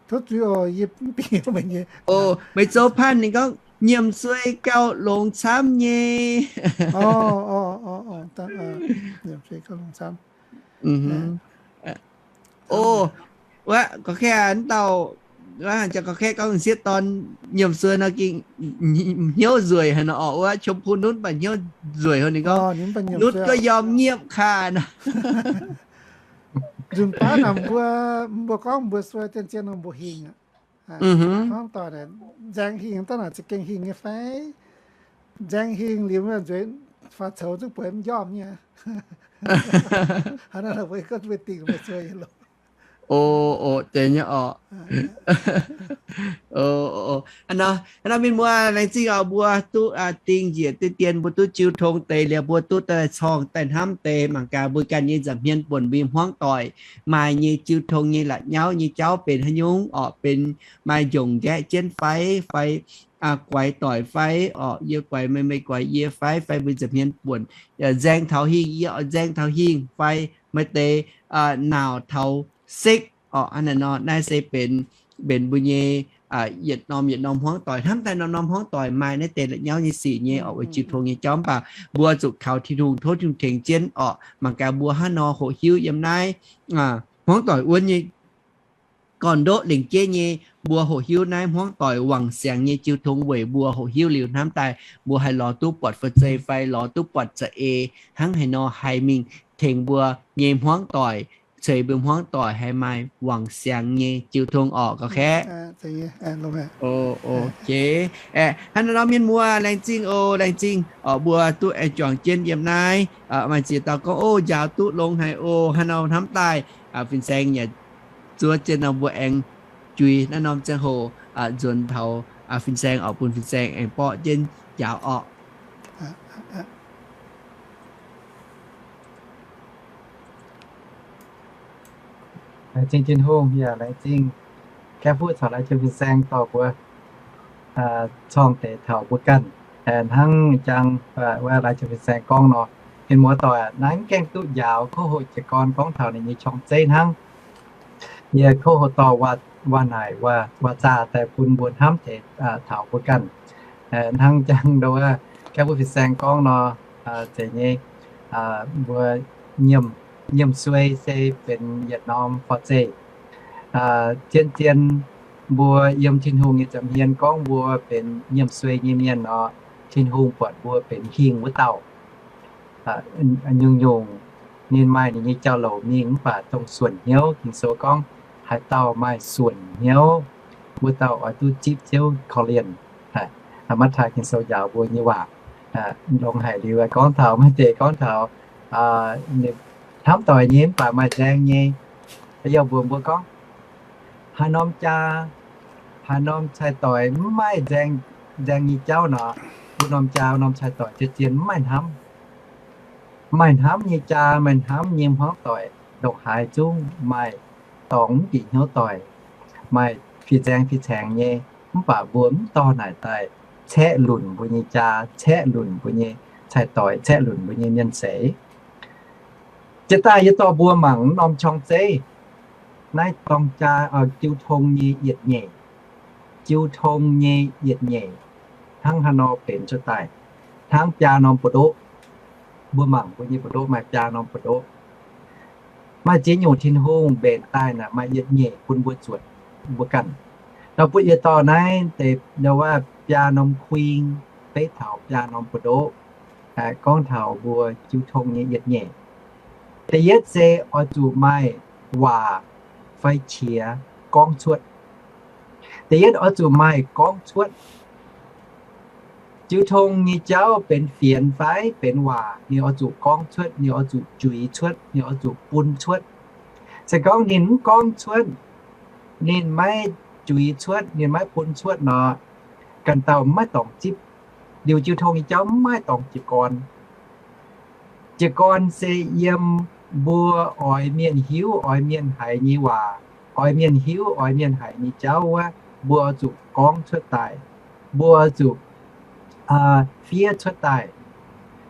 Tov zuiz oc, yie mv bieqc meih nyei. O, meih zoux panh ninh gorngv nyiemc suei gauh longx camv nyei. O, wuov gorqv-kaeqv aac, wuov gorqv-kaeqv gorngv sieqv dorn nyiemc suei nor gengh hnyouv nzueic haic nor orqc. Wuov ชมพูนุช mv baac hnyouv nzueic haic ninh gorngv, nutv gorqv yiem nyiemc kaax nor. Nzunc baav naaic mbuo, mbuo gorngv mbuo suei dien zien nor mbuo hingh aqv. Hnangv doic naaic, nzaeng hingh daaih naaic za'gengh hingh nyei fai? Nzaeng hingh liuz nzueic faaux coux zungv bueix mv njormh nyei. Hnangv naaic mbuo gorngv mbuo dingc mbuo suei loh. O, o, deix nyei orqc. Hnangv nor mienh muoz, laengz zingh oc, mbuo duqv dingh njiec deix dien, mbuo duqv jiu tong deix liuz, mbuo duqv daaih corngh daaih hnamv deix mangc gaax mbuo ganh nyei nza'hmien buonc mbuo nyei hmuangv doic maaih nyei jiu tong nyei la'nyauv nyei jauv benx haaix nyungc orqc, benx maaih njongc nqaeqv jienv fai, fai guaix doic fai orqc, yie guaix meih, meih guaix yie fai, fai mbuo nza'hmien buonc nzaeng taux hingh, yie oix nzaeng taux hingh fai, maaih deix nauc taux sekv orqc. Hnangv naaic nor, naaiv se benx, benx mbuo nyei yietc norm yietc norm hmuangv doic. Hnamv daaih norm-norm hmuangv doic maaih naaiv deix la'nyauv nyei sic nyei orqc, weic jiu tong nyei jauv. Mv baac mbuo zuqc kaux Tin-Hungh, tov Tin-Hungh tengx jienv orqc. Mangc gaax mbuo haaix nor hoqc hiuv yiem naaiv hmuangv doic wuonv nyei gorn-ndoqv lengc jeiv nyei, mbuo hoqc hiuv naaiv hmuangv doic wangc siangx nyei jiu tong weic mbuo hoqc hiuv liuz hnamv daaih mbuo haih lorz duqv buatc fu'zei fai lorz duqv buatc za'eix hnangv haaix nor haih mingh tengx mbuo nyei hmuangv doic, ceix mbuo hmuangv doic haih maaih wangc siangx nyei jiu tong orqc, gauh kaeqv. Hnangv naaiv nor mienh muoz, laengz zingh oc, laengz zingh orqc, mbuo duqv aengx juangc jienv yiem naaiv. Maaih ziex dauh gorngv, o, njaaux duqv longx haic oc, hnangv nor hnamv daaih fin-saeng yaac zuov jienv nor mbuo aengx jui naaiv norm ziangh hoc nzuonx taux fin-saeng orqc, bun fin-saeng aengx borqv jienv njaaux orqc. Laengz zingh Tin-Hungh yaac laengz zingh Kaeqv Fuqv caux Lai Jien Fin-Saeng dorh mbuo corng deix taux mbuo ganh. Hnangv jang wuov Lai Jien Fin-Saeng gorngv nor, mienh muoz doic, naaiv mv gaengh duqv njaaux kouv hoqc jiez gorn gorngv taux ninh nyei qorng-zeiv hnangv. Yie kouv hoqc dorh waac-naaic, waac-zaah daaih bun mbuo hnamv deix taux mbuo ganh. Hnangv jang ndo wuov Kaeqv Fuqv Fin-Saeng gorngv nor, zeiz nyei, mbuo nyiemc suei se benx yietc norm forv-zeih. Zien-zien mbuo yiem Tin-Hungh nyei nza'hmien gorngv mbuo benx nyiemc suei nyei mienh nor, Tin-Hungh buatc mbuo benx hingh wuov dauh. Nyungc-nyungc ninh maaih ninh nyei jauv-louc mingh, mv baac dongh suonc hnyouv, Ging-Sou gorngv haaix dauh maaih suonc hnyouv, wuov dauh oix duqv zipv Ziouv korv-lienh. Matv^taai Ging-Sou njaaux mbuo nyei waac, longx haic liuz gorngv taux maaih deix gorngv taux hnamv doic nyei mv baac maaih nzaeng nyei. Yie mbuox mbuo gorngv, haaix norm jaa, haaix norm cai-doic mv maaih nzaeng, nzaeng nyei jauv nor, wuov norm jaa, wuov norm cai-doic zien-zien mv maaih hnamv. Maaih hnamv nyei jaa, maaih hnamv nyei hmuangv doic, ndongc haaix zungv maaih dorngx mv bieqc hnyouv doic, maaih fih nzaeng fih caengx nyei, mv baac mbuo mv dorh naaic daaih caeqv lunc mbuo nyei jaa, caeqv lunc mbuo nyei cai-doic, caeqv lunc mbuo nyei mienh seix. Jiex daaih yie dorh mbuo mangc norm qorng-zeiv. Naaiv dorng jaa, jiu tong nyei yietc nyeic. Jiu tong nyei yietc nyeic hnangv haaix nor benx cuotv daaih? Hnangv biaa norm buoz-ndoqv. Mbuo mangc mbuo nyei buoz-ndoqv maaih biaa norm buoz-ndoqv. Maaih ziex nyungc Tin-Hungh mbenc daaih naaic maaih yietc nyeic bun mbuo zuotc mbuo ganh. Nor butv yie dorh naaiv deix wuov biaa norm kuing beiv taux biaa norm buoz-ndoqv, gorngv taux mbuo jiu tong nyei yietc nyeic. Da'yietv se oix zuqc maaih waac fai qiex gorngv cuotv. Da'yietv oix zuqc maaih gorngv cuotv. Jiu tong nyei jauv benx fienx fai benx waac, ninh oix zuqc gorngv cuotv, ninh oix zuqc juix cuotv, ninh oix zuqc bun cuotv. Se gorngv ninh mv gorngv cuotv, ninh maiv juix cuotv, ninh maiv bun cuotv nor, ganh dauh maiv dorngc zipv. Liuz jiu tong nyei jauv maiv dorngc jiez gorn. Jiez gorn se yiem mbuo oix mienh hiuv, oix mienh haiz nyei waac, oix mienh hiuv, oix mienh haiz nyei jauv wuov, mbuo oix zuqc gorngv cuotv daaih, mbuo oix zuqc fiev cuotv daaih,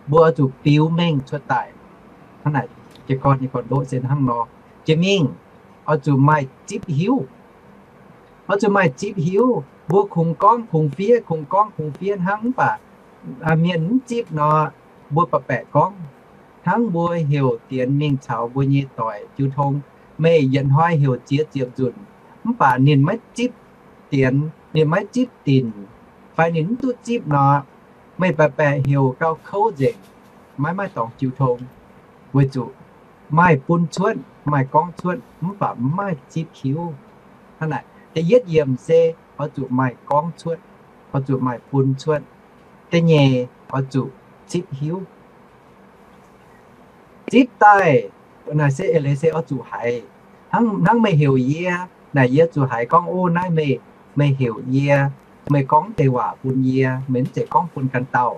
mbuo oix zuqc biux mengh cuotv daaih. Hnangv naaic, jiez gorn nyei gorn-ndoqv se hnangv nor. Jiex mingh, oix zuqc maaih zipv hiuv. Oix zuqc maaih zipv hiuv. Mbuo kungx gorngv kungx fiev, kungx gorngv kungx fiev hnangv, mv baac mienh mv zipv nor, mbuo ba'baeqc gorngv. Hnangv mbuo heuc dienx mingh caux mbuo nyei doic jiu tong, meih yietc hnoi heuc ziex ziepc nzunc, mv baac ninh maiv zipv dienx, ninh maiv zipv dinc, fai ninh mv duqv zipv nor, meih ba'baeqc heuc gauh kouv nzengc, maiv maaih dorngx jiu tong. Weic zuqc maaih bun cuotv, maaih gorngv cuotv, mv baac maiv zipv hiuv. Hnangv naaic, da'yietv yiemc se oix zuqc maaih gorngv cuotv, oix zuqc maaih bun cuotv. Da'nyeic oix zuqc zipv hiuv. Zipv daaih naaic se eix leiz se oix zuqc haiz. Hnangv, hnangv meih heuc yie, naaic yie zuqc haiz gorngv, o, naaiv meih, meih heuc yie, meih gorngv deix waac bun yie, meih mv zeiz gorngv bun ganh dauh.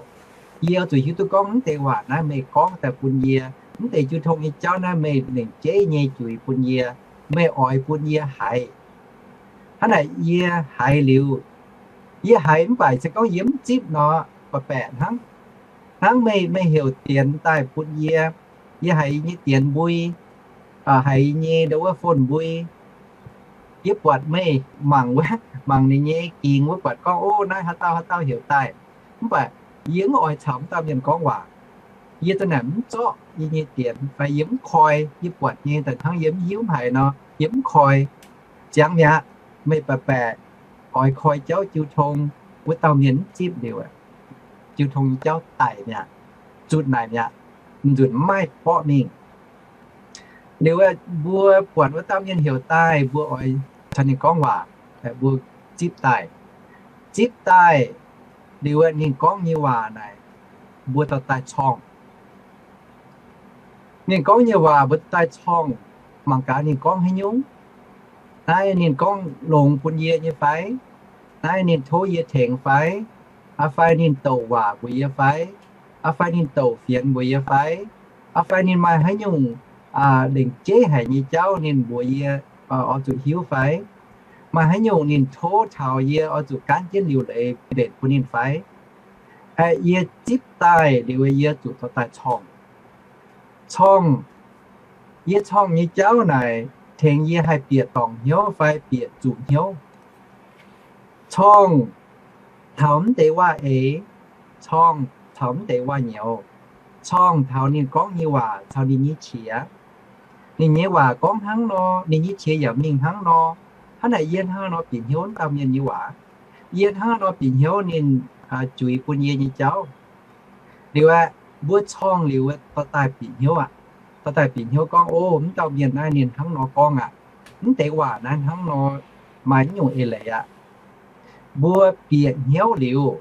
Yie oix zuqc hiuv duqv gorngv mv deix waac naaiv meih gorngv daaih bun yie, mv deix jiu tong nyei jauv naaiv meih lengc jeiv nyei juix bun yie, meih oix bun yie haiz. Hnangv naaic yie haiz liuz, yie haiz mv baac se gorngv yie mv zipv nor, ba'baeqc hnangv. Hnangv meih, meih heuc dienx daaih bun yie, yie haiz nyei dienx mbui, haiz nyei ndo wuov phone mbui, yie buatc meih mangc wuov, mangc ninh nyei gingx wuov buatc gorngv, ov, naaiv haaix dauh haaix dauh heuc daaih. Mv baac yie mv oix caux wuov dauh mienh gorngv waac. Yie za'naaic mv zorqv yie nyei dienx fai yie mv koi, yie buatc nyei daaih hnangv yie mv hiuv haic nor, yie mv koi. Ziangx mi'aqv, meih baeqc baeqc oix koi jauv jiu tong, wuov dauh mienh mv zipv liuz, jiu tong nyei jauv daic mi'aqv, zutc naaic mi'aqv, m'nzunc mv maaih borqv mingh. Liuz mbuo buatc wuov dauh mienh heuc daaih, mbuo oix caux ninh gorngv waac, mbuo zipv daaih. Zipv daaih liuz, ninh gorngv nyei waac naaic, mbuo dorh daaih corngh. Ninh gorngv nyei waac mbuo daaih corngh, mangc gaax ninh gorngv haaix nyungc. Naaiv ninh gorngv longx bun yie nyei fai? Naaiv ninh tov yie tengx fai? Aa fai ninh douc waac mbuox yie fai? Aa fai ninh douc fienx mbuox yie fai? Aa fai ninh maaih haaix nyungc lengc jeiv haic nyei jauv ninh mbuox yie, oix zuqc hiuv fai? Maaih haaix nyungc ninh tov taux yie oix zuqc gaanv jienv liuc leiz mbenc bun ninh fai? Aeqv, yie zipv daaih liuz yie zuqc dorh daaih corngh. Corngh, yie corngh nyei jauv naaic tengx yie haih bieqc dorngc hnyouv fai bieqc zuqc hnyouv. Corngh taux mv deix waac-eix, corngh taux mv deix waac-nyouz, corngh taux ninh gorngv nyei waac caux ninh nyei qiex. Ninh nyei waac gorngv hnangv nor, ninh nyei qiex yaac mingh hnangv nor. Hnangv naaic yie hnangv nor bieqc hnyouv wuov dauh mienh nyei waac. Yie hnangv nor bieqc hnyouv ninh juix bun yie nyei jauv. Liuz aeqv, mbuo corngh liuz dorh daaih bieqc hnyouv aqv. Dorh daaih bieqc hnyouv gorngv, ov, mv dauh mienh naaiv ninh hnangv nor gorngv aqv. Mv deix waac naaiv hnangv nor maaih nyungc eix leiz aqv. Mbuo bieqc hnyouv liuz,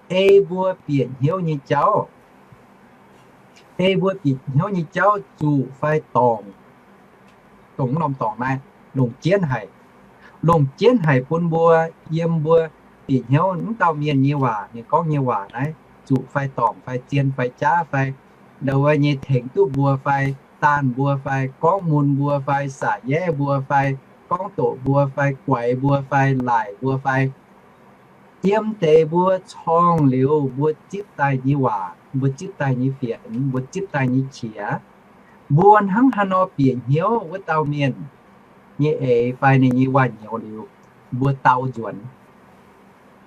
ei mbuo bieqc hnyouv nyei jauv, ei mbuo bieqc hnyouv nyei jauv zuqc fai dorngc, dongh norm dorngc naaiv longc jienv haic. Longc jienv haic bun mbuo yiem mbuo bieqc hnyouv mv dauh mienh nyei waac, ninh gorngv nyei waac naaiv zuqc fai dorngc fai zien fai jaav fai ndau wuov nyei tengx duqv mbuo fai daanh mbuo fai gorngv mun mbuo fai saac yaev mbuo fai gorngv doqc mbuo fai guaix mbuo fai laaic mbuo fai yiem deix mbuo corngh liuz mbuo zipv daaih nyei waac, mbuo zipv daaih nyei fienx, mbuo zipv daaih nyei qiex, mbuo hnangv haaix nor bieqc hnyouv wuov dauh mienh nyei eix fai ninh nyei waac-nyouz liuz, mbuo dau nzuonx.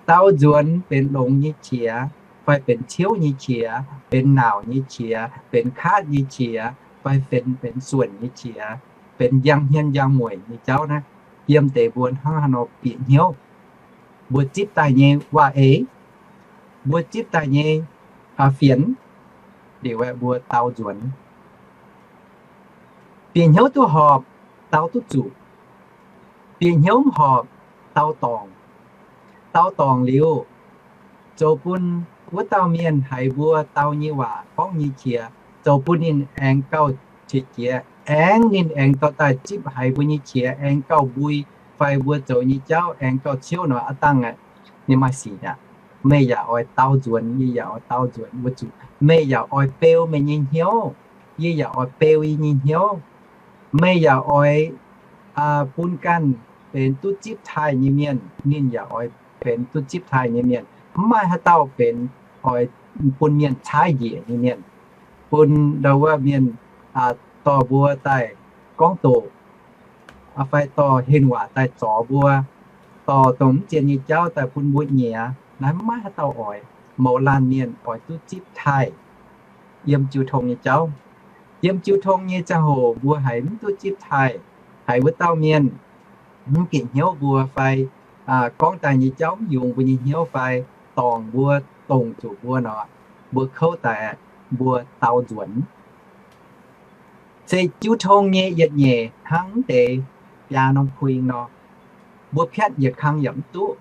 Dau nzuonx benx longx nyei qiex, fai benx ciouv nyei qiex, benx nauc nyei qiex, benx kaatv nyei qiex, fai benx, benx suonc nyei qiex, benx njang hmien njang mueic nyei jauv naaiv, yiem deix mbuo hnangv haaix nor bieqc hnyouv. Mbuo zipv daaih nyei waac-eix, mbuo zipv daaih nyei fienx, liuz aeqv, mbuo dau nzuonx. Bieqc hnyouv duqv horpc, dau duqv zuqc. Bieqc hnyouv mv horpc, dau dorngc. Dau dorngc liuz, zoux bun wuov dauh mienh haiz mbuo dau nyei waac gorngv nyei qiex, zoux bun ninh aengx gauh qiex jiez, aengx ninh aengx dorh daaih zipv haiz mbuo nyei qiex aengx gauh mbui, fai mbuo zoux nyei jauv aengx gauh ciouv nor aqv dangh aqv. Ninh maaih sic aqv. Meih yaac oix dau nzuonx, yie yaac oix dau nzuonx, weic zuqc meih yaac oix beu meih nyei hnyouv, yie yaac oix beu yie nyei hnyouv. Meih yaac oix bun ganh benx duqv zipv taaih nyei mienh, ninh yaac oix benx duqv zipv taaih nyei mienh. Mv maaih haaix dauh benx oix bun mienh caaiv njiec nyei mienh, bun ndau wuov mienh dorh mbuo daaih gorngv doqc, fai dorh henh waac daaih zorx mbuo, dorh dongh mv zien nyei jauv daaih bun mbuo nyiex. Naaiv mv maaih haaix dauh oix. Mouz laanh mienh oix duqv zipv taaih yiem jiu tong nyei jauv. Yiem jiu tong nyei ziangh hoc mbuo haiz mv duqv zipv taaih, haiz wuov dauh mienh mv bieqc hnyouv mbuo fai gorngv daaih nyei jauv mv yungz mbuo nyei hnyouv fai dorngc mbuo, dongc zuqc mbuo nor, mbuo kouv daaih, mbuo dau nzuonx. Se jiu tong nyei yietc nyeic hnangv deix biaa norm kuing nor, mbuo piatv yietc kang yaac mv duqv.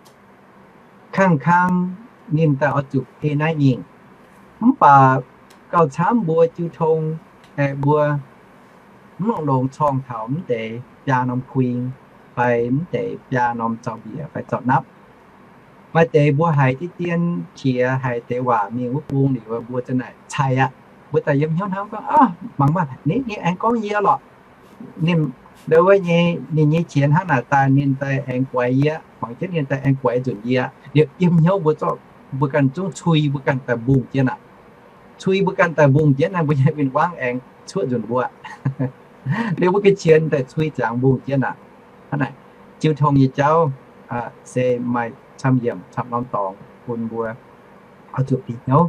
Kang-kang ninh daaih oix zuqc ei naaiv mingh. Mv baac gauh camv mbuo jiu tong aeqv, mbuo mv longx-longx corngh taux mv deix biaa norm kuing fai mv deix biaa norm zaux-mbiec fai zaux-napv. Maaih deix mbuo haiz diqv dien qiex haiz deix waac mingh wuov bung liuz, mbuo za'naaic cai aqv. Mbuo daaih yiem hnyouv hnamv gorngv, aav, mangc maah, ninh, ninh aengx gorngv yie lorqc. Ninh, ndau wuov nyei, ninh nyei qiex hnangv naaic daaih, ninh daaih aengx guaix yie, mangc jienv ninh daaih aengx guaix nzunc yie. Liuz yiem hnyouv mbuo zorqv, mbuo ganh zungv cui mbuo ganh daaih mbungh jienv aqv. Cui mbuo ganh daaih mbungh jienv naaiv, mbuo nyei win-wangv aengx cuotv nzunc mbuo. Liuz mbuo ganh qienx daaih cui ziangx mbungh jienv aqv. Hnangv naaic, jiu tong nyei jauv, se maaih camv yiemc camv norm dorngx bun mbuo oix zuqc bieqc hnyouv.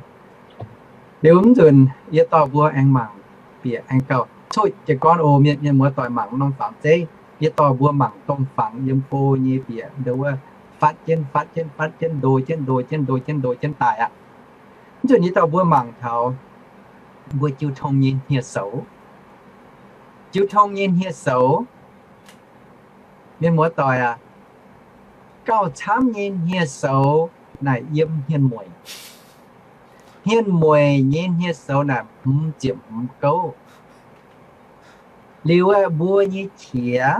Liuz mv nzunc yie dorh mbuo aengx mangc bieqc aengx gauh coqv jiez gorn oc. Mienh, mienh muoz doic mangc norm fangx zeiv, yie dorh mbuo mangc domh fangx yiem go nyei bieqc ndo wuov, fatv jienv fatv jienv fatv jienv, ndo jienv ndo jienv ndo jienv ndo jienv daaih aqv. Mv nzunc yie dorh mbuo mangc taux mbuo jiu tong nyei hniev-soux. Jiu tong nyei hniev-soux, mienh muoz doic aac, gauh camv nyei hniev-soux naaic yiem hmien mueic. Hmien mueic nyei hniev-soux naaic hmz ziepc hmz gouv. Liuz aeqv, mbuo nyei qiex,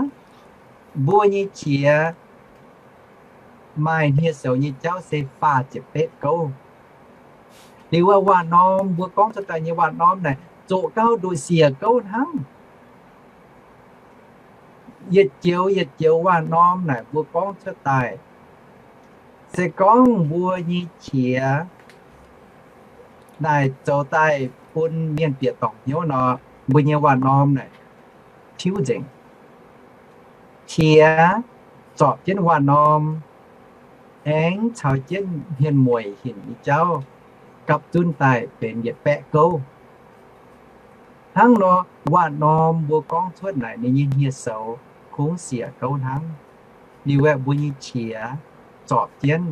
mbuo nyei qiex maaih hniev-soux nyei jauv se faah ziepc betv gouv. Liuz aeqv, waac-norm, mbuo gorngv cuotv daaih nyei waac-norm naaic zoqc gauh nduqc siec gouv hnangv. Yietc joux yietc joux waac-norm naaic mbuo gorngv cuotv daaih, se gorngv mbuo nyei qiex naaic zoux daaih bun mienh bieqc dorngc hnyouv nor, mbuo nyei waac-norm naaic tiuv nzengc. Qiex zorpc jienv waac-norm, aengx caux jienv hmien mueic hinc nyei jauv gapv zunv daaih benx yietc baeqv gouv. Hnangv nor, waac-norm mbuo gorngv cuotv naaic ninh nyei hniev-soux kungx siec gouv hnangv. Liuz aeqv, mbuo nyei qiex zorpc jienv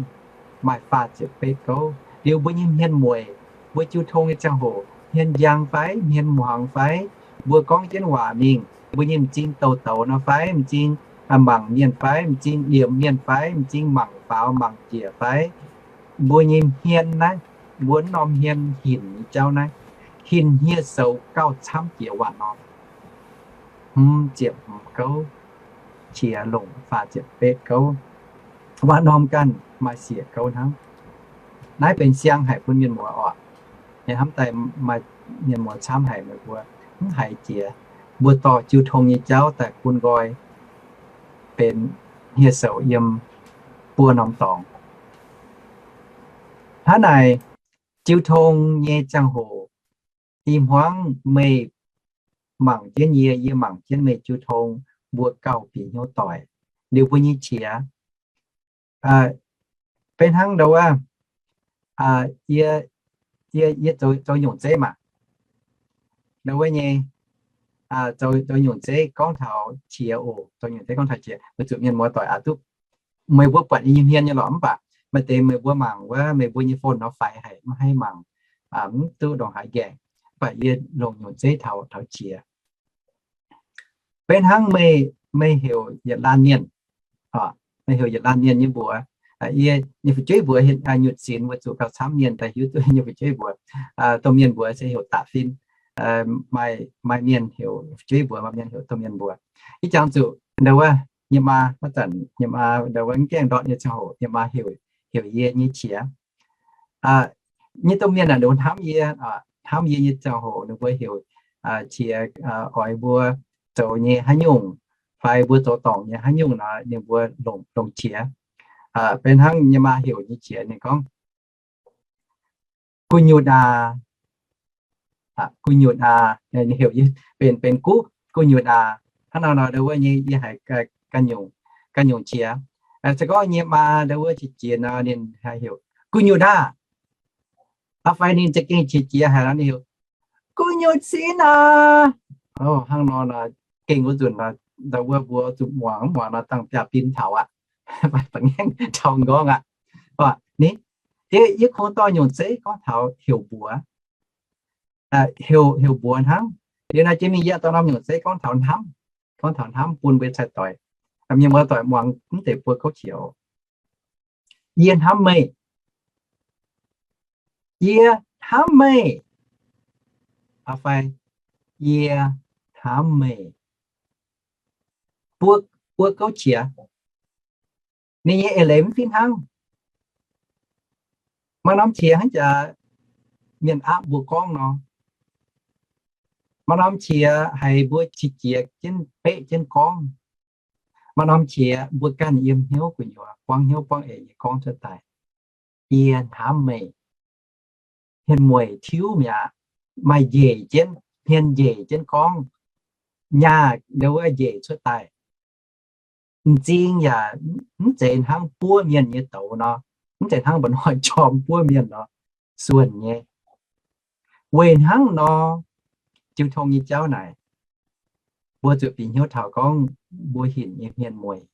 maaih faah ziepc betv gouv. Liuz mbuo nyei hmien mueic, mbuo jiu tong nyei ziangh hoc, hmien njang fai hmien muangx fai, mbuo gorngv jienv waac mingh, mbuo nyei m'zing douz-douz nor fai, m'zing mangc mienh fai, m'zing liemh mienh fai, m'zing mangc faaux mangc njiec fai, mbuo nyei hmien naaiv, mbuo wuov norm hmien hinc nyei jauv naaiv, hinc hniev-soux gauh camv jiex waac-norm. Hmz ziepc hmz gouv, qiex longc faah ziepc betv gouv. Waac-norm ganh maaih siec gouv hnangv. Naaiv benx siang haic bun mienh muoz oc. Yie hnamv daaih maaih mienh muoz camv haic meih mbuo mv haiz jiex. Mbuo dorh jiu tong nyei jauv daaih bun nqoi benx hniev-soux yiem buo norm dorngx. Hnangv naaic, jiu tong nyei ziangh hoc, ih hmuangv meih mangc jienv yie, yie mangc jienv meih jiu tong, mbuo gauh bieqc hnyouv doic. Liuz mbuo nyei qiex, benx hnangv ndo wuov, yie, yie zoux, zoux nyungc zeiv maah, ndo wuov nyei, zoux, zoux nyungc zeiv gorngv taux qiex oc, zoux nyungc zeiv gorngv taux qiex, weic zuqc mienh muoz doic aqc duqv meih mbuo buatc yie nyei hmien nyei lorqc, mv baac maaih deix meih mbuo mangc wuov meih mbuo nyei phone nor faix haic, mv haih mangc, mv duqv ndongc haaix nqaengc. Mv baac yie longc nyungc zeiv taux, taux qiex. Benx hnangv meih, meih heuc yietc laanh mienh, meih heuc yietc laanh mienh nyei mbuox, yie nyei fu'jueiv mbuox nyutc sinx weic zuqc gauh camv mienh daaih hiuv duqv nyei fu'jueiv mbuox. Domh mienh mbuox se heuc da'fin. Maaih, maaih mienh heuc fu'jueiv mbuox, maaih mienh heuc domh mienh mbuox. Ih jangx zuqc ndo wuov nyei maa, maiv zanc nyei maa ndo wuov mv gaengh ndortv nyei ziangh hoc, nyei maa heuc, heuc yie nyei qiex. Nyei domh mienh naaic ninh hnamv yie, hnamv yie nyei ziangh hoc ninh mbuo heuc qiex, oix mbuo zoux nyei haaix nyungc, fai mbuo zoux dorngc nyei haaix nyungc nor ninh mbuo longc, longc qiex. Benx hnangv nyei maa heuc nyei qiex ninh gorngv, gu'nyutc aac, gu'nyutc aac, ninh heuc yie benx, benx gu'nyutc aac. Hnangv nor nor ndo wuov nyei yie haiz ganh nyungc, ganh nyungc qiex. Se gorngv nyei maa ndo wuov qiex jiex nor ninh heuc gu'nyutc aah, fai ninh za'gengh qiex jiex haic nor ninh heuc gu'nyutc sinx aah. Hnangv nor nor gengh wuov nzunc nor, ndo wuov mbuo zuqc muangx, muangx nor dangh biaav-bin taux aqv, fai ba'ngaengv taux nqorngv aqv. Ni, yie kungx dorh nyungc zeiv gorngv taux heuc mbuox, heuc, heuc mbuox hnangv. Liuz naaiv jiex mingh yie dorh norm nyungc zeiv gorngv taux hnamv, gorngv taux hnamv bun mbuo cai-doic, mienh muoz-doic muangx mv deix buo gouv qiex oc. Yie hnamv meih. Yie hnamv meih. Fai yie hnamv meih. Buo, buo gouv qiex, ninh nyei eix leiz mv fih hnangv. Maaih norm qiex hnangv jaax mienh aapv mbuo gorngv nor, maaih norm qiex haiz mbuo qiex jiex jienv beqv jienv gorngv. Maaih norm qiex mbuo ganh yiem hnyouv gu'nyuoz buangv hnyouv buangv eix nyei gorngv cuotv daaih, yie hnamv meih. Hmien mueic tiuv mi'aqv, maaih njiec jienv, hmien njiec jienv gorngv, nyaah ndo wuov njiec cuotv daaih. M'zing yaac mv zeiz hnangv buov mienh nyei douz nor, mv zeiz hnangv mba'hnoi jorm buov mienh nor, suonc nyei. Weic hnangv nor, jiu tong nyei jauv naaic, mbuo zuqc bieqc hnyouv taux gorngv mbuo hinc nyei hmien mueic,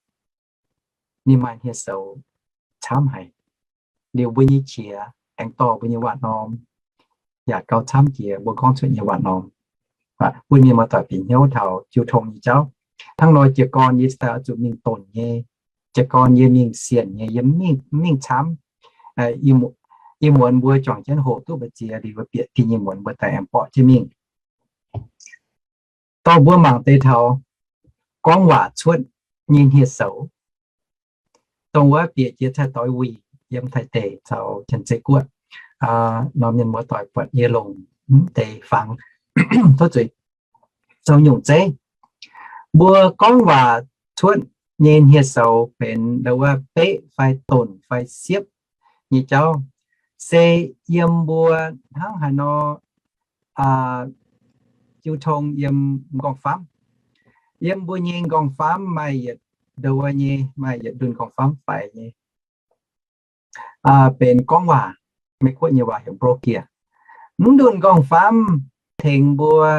ninh maaih hniev-soux camv haic. Liuz mbuo nyei qiex aengx dorh mbuo nyei waac-norm yaac gauh camv jiex mbuo gorngv cuotv nyei waac-norm. Bun mienh muoz-doic bieqc hnyouv taux jiu tong nyei jauv. Hnangv nor jiez gorn yie daaih oix zuqc mingh donc nyei. Jiez gorn yie mingh sienc nyei, yie mv mingh camv. Ih muonz mbuo juangc jienv hoqc duqv mbu'ziex liuz bieqc dinh nyei muonz mbuo daaih aengx borqv jienv mingh. Dorh mbuo mangc deix taux gorngv waac cuotv nyei hniev-soux, dongh wuov bieqc jiex Taiv-Doix Wuic yiem Taiv deic caux Janx-Zei Guoqv nor, mienh muoz-doic buatc yie longc deix fangx tov zuiz zoux nyungc zeiv. Mbuo gorngv waac cuotv nyei hniev-soux benx ndau wuov beqv fai donc fai siepv nyei jauv, se yiem mbuo hnangv haaix nor jiu tong yiem m'nqorngv-famv. Yiem mbuo nyei m'nqorngv-famv maaih yietc ndau wuov nyei, maaih yietc ndunh m'nqorngv-famv faix nyei, benx gorngv waac, Meiv Guoqv nyei waac heuc bro-gear. Mv ndunh m'nqorngv-famv tengx mbuo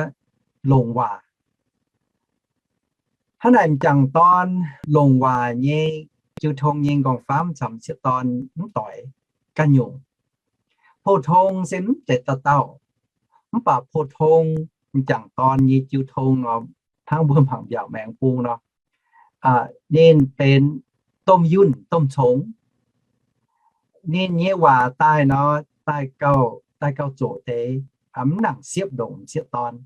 longc waac. Hnangv naaic m'jangc dorn longc waac nyei jiu tong nyei m'nqorngv-famv caux m'sieqv dorn mv doix ganh nyungc. Pou-tong se mv zeiz dauh dauh, mv baac pou-tong m'jangc dorn nyei jiu tong nor, hnangv mbuo mangc mbiaauc maengx bung nor, ninh benx domh yunh domh congx. Ninh nyei waac daaih nor, daaih gauh, daaih gauh zoqc deix, mv nangc siepv ndongc m'sieqv dorn.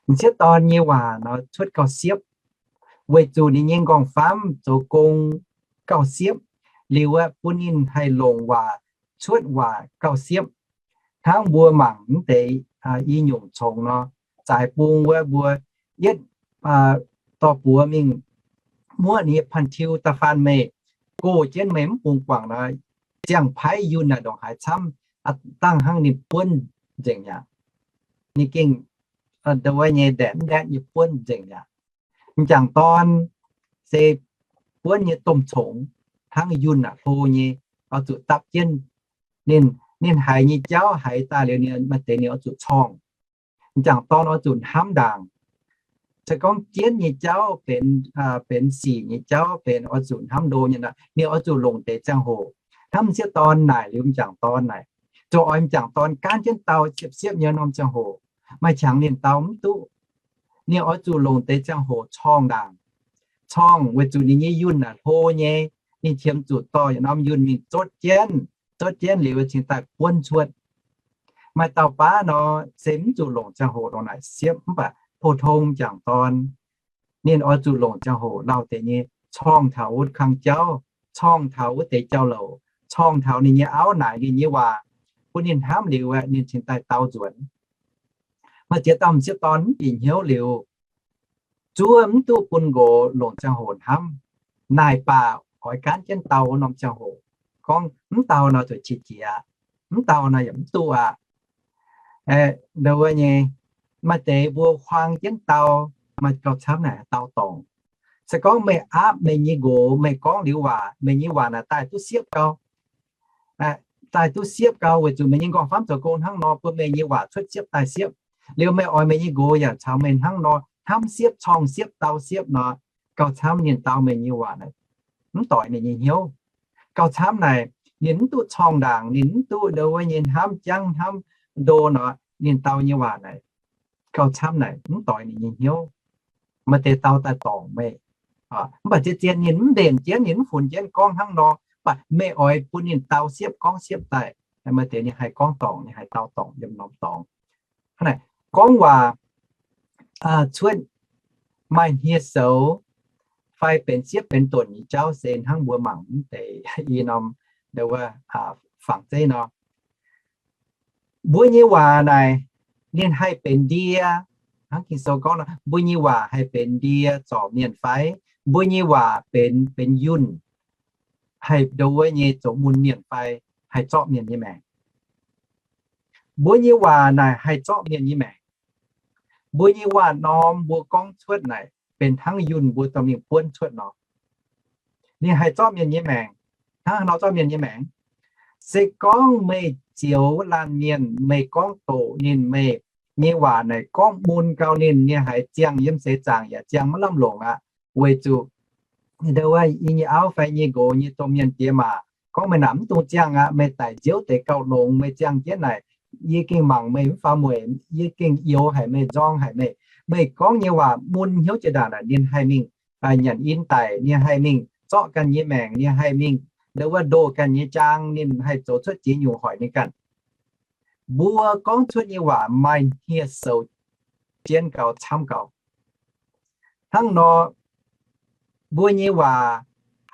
M'sieqv dorn nyei waac nor cuotv gauh siepv, weic zuqc ninh nyei m'nqorngv-famv zoux gong gauh siepv, liuz aeqv, bun ninh haih longc waac cuotv waac gauh siepv. Hnangv mbuo mangc mv deix i nyungc congx nor, zaaix bung wuov mbuo yietv dorh buoz mingh muoqv ninh nyei panh tiu da'faanh meih, gox jienv meih mv bungx guangc nor, ziangh paiv yunh naaic ndongc haaix camv, dangh hnangv ninh buonv nzengc aqv. Ninh gengh ndau wuov nyei ndaetv mv ndaetv nyei buonv nzengc aqv. M'jangc dorn se buonv nyei domh congx, hnangv yunh aac hlo nyei, oix zuqc dapv jienv. Ninh, ninh haiz nyei jauv haiz daaih liuz, ninh maaih deix ninh oix zuqc corngh. M'jangc dorn oix zuqc hnamv ndaangc. Se gorngv jienv nyei jauv benx, benx sic nyei jauv, benx oix zuqc hnamv ndo nyei nor, ninh oix zuqc longc deix ziangh hoc. Hnamv m'sieqv dorn naaic liuz m'jangc dorn naaic, zoux oix m'jangc dorn gaanv jienv dau siepv-siepv nyei norm ziangh hoc, maaih qangx ninh dau mv duqv. Ninh oix zuqc longc deix ziangh hoc corngh ndaangc. Corngh weic zuqc ninh nyei yunh naaic hlo nyei, ninh qiemx zuqc dorh yietc norm yunh mingh zotv jienv. Zotv jienv liuz cingx daaih buonv cuotv. Maaih dauh baav nor se mv zuqc longc ziangh hoc dongh naaic siepv, mv baac pou-tong m'jangc dorn ninh oix zuqc longc ziangh hoc lauh deix nyei corngh taux wuov kang jauv, corngh taux wuov deix jauv-louc, corngh taux ninh nyei auv naaic ninh nyei waac, bun ninh hnamv liuz aeqv, ninh cingx daaih dau nzuonx. Maaih ziex dauh m'sieqv dorn mv bieqc hnyouv liuz, zuov mv duqv bun nqox longc ziangh hoc hnamv. Naaic baac oix gaanv jienv dau wuov norm ziangh hoc. Gorngv mv dau nor zuqc qiex jiez, mv dau nor yaac mv duqv aqv. Ndau wuov nyei, maaih deix mbuo huaang jienv dau, maaih gauh camv naaic dau dorngc. Se gorngv meih aapv meih nyei nqox, meih gorngv liuz waac, meih nyei waac naaic daaih duqv siepv gau, daaih duqv siepv gau, weic zuqc meih nyei m'nqorngv-famv zoux gong hnangv nor, bun meih nyei waac cuotv siepv daaih siepv. Liuz meih oix meih nyei nqox yaac caux meih hnangv nor, hnamv siepv, corngh siepv, dau siepv nor, gauh camv ninh dau meih nyei waac naaic, mv doix ninh nyei hnyouv. Gauh camv naaic, ninh mv duqv corngh ndaangc, ninh mv duqv ndau wuov nyei hnamv jangv hnamv ndo nor, ninh dau nyei waac naaic, gauh camv naaic mv doix ninh nyei hnyouv. Maaih deix dau daaih dorngc meih. Mv baac zien-zien ninh mv mbenc jienv, ninh mv funx jienv gorngv hnangv nor, mv baac meih oix bun ninh dau siepv, gorngv siepv daaih. Maaih deix ninh haih gorngv dorngc, ninh haih dau dorngc yiem norm dorngx. Hnangv naaic, gorngv waac cuotv maaih hniev-soux fai benx siepv benx donc nyei jauv se hnangv mbuo mangc mv deix i norm, ndau wuov, fangx zeiv nor. Mbuo nyei waac naaic, ninh haih benx ndie, hnangv Ging-Sou gorngv nor, mbuo nyei waac haih benx ndie zorc mienh fai mbuo nyei waac benx, benx yunh haih ndau wuov nyei zoux mun mienh fai haih zorqv mienh nyei maengc. Mbuo nyei waac naaic haih zorqv mienh nyei maengc. Mbuo nyei waac-norm mbuo gorngv cuotv naaic benx hnangv yunh mbuo dorh mingh buonv cuotv nor. Ninh haih zorqv mienh nyei maengc. Hnangv haaix nor zorqv mienh nyei maengc? Se gorngv meih zioux laanh mienh, meih gorngv doqc ninh, meih nyei waac naaic gorngv mun gau ninh, ninh haiz ziangh yiem seix zaangc yaac ziangh maiv lamh longc aqv. Weic zuqc ndo wuov yie nyei auv fai nyei nqox nyei domh mienh diex maac gorngv, meih naaic mv dungx ziangh aqv. Meih daic nziouv deix gauh longx, meih ziangh jienv naaic, yie gengh mangc meih mv faaux mueic, yie gengh youx haic meih, nzorng haic meih. Meih gorngv nyei waac mun hnyouv jiex ndaangc naaic, ninh haih mingh nyanc in daic, ninh haih mingh zorqv ganh nyei maengc, ninh haih mingh ndo wuov ndoh ganh nyei jaang, ninh haih zoux cuotv ziex nyungc hoic ninh ganh. Mbuo gorngv cuotv nyei waac maaih hniev-soux jienv gau camv gau. Hnangv nor, mbuo nyei waac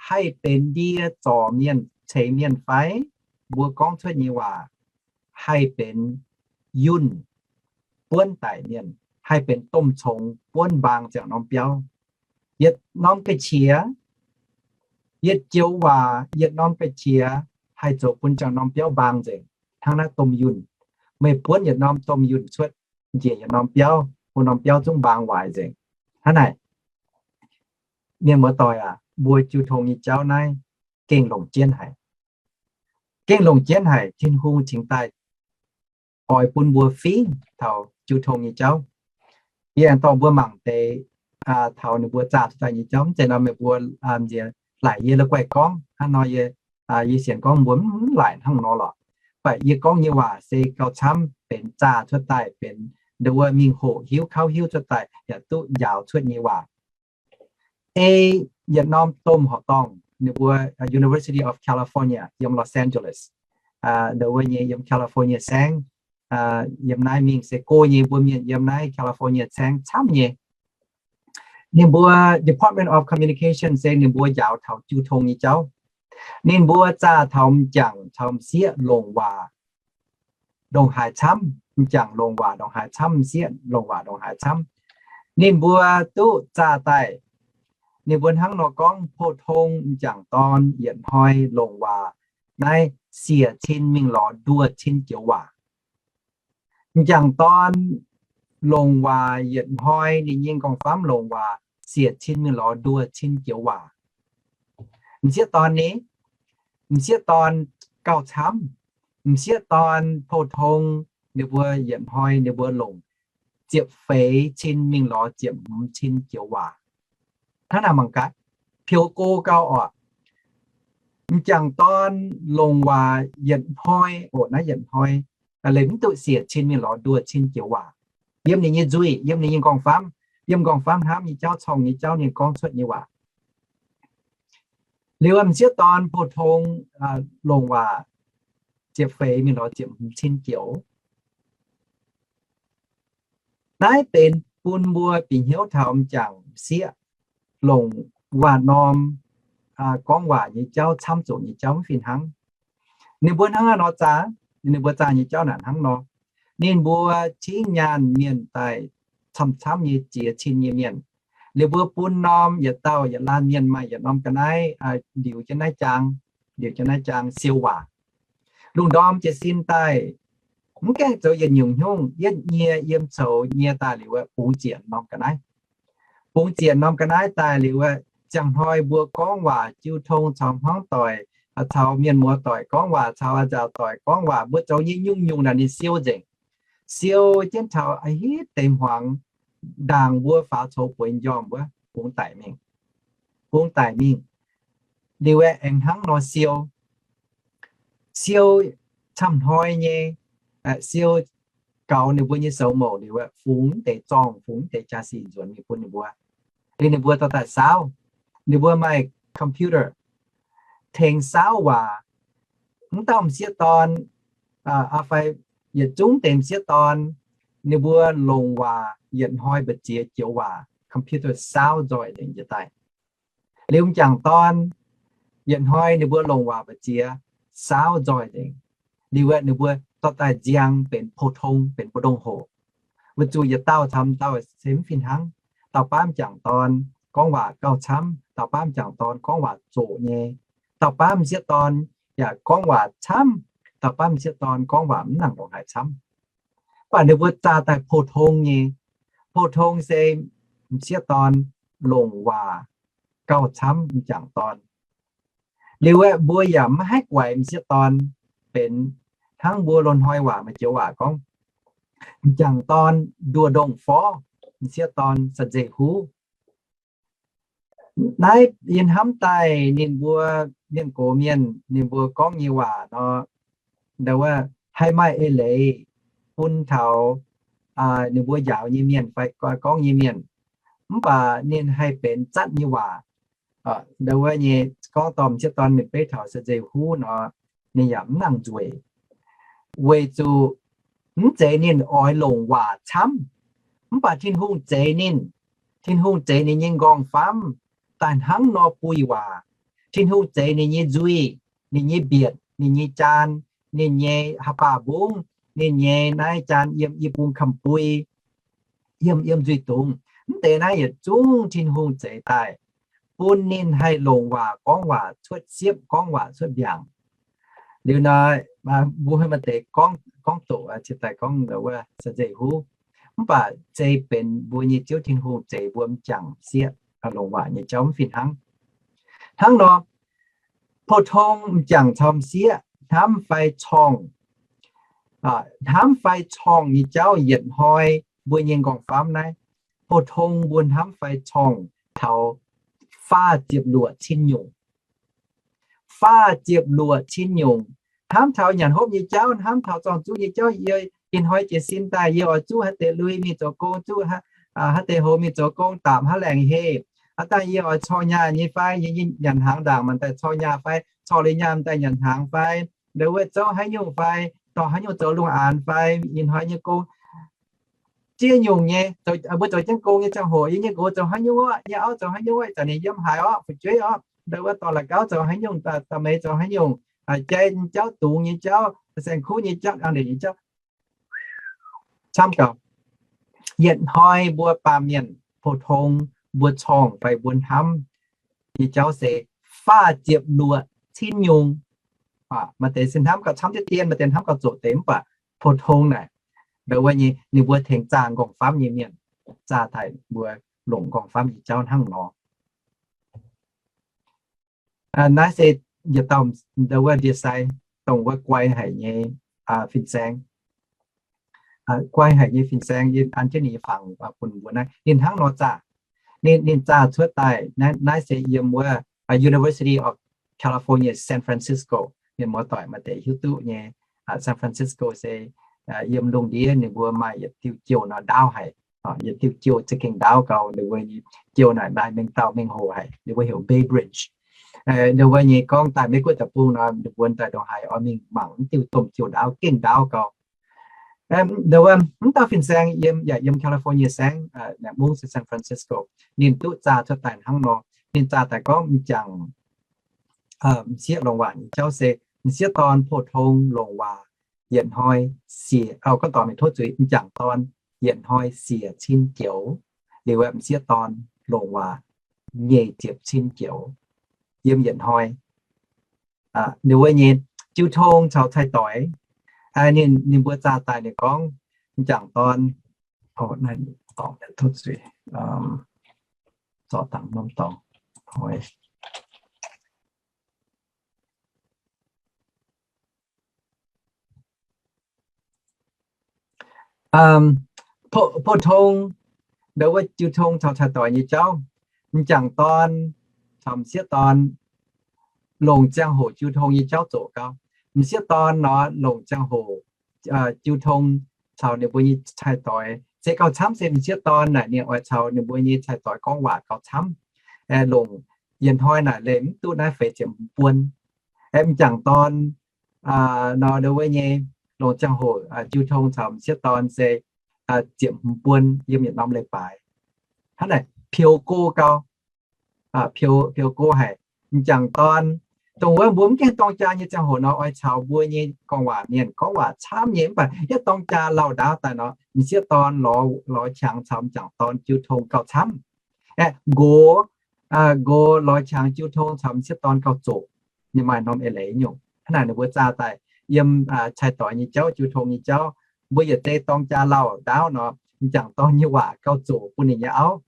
haih benx ndie zorc mienh, ceix mienh fai mbuo gorngv cuotv nyei waac haih benx yunh buonv daic mienh, haih benx domh congx buonv mbaang ziangh norm biauv. Yietc norm ga'qiex, yietc joux waac, yietc norm ga'qiex haih zoux bun ziangh norm biauv mbaang nzengc. Hnangv naaiv domh yunh, meih buonv yietc norm domh yunh cuotv njiec yietc norm biauv, wuov norm biauv zungv mbaang waaic nzengc. Hnangv naaic, mienh muoz-doic aac, mbuo jiu tong nyei jauv naaiv gengh longc jienv haic. Gengh longc jienv haic. Tin-Hungh cingx daaih oix bun mbuo fingx taux jiu tong nyei jauv. Yie aengx dorh mbuo mangc deix taux ninh mbuo zaah cuotv daaih nyei jauv. Mv zeiz nor meih mbuo nziex laaic yie la'guaih gorngv hnangv nor, yie, yie sienx gorngv mbuo mv laaic hnangv nor lorqc. Mv baac yie gorngv nyei waac se gauh camv benx zaah cuotv daaih, benx ndo wuov mingh hoqc hiuv kauv hiuv cuotv daaih yaac duqv njaaux cuotv nyei waac. Ei yietc norm domh horqc dorngh, ninh mbuo University of California yiem Los Angeles, ndo wuov nyei yiem California saengv, yiem naaiv mingh se go nyei mbuo mienh yiem naaiv California saengv camv nyei. Ninh mbuo Department of Communication se ninh mbuo njaaux taux jiu tong nyei jauv. Ninh mbuo zaah taux m'jangc caux m'sieqv longc waac ndongc haaix camv, m'jangc longc waac ndongc haaix camv, m'sieqv longc waac ndongc haaix camv. Ninh mbuo duqv zaah daaih, ninh mbuo hnangv nor gorngv, pou-tong m'jangc dorn yietc hnoi longc waac naaiv siec cin mingh lorz nduoh cin joux waac. M'jangc dorn longc waac yietc hnoi, ninh nyei nqorngv-famv longc waac siec cin mingh lorz nduoh cin joux waac. M'sieqv dorn ni, m'sieqv dorn gauh camv. M'sieqv dorn pou-tong ninh mbuo yietc hnoi ninh mbuo longc ziepc feix cin mingh lorz ziepc hmz cin joux waac. Hnangv naaic mangc gaax, peux go gau orqc. M'jangc dorn longc waac yietc hnoi oc, naaiv yietc hnoi, leiz mv duqv siec cin mingh lorz nduoh cin joux waac. Yiem ninh nyei nzuih, yiem ninh nyei nqorngv-famv, yiem nqorngv-famv hnamv nyei jauv, corng nyei jauv, ninh gorngv cuotv nyei waac. Liuz m'sieqv dorn pou-tong longc waac ziepc feix mingh lorz ziepc hmz cin joux. Naaiv benx bun mbuo bieqc hnyouv taux m'jangc m'sieqv longc waac-norm gorngv waac nyei jauv camv zuqc nyei jauv mv fih hnangv. Ninh mbuo hnangv haaix nor zaah? Ninh mbuo zaah nyei jauv naaic hnangv nor. Ninh mbuo cingv nyaanh mienh daaih camv-camv nyei jiex cin nyei mienh. Ninh mbuo bun norm yietc dauh yietc laanh mienh maaih yietc norm ga'naaiv, ndiux jienv naaiv jaang, ndiux jienv naaiv jaang siou waac. Lungh ndorm jiez sin daaih, mv gaengh zoux yietc nyungc hnyungv, yietv nyie yiem coux nyie daaih liuz, bungx zienc norm ga'naaiv. Bungx zienc norm ga'naaiv daaih liuz, ziangh hnoi mbuo gorngv waac jiu tong caux hmuangv doic, caux mienh muoz doic gorngv waac, caux a'nziaauc doic gorngv waac, mbuo zoux nyei nyungc-nyungc naaic ninh siou nzengc. Siou jienv taux a'hitv deix hmuangx, ndaangc mbuo faaux coux bueix njormh wuov, bungx daic mingh. Bungx daic mingh. Liuz aengx hnangv nor siou. Siou camv hnoi nyei, siou gaux ninh mbuo nyei soux mouc liuz, fungx deix zorngh, fungx deix jaa-sic nzuonx mingh bun ninh mbuo. Liuz ninh mbuo dorh daaih saauv. Ninh mbuo maaih computer tengx saauv waac. Mv dauh m'sieqv dorn fai yietc zungv deix m'sieqv dorn, ninh mbuo longc waac yietc hnoi mbu'ziex joux waac computer saauv nzoih nzengc jiez daaih. Liuz m'jangc dorn, yietc hnoi ninh mbuo longc waac mbu'ziex saauv nzoih nzengc. Liuz ninh mbuo dorh daaih nziang benx pou-tong, benx mbu'ndongx hoc. Weic zuqc yietc dauh camv dauh se mv fih hnangv. Dauh baav m'jangc dorn gorngv waac gauh camv, dauh baav m'jangc dorn gorngv waac zoqc nyei. Dauh baav m'sieqv dorn yaac gorngv waac camv, dauh baav m'sieqv dorn gorngv waac mv nangc ndongc haaix camv. Mv baac ninh mbuo zaah daaih pou-tong nyei. Pou-tong se m'sieqv dorn longc waac gauh camv m'jangc dorn. Liuz aeqv, mbuo yaac maiv haih guaix m'sieqv dorn benx hnangv mbuo loz-hnoi waac maaih joux waac gorngv, m'jangc dorn nduoh ndongh forv, m'sieqv dorn sa nzeic huv. Naaiv yie hnamv daaih ninh mbuo mienh gox mienh ninh mbuo gorngv nyei waac nor, ndau wuov haih maaih eix leiz bun taux ninh mbuo njaaux nyei mienh fai gorngv nyei mienh, mv baac ninh haih benx zatv nyei waac. Ndau wuov nyei gorngv dorh m'sieqv dorn mingh beiv taux sa nzeic huv nor, ninh yaac mv nangc nzueic, weic zuqc mv zeiz ninh oix longc waac camv, mv baac Tin-Hungh zeix ninh. Tin-Hungh zeix ninh nyei nqorngv-famv daaih hnangv nor buih waac. Tin-Hungh zeix ninh nyei nzuih, ninh nyei mbietc, ninh nyei jaan, ninh nyei haaix baac mbungv, ninh nyei naaiv jaan yiem i bung kamx-bui, yiem, yiem nzuih dungz. Mv deix naaiv yietc zungv Tin-Hungh zeix daaih, bun ninh haih longc waac gorngv waac cuotv siepv, gorngv waac cuotv mbiaangc. Liuz nor, mbuo maaih deix gorngv, gorngv doqc, ciex daaih gorngv wuov sa nzeic huv. Mv baac zeiz benx mbuo nyei Ziouv Tin-Hungh zeix mbuo m'jangc m'sieqv longc waac nyei jauv mv fih hnangv. Hnangv nor, pou-tong m'jangc caux m'sieqv hnamv fai corngh, hnamv fai corngh nyei jauv yietc hnoi mbuo nyei nqorngv-famv naaiv, pou-tong mbuo hnamv fai corngh taux faah ziepc luoqc cin nyungc. Faah ziepc luoqc cin nyungc. Hnamv taux nyanc hopv nyei jauv, hnamv taux zorng-zuqv nyei jauv. Yie ih hnoi jiez sin daaih yie oix zuqv haaix deix lui mingh zoux gong, zuqv haaix deix hoz mingh zoux gong, daapc haaix laengz heh. Aa dangh yie oix cor nyaah nyei fai, yie nyanc hnaangx ndaangc maaih daaih cor nyaah fai, cor liuz nyaah daaih nyanc hnaangx fai, ndau wuov zouv haaix nyungc fai, dorh haaix nyungc zoux lungh aanx fai, ih hnoi nyei gong ziex nyungc nyei, mbuo zoux jienv gong nyei ziangh hoc, yie nyei nqox zoux haaix nyungc orqc, yie nyei auv zoux haaix nyungc orqc, zanc ninh yiem haaix orqc, fu'jueiv orqc, ndau wuov dorh la'gauv zoux haaix nyungc, da'meix zoux haaix nyungc, jai nyei jauv, dungz nyei jauv, saeng-kuv nyei jauv, a'ndeic nyei jauv, camv gauh. Yietc hnoi mbuo baamh mienh pou-tong mbuo corngh fai mbuo hnamv nyei jauv se faah ziepc luoqc cin nyungc. Maaih deix se hnamv gauh camv deix dien, maaih deix hnamv gauh zoqc deix, mv baac pou-tong naaic, ndau wuov nyei ninh mbuo tengx zaah nqorngv-famv nyei mienh, zaah daaih mbuo longc nqorngv-famv nyei jauv hnangv nor. Naaiv se yietc dauh ndau wuov ndie-sai, dongh wuov guai haic nyei fin-saeng. Guai haic nyei fin-saeng, yie an jienv ninh nyei fangx bun mbuo naaiv. Ninh hnangv nor zaah. Ninh, ninh zaah cuotv daaih, naaiv se yiem wuov University of California, San Francisco. Mienh muoz-doic maaih deix hiuv duqv nyei, San Francisco se yiem lungh ndiev ninh mbuo maaih yietc diuh jouh nor ndaauv haic. Yietc diuh jouh za'gengh ndaauv gauh, ninh mbuo nyei jouh naaic maaih mengh dauh mengh hoc haic, ninh mbuo heuc Bay Bridge. Ninh mbuo nyei gorngv daaih Meiv Guoqv deic-bung nor, ninh mbuo daaih ndongc haaix oix mingh mangc mv diuh domh jouh ndaauv, gengh ndaauv gauh. Ndau wuov mv dauh fin-saeng yiem, yaac yiem California saengv, mungv se San Francisco. Ninh duqv zaah cuotv daaih hnangv nor. Ninh zaah daaih gorngv m'jangc m'sieqv longc waac nyei jauv se m'sieqv dorn pou-tong longc waac yietc hnoi siec, gorngv dorngc mingh tov zuiz, m'jangc dorn yietc hnoi siec cin joux, liuz m'sieqv dorn longc waac nyic ziepc cin joux yiem yietc hnoi. Ninh wuov nyei jiu tong caux cai-doix, ninh, ninh mbuo zaah daaih ninh gorngv m'jangc dorn, tov zuiz, zorqv dangx norm dorngx. Pou-tong, ndau wuov jiu tong caux cai-doix nyei jauv, m'jangc dorn caux m'sieqv dorn longc ziangh hoc jiu tong nyei jauv zoqc gau. M'sieqv dorn nor longc ziangh hoc jiu tong caux ninh mbuo nyei cai-doix. Se gauh camv se m'sieqv dorn naaic ninh oix caux ninh mbuo nyei cai-doix gorngv waac gauh camv. Longc yietc hnoi naaic leih mv duqv naaiv feix ziepc hmz buon. M'jangc dorn nor ndau wuov nyei longc ziangh hoc jiu tong caux m'sieqv dorn se ziepc hmz buon yiem yietc norm leiz-baaix. Hnangv naaic piou go gau, piou, piou go haic. M'jangc dorn, dongh wuov mbuo mv gaengh dorng jaa nyei ziangh hoc nor, oix caux mbuo nyei gorngv waac mienh gorngv waac camv nyei, mv baac yietv dorng jaa lauh ndaauv daaih nor, m'sieqv dorn lorz, lorz qangx caux m'jangc dorn jiu tong gauh camv. Aeqv, nqox, nqox lorz qangx jiu tong caux m'sieqv dorn gauh zoqc. Ninh maaih norm eix leiz nyungc. Hnangv naaic ninh mbuo zaah daaih yiem cai-doix nyei jauv, jiu tong nyei jauv, mbuo yietc zei dorng jaa lauh ndaauv nor, m'jangc dorn nyei waac gauh zoqc bun ninh nyei auv.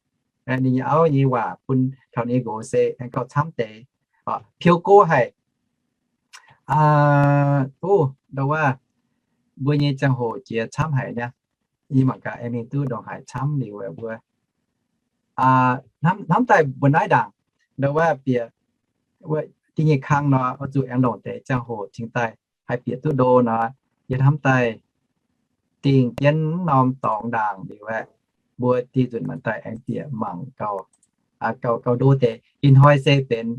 Ninh nyei auv nyei waac bun taux ninh nyei nqox se aengx gauh camv deix. Piou go haic, Aa, o, nduov waac, mbuo nyei ziangh hoc jiex camv haic niaa. Yie mangc gaax aengx mingh duqv ndongc haaix camv liuz mbuo hnamv, hnamv daaih mbuo naaiv ndaangc, nduov waac bieqc diuh nyei kang nor, oix zuqc aengx longc deix ziangh hoc cingx daaih haih bieqc duqv ndo nor, yie hnamv daaih dingh jienv norm dorngx ndaangc liuz aeqv, mbuo diuh nzunc maanc daaih aengx bieqc mangc gauh, gauh, gauh ndo deix. Ih hnoi se benx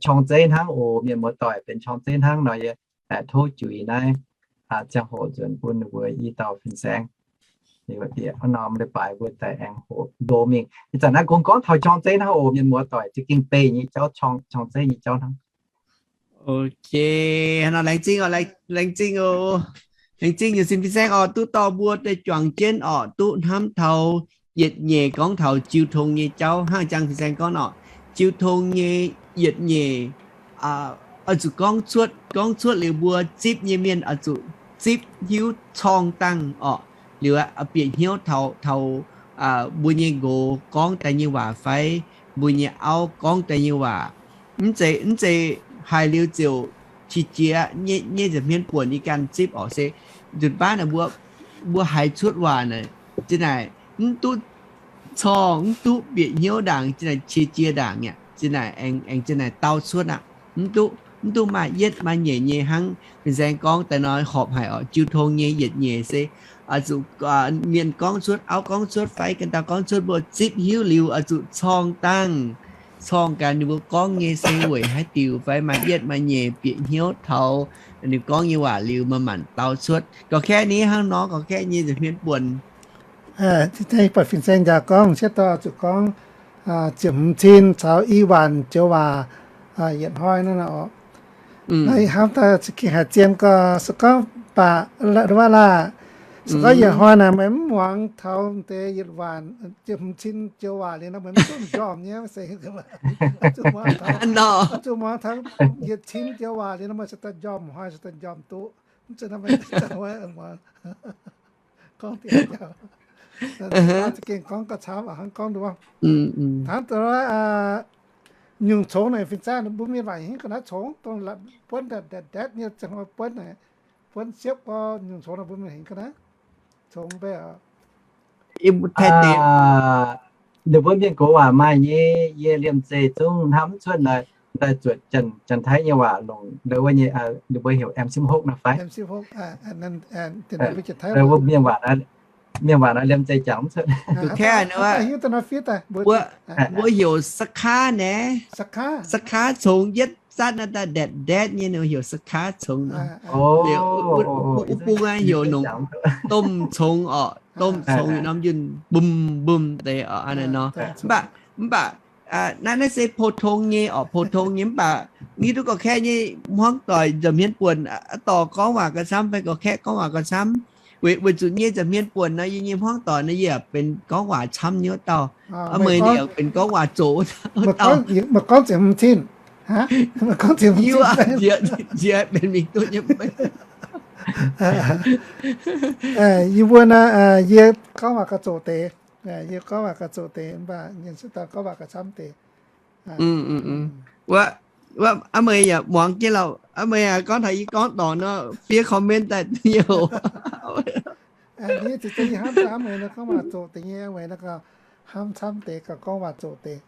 qorng-zeiv hnangv oc, mienh muoz-doic, benx qorng-zeiv hnangv nor yie tov juix naaiv ziangh hoc nzuonx bun ninh mbuo i dauh fin-saeng. Bieqc norm leiz-baaix mbuo daaih aengx hoqc ndo mingh. Ih zanc naaiv kungx gorngv taux qorng-zeiv hnangv oc, mienh muoz-doic, za'gengh beih nyei jauv, qorng-zeiv nyei jauv hnangv. Ok, nor laengz zingh oc, laengz zingh oc. Laengz zingh nyei sin fin-saeng oc, duqv dorh mbuo daaih juangc jienv oc, duqv hnamv taux yietc nyeic gorngv taux jiu tong nyei jauv hnangv jang fin-saeng gorngv oc. Jiu tong nyei yietc nyeic oix zuqc gorngv cuotv, gorngv cuotv liuz mbuo zipv nyei mienh oix zuqc zipv hiuv corng dangh orqc. Liuz bieqc hnyouv taux, taux mbuo nyei nqox gorngv daaih nyei waac fai mbuo nyei auv gorngv daaih nyei waac. Mv zeiz, mv zeiz haiz liuz ziouc qiex jiez nyei nza'hmien buonc nyei ganh zipv orqc. Se nzunc baav naaic mbuo haiz cuotv waac naaic, zinh naaic mv duqv corng, mv duqv bieqc hnyouv ndaangc, zinh naaic qiex jiez ndaangc aqv. Zinh naaic aengx, aengx zinh naaic dau cuotv aqv. Mv duqv, mv duqv maaih yietv maaih nyeic nyei hnangv fin-saeng gorngv daaih nor horpc haic orqc. Jiu tong nyei yietc nyeic se oix zuqc mienh gorngv cuotv, auv gorngv cuotv fai ganh dauh gorngv cuotv, mbuo zipv hiuv liuz oix zuqc corng dangh, corng gaax ninh mbuo gorngv nyei se weic haaix diuc fai maaih yietv maaih nyeic bieqc hnyouv taux ninh gorngv nyei waac liuz maaih manc dau cuotv. Gorqv-kaeqv ni hnangv nor, gorqv-kaeqv nyei nza'hmien buonc. Buatc fin-saeng njaaux gorngv, cietv dorh zuqc gorngv ziepc hmz cin caux i waanc joux waac yietc hnoi naaiv orqc. Naaiv ih hnamv daaih za'gengh haiz zien gorx, se gorngv baac, waac laah, se gorngv yietc hnoi naaic meih mv muangx taux deix yietc waanc, ziepc hmz cin joux waac liuz nor, meih mv duqv m'njormh nyei, se zuqc muangx taux yietc cin joux waac liuz nor, meih se daaih njormh hnoi, se daaih njormh duqv. Mv zeiz nor meih gorngv deix za'gengh gorngv gauh camv hnangv gorngv nduov. Hnangv nyungc congx naaic fin-saeng mbuo mienh waac hingv ga'naaiv congx dongh buonv daetv daetv nyei ziangh hoc buonv naaic, buonv siepv gorx nyungc congx naaic mbuo mienh hingv ga'naaiv congx mbe. Ninh mbuo mienh gox waac maaih nyei, yie liemh zeih zungv hnamv mv cuotv naaic, daaih zuotc Janx-Taiv nyei waac longc, ninh mbuo heuc M siv hopv nor fai? Mienh waac naaiv liemh zeih jangx mv cuotv. Mbuo heuc สะค้า naaic, สะค้า congx yietv zatv naaiv daaih ndaetv ndaetv nyei, ninh heuc สะค้า congx nor. Liuz wuov bung heuc nongc domh congx orqc, domh congx norm yunh mbum mbum deix orqc, hnangv naaiv nor. Mv baac, mv baac naaiv, naaiv se pou-tong nyei orqc, pou-tong nyei. Mv baac ni duqv gorqv-kaeqv nyei hmuangv doic nza'hmien buonc, dorh gorngv waac gauh camv fai gorqv-kaeqv gorngv waac gauh camv, weic, weic zuqc nyei nza'hmien buonc nor, yie nyei hmuangv doic nor, yie benx gorngv waac camv nyei wuov dauh. Aa, meih ni benx gorngv waac zoqc wuov dauh. Meih gorngv ziepc hmz cin, meih gorngv ziepc hmz cin, yie benx mingh duqv nyei. Yie mbuo naaiv, yie gorngv waac gauh zoqc deix, yie gorngv waac gauh zoqc deix, mv baac mienh se daaih gorngv waac gauh camv deix. Wuov, aa, meih yaac muangx jienv lauh, aa, meih yaac gorngv taux yie gorngv dorngc nor, fiev comment daaih duqv nyei oc. Hnamv camv deix gauh gorngv waac zoqc deix,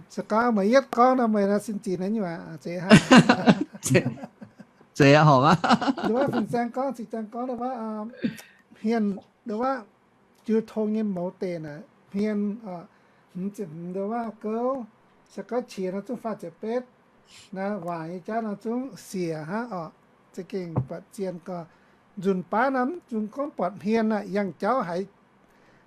se gorngv meih yietv gorngv nor meih naaiv sin zic naaiv nyungc aqv, zeiz hnangv, zeiz horngc aqv. Nduov fin-saeng gorngv, fin-saeng gorngv nduov, hmien nduov, jiu tong nyei mouz deic naaic hmien, hmz ziepc hmz nduov gouv, se gorngv qiex nor zungv faah ziepc betv, naaiv waac nyei jauv nor zungv siec hnangv orqc. Za'gengh buatc zien gorngv nzunc baav nor mv zungv gorngv buatc hmien aqv, yangh jauv haiz,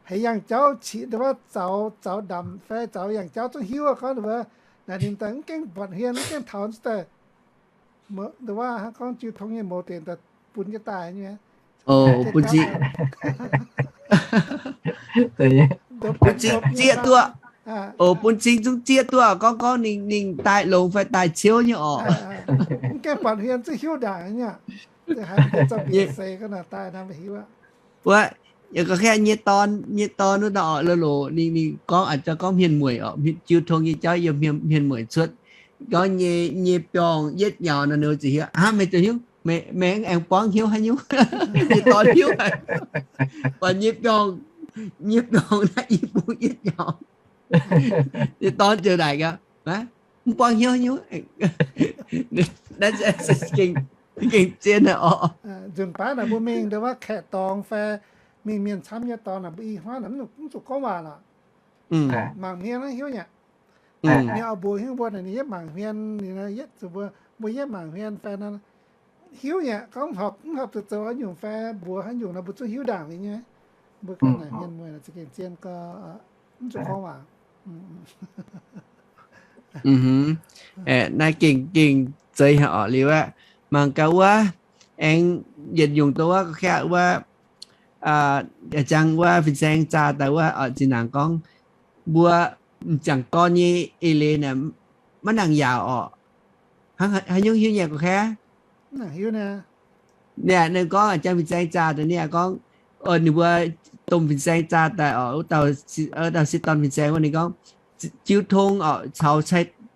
haiz yangh jauv qiex nduov zaux, zaux ndamc fai zaux yangh jauv zungv hiuv gorngv nduov, naaic ninh daaih mv gaengh buatc hmien, mv gaengh taux daaih nduov hnangv gorngv jiu tong nyei mouz deic daaih bun jienv daaih nyei. Bun zieqv duqv. Bun cing zungv zieqv duqv, gorngv, gorngv ninh, ninh daaih longx fai daaih ciouv nyei orqc. Mv gaengh buatc hmien zungv hiuv ndaangc nyei. Wuov, gorngv nyei dorn, nyei dorn wuov dauh orqc, loz-loz ninh, ninh gorngv a'jang gorngv hmien mueic orqc, jiu tong nyei jauv yiem hmien mueic cuotv. gorngv nyei, nyei biorngh yietv nyaux nor, ninh ziouc hiuv, hnangv meih ziouc hiuv, meih, meih aengx buangv hnyouv haaix nyungc? Nyei dorn hiuv haic. Buatc nyei biorngh, nyei biorngh naaiv i bung yietv nyaux. Nyei dorn ziouc naaic gaax, mv buangv hnyouv haaix nyungc. Gengh, gengh zien oc. Nzunc baav naaic mbuo mingh ndo wuov kaeqv dorngx fai mingh mienh camv nyei dorngx naaic, mbuo i hnoi naaic mv zuqc gorngv waac lorqc. Mangc hmien hnangv hiuv nyei. Mienh oix mbuox hnyouv mbuo naaic, ninh yietv mangc hmien, ninh yietv zuqc mbuo, mbuo yietv mangc hmien fai nor, hiuv nyei. Gorngv horpc, mv horpc zuqc zoux haaix nyungc fai mbuox haaix nyungc nor, mbuo zungv hiuv ndaangc liuz nyei. Mbuo ganh naaic mienh mueiz naaic za'gengh zien gau, mv zuqc gorngv waac. Naaiv gengh, gengh zeiz haic oc. Liuz aqv, mangc gaax wuov, aengx yietc nyungc dongh wuov, ga'katv wuov, jangx wuov fin-saeng zaah daaih wuov, oix zinh ndaangc gorngv mbuo m'jangc dorn nyei eix leiz naaic maiv nangc yaauc oc. Hnangv haaix nyungc hiuv nyei ga'katv? Ninh gorngv jangx fin-saeng zaah daaih, ninh gorngv, ninh mbuo domh fin-saeng zaah daaih oc, wuov dauh sieqv dorn fin-saeng wuov, ninh gorngv, jiu tong oc, caux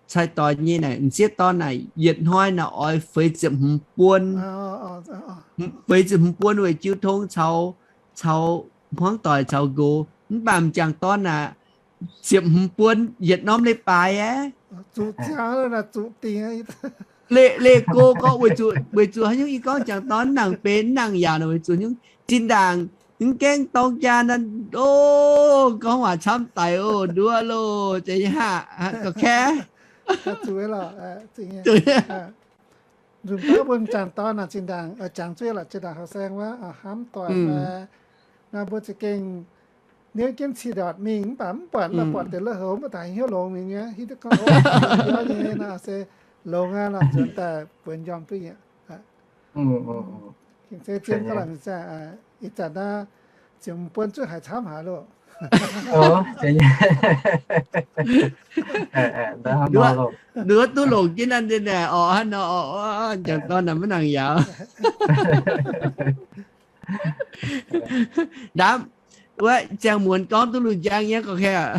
cai doic nyei naaic, m'sieqv dorn naaic yietc hnoi naaic oix feix ziepc hmz buon, feix ziepc hmz buon weic jiu tong caux, caux hmuangv doic caux nqox. Mv baac m'jangc dorn naaic ziepc hmz buon yietc norm leiz-baaix aqv. Leih, leih go gorngv weic zuqc, weic zuqc haaix nyungc? Yie gorngv m'jangc dorn nangc benx nangc yaauc naaic weic zuqc nyungc? Zinh ndaangc mv gaengh dorng jaa naaic, o, gorngv waac camv daic oc, nduov loh, zeiz nyei haic, ga'katv. Nzunc baav mbuo m'jangc dorn naaic zinh ndaangc, jangx zuov lorqc, zinh ndaangc horqc saeng wuov, hnamv doic fai nor, mbuo za'gengh niouv jienv cih ndortc mingh, mv baac mv buatc, buatc deix lui-houx mv baac daaih hnyouv longx mingh nyei, hiuv duqv gorngv, o, nyei nor se longx aqv nor, nzuonx daaih buonc njormh duqv yietc. Gengh zeiz zien ga'langc, ih zanc naaiv ziepc hmz buon zungv haiz camv haic loh. Nduov duqv longc jienv naaiv, naaiv oc, hnangv nor oc, m'jangc dorn naaic maiv nangc yaauc. Ndaamv, wuov ziangh muonz gorngv duqv lungh njang nyei gorngv kaav.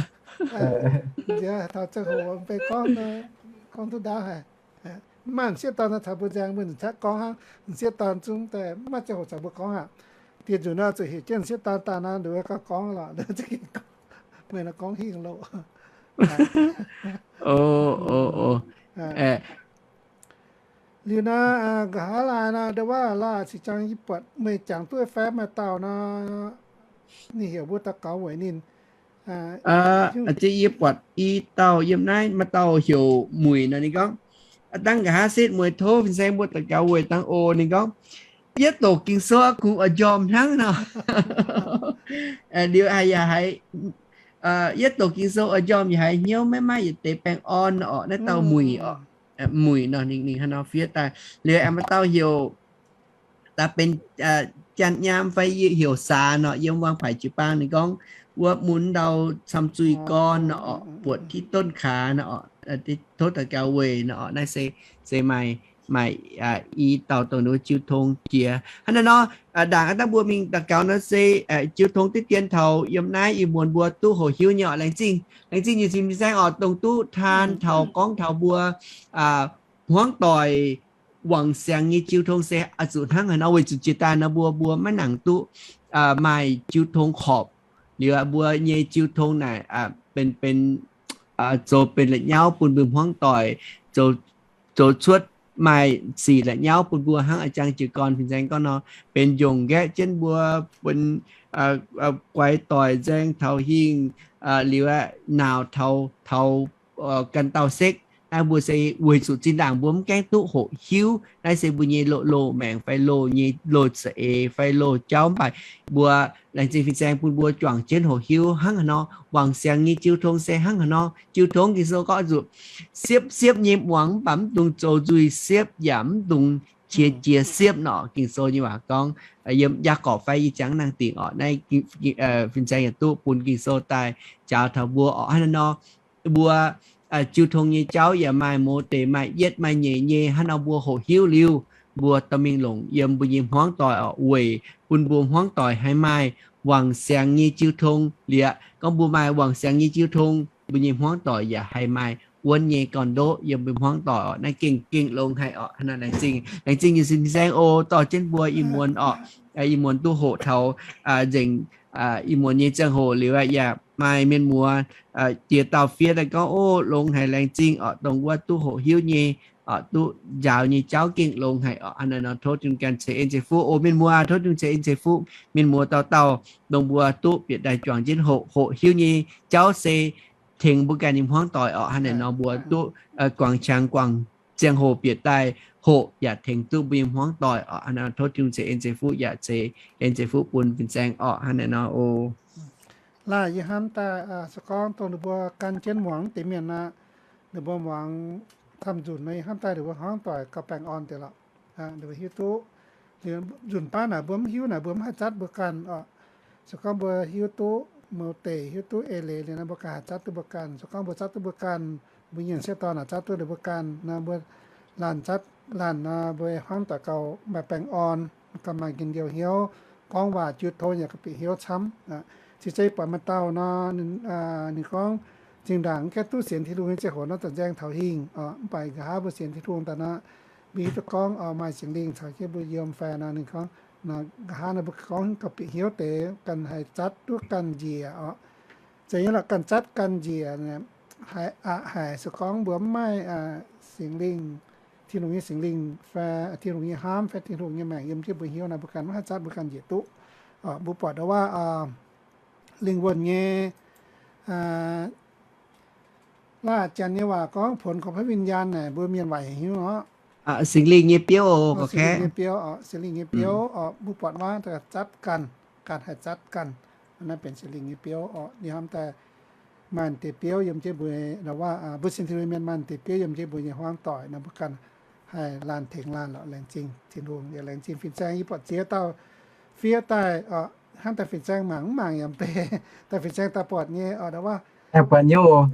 Taux ziangh hoc mv bei gorngv, gorngv duqv ndaauv haic. Mv maaih m'sieqv dorn caux mbuo nzaeng, mbuo caqv gorngv hnangv, m'sieqv dorn zungv daaih mv maaih ziangh hoc caux mbuo gorngv aqv. Dieh nzunc nor zuqc heuc jienv m'sieqv dorn daaih nor, nduov gorngv gorngv lorqc, meih nor gorngv hingh loh. Liuz nor, nqa'haav laai nor, ndo wuov laaix cingx jangx yie buatc meih jangx duqv fai maaih dauh nor, ninh heuc mbuo daux gaux weic ninh. Yie buatc i dauh yiem naaiv, maaih dauh heuc Muic nor, ninh gorngv, aa, dangh nqa'haav setv mueiz tov fin-saeng mbuo daux gaux weic dangh oc. Ninh gorngv, yietv doqc Ging-Sou kungx oix njormh hnangv nor. Liuz yaac haiz, yietv doqc Ging-Sou oix njormh yaac haiz hnyouv maiv maaih yietc deix baengh orn oc. Naaiv dauh Muic oc, Muic nor, ninh, ninh hnangv nor fiev daaih. Liuz aengx maaih dauh heuc daaih benx Janx-Nyaam fai heuc Saax nor, yiem Wang Paic jiu-baang. Ninh gorngv, wuov mun ndau camh zuih gorn nor oc, buatc diqv donv kaax nor oc, tov daux gaux weic nor oc. Naaiv se, se maaih, maaih i dauh dongh ninh mbuo jiu tong jiex hnangv naaiv nor. Ndaangc aav dangh mbuo mingh daux gaux nor se jiu tong diqv dien taux yiem naaiv ih muonz mbuo duqv hoqc hiuv nyei oc. Laengz zingh, laengz zingh nyei fin-saeng oc, dongh duqv taan taux gorngv taux mbuo hmuangv doic wangc siangx nyei jiu tong se oix zuqc hnangv haaix nor, weic zuqc jiex daaih nor mbuo, mbuo maiv nangc duqv maaih jiu tong horpc. Liuz mbuo nyei jiu tong naaic benx, benx zoux benx la'nyauv bun mbuo hmuangv doic, zoux, zoux cuotv maaih sic la'nyauv bun mbuo hnangv a'jang jiez gorn fin-saeng gorngv nor, benx njongc nqaeqv jienv mbuo, benx guaix doic nzaeng taux hingh, liuz aeqv, nauz taux, taux ganh dauh sekv. Naaiv mbuo se weic zuqc zinh ndaangc mbuo mv gaengh duqv hoqc hiuv. Naaiv se mbuo nyei loz, loz maengc fai loz nyei loz za'eix fai loz jauv, mv baac mbuo laengz zingh fin-saeng bun mbuo juangc jienv hoqc hiuv hnangv haaix nor. Wangc siangx nyei jiu tong se hnangv haaix nor. Jiu tong Ging-Sou gorngv zuqc siepv, siepv nyei muangx, mv baac mv dungx zoux nzuih siepv, yaac mv dungx qiex jiez siepv nor. Ging-Sou nyei waac gorngv, yiem Yaagorpc fai yie jangx nangh dingc oc. Naaiv fin-saeng yaac duqv bun Ging-Sou daaih njaaux taux mbuo oc. Hnangv naaiv nor, mbuo jiu tong nyei jauv yaac maaih mouz deix, maaih yietv maaih nyeic nyei. Hnangv nor mbuo hoqc hiuv liuz, mbuo dorh mingh longc yiem mbuo nyei hmuangv doic oc, weic bun mbuo hmuangv doic haih maaih wangc siangx nyei jiu tong. Liuz gorngv mbuo maaih wangc siangx nyei jiu tong, mbuo nyei hmuangv doic yaac haih maaih wuonv nyei gorn-ndoqv yiem mbuo hmuangv doic orqc. Naaiv gengh, gengh longx haic orqc. Hnangv naaic laengz zingh, laengz zingh Yesu fin-saeng oc, dorh jienv mbuo ih muonz orqc, ih muonz duqv hoqc taux nzengc, ih muonz nyei ziangh hoc liuz aqv, yaac maaih mienh muoz jiex dauh fiev daaih gorngv, Ov, longx haic, laengz zingh orqc, dongh wuov duqv hoqc hiuv nyei, duqv njaaux nyei jauv gengh longx haic orqc. Hnangv naaic nor tov Tin-Hungh ganh ceix en ceix fuqv oc mienh muoz, tov Tin-Hungh ceix en ceix fuqv mienh muoz dauh dauh, dongh mbuo duqv bieqc daaih juangc jienv hoqc, hoqc hiuv nyei jauv se tengx mbuo ganh nyei hmuangv doic orqc. Hnangv naaic nor mbuo duqv guangc qangx guangc ziangh hoc bieqc daaih hoqc yaac tengx duqv mbuo nyei hmuangv doic orqc. Hnangv naaic nor tov Tin-Hungh ceix en ceix fuqv yaac ceix en ceix fuqv bun fin-saeng orqc. Hnangv naaic nor oc. Laaic yie hnamv daaih se gorngv dongh ninh mbuo gan jienv muangx deix mienh aqv, ninh mbuo muangx camv nzunc nor, yie hnamv daaih ninh mbuo hmuangv doic gauh baengh orn deix lorqc. Ninh mbuo hiuv duqv, nzunc baav naaic mbuo mv hiuv naaic mbuo mv haih zatv mbuo ganh orqc. Se gorngv mbuo hiuv duqv mouz deic, hiuv duqv eix leiz liuz nor, mbuo ganh haih zatv duqv mbuo ganh. Se gorngv mbuo zatv duqv mbuo ganh, mbuo nyei m'sieqv dorn naaic zatv duqv ninh mbuo ganh nor, mbuo laanh zatv laanh nor, mbuo hmuangv doic gauh maaih baengh orn, gauh maaih njien-youh hnyouv, gorngv waac jiu tong yaac gauh bieqc hnyouv camv. Cingx zeiz buatc maaih dauh nor, ninh gorngv, zinh ndaangc mv gaengh duqv sienx Tin-Hungh nyei ziangh hoc nor, zanc nzaeng taux hingh, mv baac nqa'haav mbuo sienx Tin-Hungh daaih nor, mbuo hiuv duqv gorngv maaih Singx Lingh caux jienv mbuo yiem fai nor, ninh gorngv, nqa'haav nor mbuo gorngv gauh bieqc hnyouv deix, ganh haih zatv duqv ganh njiec orqc. Zeiz nyei lorqc, ganh zatv ganh njiec, haih aqc haic. Se gorngv mbuo mv maaih Singx Lingh, Tin-Hungh nyei Singx Lingh fai Tin-Hungh nyei hnamv fai Tin-Hungh nyei maengc yiem jienv mbuo hnyouv nor, mbuo ganh mv haih zatv mbuo ganh njiec duqv. Mbuo buatc ndau wuov lingh wuonh nyei, laav janx nyei waac gorngv ผลของพระวิญญาณ naaic, mbuo mienh waac heuc hnyouv orqc. Singx Lingh nyei biouv oc, Singx Lingh nyei biouv orqc, Singx Lingh nyei biouv orqc. Mbuo buatc waac zatv ganh, ganh haih zatv ganh, naaiv benx Singx Lingh nyei biouv orqc. Ninh hnamv daaih maaih deix biouv yiem jienv mbuo, mbuo sienx Tin-Hungh mienh maaih deix biouv yiem jienv mbuo nyei hmuangv doic nor, mbuo ganh haih laanh tengx laanh lorqc. Laengz zingh Tin-Hungh, yaac laengz zingh fin-saeng. Yie buatc ziex dauh fiev daaih orqc, hnangv daaih fin-saeng mangc mv mangc yaac mv bei. Daaih fin-saeng daaih buatc nyei orqc, ndau wuov,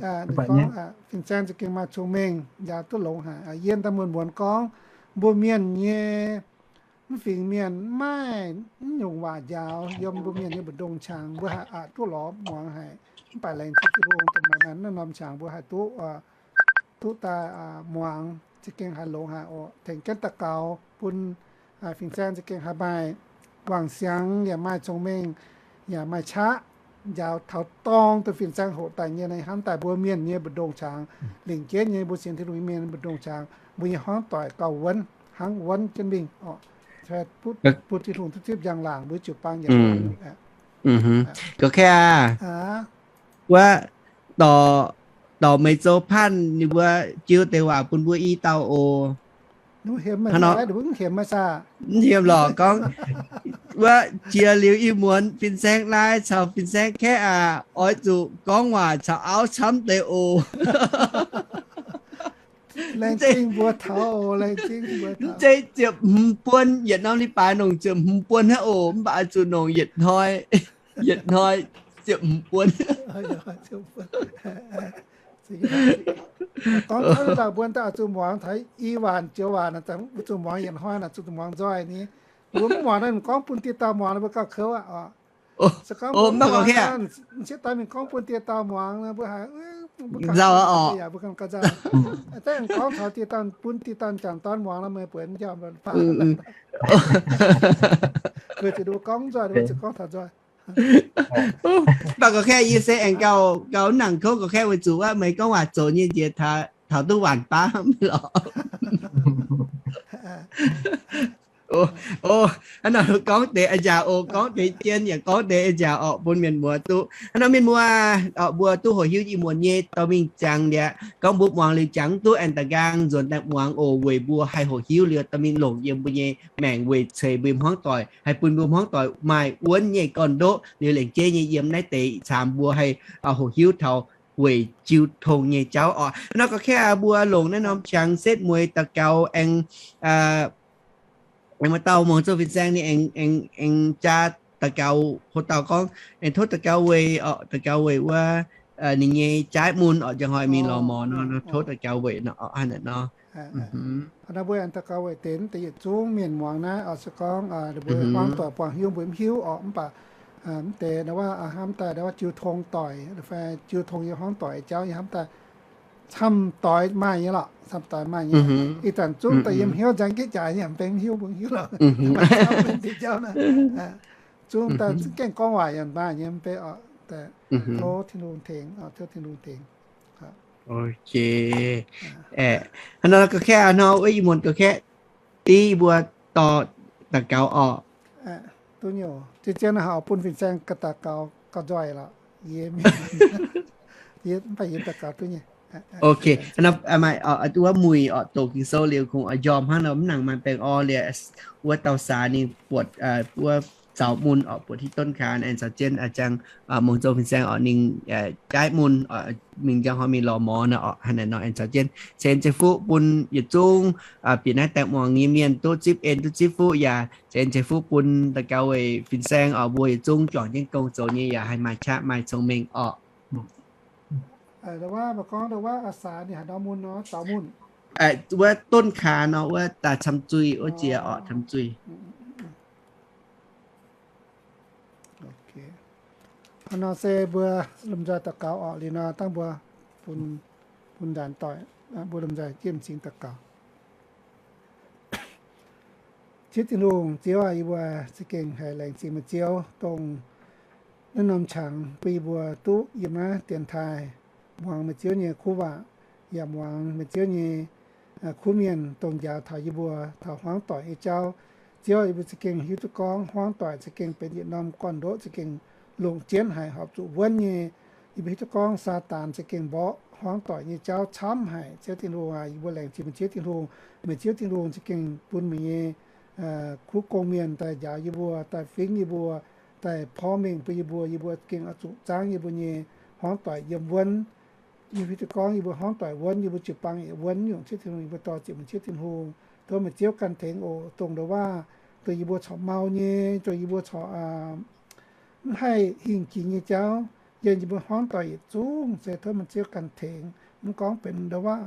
fin-saeng za'gengh maaih cong-mengh, njaaux duqv longx haic. Yie daaih muonz-muonz gorngv, mbuo mienh nyei mv fingx mienh mv maaih mv nyungc waac njaaux yiem mbuo mienh nyei mbu'ndongx qangx, mbuo haih aqc duqv lorz muangx haic. Mv baac laengz zingh Tin-Hungh dongh maaih naaiv norm qangx mbuo haih duqv, duqv daaih muangx, za'gengh haiz longx haic oc. Tengx jienv daux gaux bun fin-saeng za'gengh haih maaih wangc siangx, yaac maaih cong-mengh, yaac maaih qaqv njaaux taux dorng duqv fin-saeng hoqc daaih nyei. Hnamv daaih mbuo mienh nyei mbu'ndongx qangx, lingc jeiv nyei mbuo sienx Tin-Hungh mienh mbu'ndongx qangx, mbuo nyei hmuangv doic gauh wuonv, hnangv wuonv jienv mingh oc. Bun Tin-Hungh duqv zipv njang-laangc mbuo jiu-baang yaac wuonv. Gorx-kaeqv aac, wuov, dorc meih zoux patv ninh mbuo jiu deix waac bun mbuo i dauh oc. Mv hemx lorqc, gorngv wuov jiex liuz ih muonz fin-saeng laai caux fin-saeng kaeqv aac, oix zuqc gorngv waac caux auv camv deix oc. Mv zeiz ziepc hmz buon, yietc norm li baaix nongc ziepc hmz buon hnangv oc, mv baac oix zuqc nongc yietc hnoi, yietc hnoi ziepc hmz buon. Gorngv taux dauh mbuo daaih zuqc muangx taux i waanc joux waanc, zuqc muangx yietc hnoi naaic zuqc muangx nzoih ni. Mbuo mv muangx naaiv, gorngv bun dieh dauh muangx naaiv mbuo gauh kouv aqv oc. Se gorngv m'sieqv daauh mingh gorngv bun dieh dauh muangx, mbuo haiz nzauh oc. Daaih gorngv taux dieh dauh, bun dieh dauh m'jangc dorn muangx nor, meih bueix mv njormh. Weic zuqc mbuo gorngv nzoih, mbuo zuqc gorngv taux nzoih. Mv baac gorx-kaeqv yie se aengx gauh, gauh nangc kouv gorx-kaeqv weic zuqc wuov meih gorngv waac zoux nyei nziex taux duqv waanc baav lorqc. O, hnangv nor gorngv deix a'nziaauc oc, gorngv deix jien yaac gorngv deix a'nziaauc oc bun mienh muoz duqv. Hnangv nor mienh muoz, mbuo duqv hoqc hiuv ih muonz nyei dorh mingh jangx liuz, gorngv mbuo muangx liuz jangx duqv aengx da'nqaang nzuonx daaih muangx oc, weic mbuo haih hoqc hiuv liuz dorh mingh longc yiem mbuo nyei maengc weic ceix mbuo hmuangv doic, haih bun mbuo hmuangv doic maaih wuonv nyei gorn-ndoqv liuz lengc jeiv nyei yiem naaiv deix ih camv mbuo haih hoqc hiuv taux weic jiu tong nyei jauv oc. Hnangv nor gorx-kaeqv mbuo longc naaiv norm qangx setv mueiz daux gaux aengx, aengx maaih dauh muangx zoux fin-saeng ninh aengx, aengx jaa daux gaux, hlo dauh gorngv aengx tov daux gaux weic oc, daux gaux weic wuov ninh nyei jaaiv mun oc, njang hnoi mingh lorz morc nor, tov daux gaux weic nor oc, hnangv naaic nor. Hnangv nor mbuo aengx daux gaux weic deix, deix yietc zungv mienh muangx naaiv oc, se gorngv mbuo hmuangv doic buangh hiuv mbuo mv hiuv oc, mv baac mv deix ndau wuov hnamv daaih ndau wuov jiu tong doic fai jiu tong nyei hmuangv doic jauv yie hnamv daaih camv doix maaih nyei lorqc, camv doix maaih nyei. Ih zanc zungv daaih yiem hnyouv nzang jienv jaaix nyei, mv benx hiuv mbuo hiuv lorqc. Zungv daaih zungv gengh gorngv waac yaac maaih nyei, mv benx oc. Tov Tin-Hungh tengx, tov Tin-Hungh tengx. Ok. Hnangv nor ga'kaeqv hnoi wuov ih muonz ga'kaeqv div yie mbuo dorh daux gaux orqc. Duqv nyei, zien-zien haic bun fin-saeng ganh daux gaux gauh nzoih lorqc. Yie, yie mv baac yie daux gaux duqv nyei. Ok, maaih wuov muic orqc, doqc Ging-Sou liuz kungx oix njormh hnangv nor mv nangc maaih baengh orn liuz, wuov dauh saax ninh buatc wuov zaux mun orqc, buatc hitv donv kaan aengx caux jienv jang mungz zoux fin-saeng orqc, ninh jaaiv mun mingh njang hnoi mingh lorz morz nor orqc, hnangv naaic nor aengx caux jienv ceix en ceix fuqv bun yietc zungv bieqc naaiv daaih muangx nyei mienh duqv zipv en duqv zipv fuqv yaac ceix en ceix fuqv bun daux gaux weic fin-saeng orqc, mbuo yietc zungv juangc jienv gong zoux nyei yaac haih maaih qaqv maaih cong-mengh orqc. Wuov donv kaan nor wuov daaih camv zuih, wuov jiex orqc camv zuih. Hnangv nor se mbuo lomh nzoih daux gaux orqc. Liuz nor dangh mbuo bun, bun nzaanx doic, mbuo lomh nzoih jieqv m'zing daux gaux. Ziouv Tin-Hungh, Ziouv aac, yie mbuo za'gengh haiz laengz zingh meih Ziouv, dongh naaiv norm qangx bun yie mbuo duqv yiem naaiv dienx taaih muangx meih Ziouv nyei kuv waac, yaac muangx meih Ziouv nyei kuv mienh dongh njaaux taux yie mbuo taux hmuangv doic nyei jauv. Ziouv, yie mbuo za'gengh hiuv duqv gorngv hmuangv doic za'gengh benx yietc norm gorn-ndoqv za'gengh longc jienv haic horpc zuqc wuonv nyei. Yie mbuo hiuv duqv gorngv Saadaan za'gengh mborqv hmuangv doic nyei jauv camv haic. Ziouv Tin-Hungh aac, yie mbuo laengz zingh meih Ziouv Tin-Hungh. Meih Ziouv Tin-Hungh za'gengh bun meih nyei kuv gong-mienh daaih njaaux yie mbuo, daaih fingx yie mbuo, daaih porv mengh bun yie mbuo, yie mbuo gengh oix zuqc zaangv yie mbuo nyei hmuangv doic yiem wuonv. Yie hiuv duqv gorngv yie mbuo hmuangv doic wuonv, yie mbuo jiu-baang yietc wuonv nyungc. Ziouv Tin-Hungh, yie mbuo dorh ziepc meih Ziouv Tin-Hungh, tov meih Ziouv ganh tengx oc. Dongh nduov waac, dongh yie mbuo corc mau nyei, dongh yie mbuo corc mv haih hingh jiex nyei jauv, yiem yie mbuo hmuangv doic yietc zungv se tov meih Ziouv ganh tengx. Mv gorngv benx nduov waac,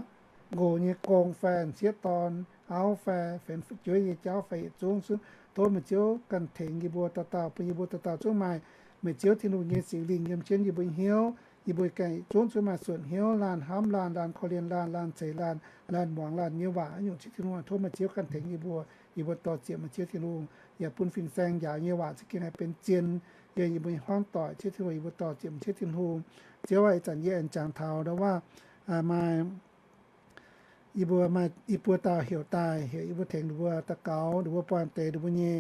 nqox nyei gong fai m'sieqv dorn auv fai benx fu'jueiv nyei jauv fai yietc zungv, tov meih Ziouv ganh tengx yie mbuo dauh dauh, bun yie mbuo dauh dauh zungv maaih meih Ziouv Tin-Hungh nyei Singx Lingh yiem jienv yie mbuo hnyouv. Yie mbuo ganh yietc zungv zuqc maaih suonc hnyouv, laanh hnamv laanh, laanh korv-lienh laanh, laanh ceix laanh, laanh muangx laanh nyei waac nyungc. Ziouv Tin-Hungh, tov meih Ziouv ganh tengx yie mbuo. Yie mbuo dorh ziepc meih Ziouv Tin-Hungh, yaac bun fin-saeng njaaux nyei waac za'gengh haih benx zien yiem yie mbuo nyei hmuangv doic. Ziouv Tin-Hungh, yie mbuo dorh ziepc meih Ziouv Tin-Hungh. Ziouv aac, ih zanc yie aengx jangx taux nduov waac, maaih yie mbuo maaih i buo dauh heuc daaih, heuc yie mbuo tengx ninh mbuo daux gaux, ninh mbuo buangh deix ninh mbuo nyei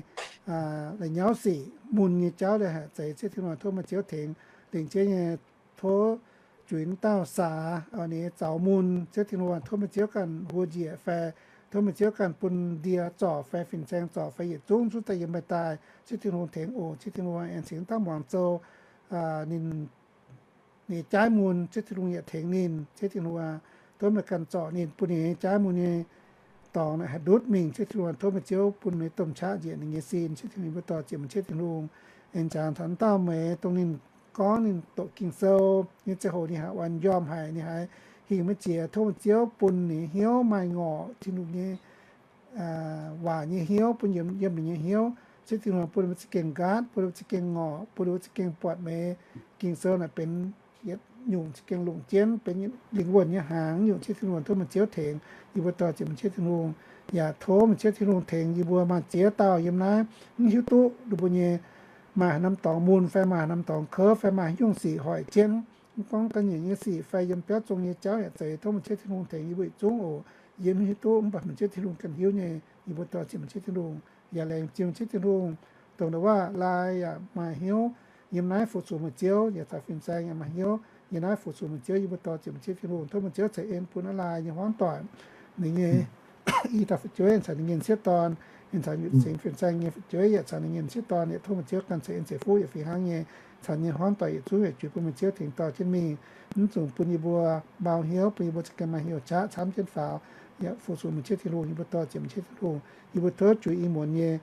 la'nyauv sic mun nyei jauv leiz haic zeiz. Ziouv Tin-Hungh, tov meih Ziouv tengx. Lingc jeiv nyei tov juix wuov dauh saax, ninh nyei zaux mun. Ziouv Tin-Hungh, tov meih Ziouv ganh hlo njiec fai tov meih Ziouv ganh bun ndie zorc fai fin-saeng zorc fai yietc zungv zungv daaih yiem meih daaih. Ziouv Tin-Hungh tengx oc. Ziouv Tin-Hungh, aengx cingx dangh muangx zoux ninh nyei jaaiv mun. Ziouv Tin-Hungh, yaac tengx ninh. Ziouv Tin-Hungh aac, tov meih ganh zorc ninh, bun ninh nyei jaaiv mun nyei dorngx haih ndutv mingh. Ziouv Tin-Hungh, tov meih Ziouv bun meih domh qaqv njiec ninh nyei sin. Ziouv Tin-Hungh, yie mbuo dorh ziepc meih Ziouv Tin-Hungh. Aengx jangx taux wuov dauh meih, dongh ninh gorngv ninh doqc Ging-Sou nyei ziangh hoc ninh haiz oix njormh haic, ninh haiz hingh maiv jiex. Tov meih Ziouv bun ninh nyei hnyouv maaih ngorc Tin-Hungh nyei waac nyei hnyouv bun yiem ninh nyei hnyouv. Ziouv Tin-Hungh, bun ninh mbuo za'gengh nqaatv, bun ninh mbuo za'gengh ngorc, bun ninh mbuo za'gengh buatc meih Ging-Sou naaic benx yietc nyungc za'gengh longc jienv benx lingh wuonh nyei hnaangx nyungc. Ziouv Tin-Hungh, tov meih Ziouv tengx. Yie mbuo dorh ziepc meih Ziouv Tin-Hungh, yaac tov meih Ziouv Tin-Hungh tengx yie mbuo maaih ziex dauh yiem naaiv mv hiuv duqv ninh mbuo nyei maaih haaix norm dorngx mun fai maaih haaix norm dorngx kouv fai maaih haaix nyungc sic hoic jienv, mv gorngv ga'nyiec nyei sic fai yiem biauv zong nyei jauv yaac zeiz, tov meih Ziouv Tin-Hungh tengx yie mbuo yietc zungv oc. Yie mv hiuv duqv, mv baac meih Ziouv Tin-Hungh ganh hiuv nyei. Yie mbuo dorh ziepc meih Ziouv Tin-Hungh, yaac laengz zingh Ziouv Tin-Hungh, dongh nduov waac laai yaac maaih hnyouv yiem naaiv fu-sux meih Ziouv, yaac caux fin-saeng yaac maaih hnyouv yiem naaiv fu-sux meih Ziouv. Yie mbuo dorh ziepc meih Ziouv Tin-Hungh, tov meih Ziouv ceix en bun aav laai nyei hmuangv doic, ninh nyei i dauh fu'jueiv caux ninh nyei m'sieqv dorn, ninh caux nyutc singx fin-saeng nyei fu'jueiv yaac caux ninh nyei m'sieqv dorn, yaac tov meih Ziouv ganh ceix en ceix fuqv yaac fih hnangv nyei, caux nyei hmuangv doic yietc zungv yaac juix bun meih Ziouv tengx dorh jienv mingh. Mv zungv bun yie mbuo mau hnyouv, bun yie mbuo za'gengh maaih hnyouv qaqv camv jienv faaux. Yaac fu-sux meih Ziouv Tin-Hungh, yie mbuo dorh ziepc meih Ziouv Tin-Hungh. Yie mbuo tov juix i muonz nyei,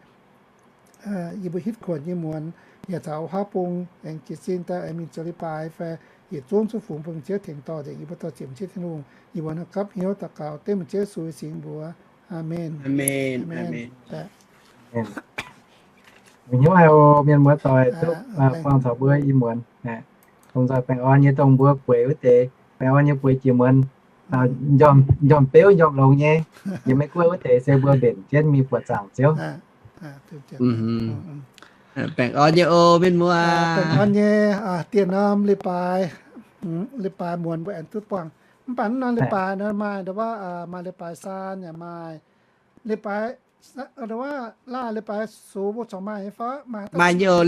yie mbuo hitv kuonx nyei muonz, yaac caux wuov haav bung aengx jiez sin daaih aengx mingh zoux leiz-baaix fai yietc zungv zuqc fungx bun meih Ziouv tengx dorh nzengc. Yie mbuo dorh ziepc meih Ziouv Tin-Hungh. Yie mbuo naaiv gapv hnyouv daux gaux dengv meih Ziouv Yesu nyei singx mbuox. Aamen. Meih hnyouv haic oc, mienh muoz doic, duqv buangh caux mbuo i muonz. Lomh nzoih baengh orn nyei dongh mbuo bueix wuov deix, baengh orn nyei bueix jiex muonz. Njormh, njormh beuv njormh longx nyei. Yiem Meiv Guoqv wuov deix se mbuo mbenc jienv mingh buoqc zaangc Ziouv. Baengh orn nyei oc mienh muoz. Baengh orn nyei, dieh norm leiz-baaix, leiz-baaix muonz mbuo aengx duqv buangh. Mv baac naaiv norm leiz-baaix nor maaih ndau wuov, maaih leiz-baaix saan yaac maaih, leiz-baaix, ndau wuov laah leiz-baax sux mbuo corc maaih nyei fai? Maaih nyei oc.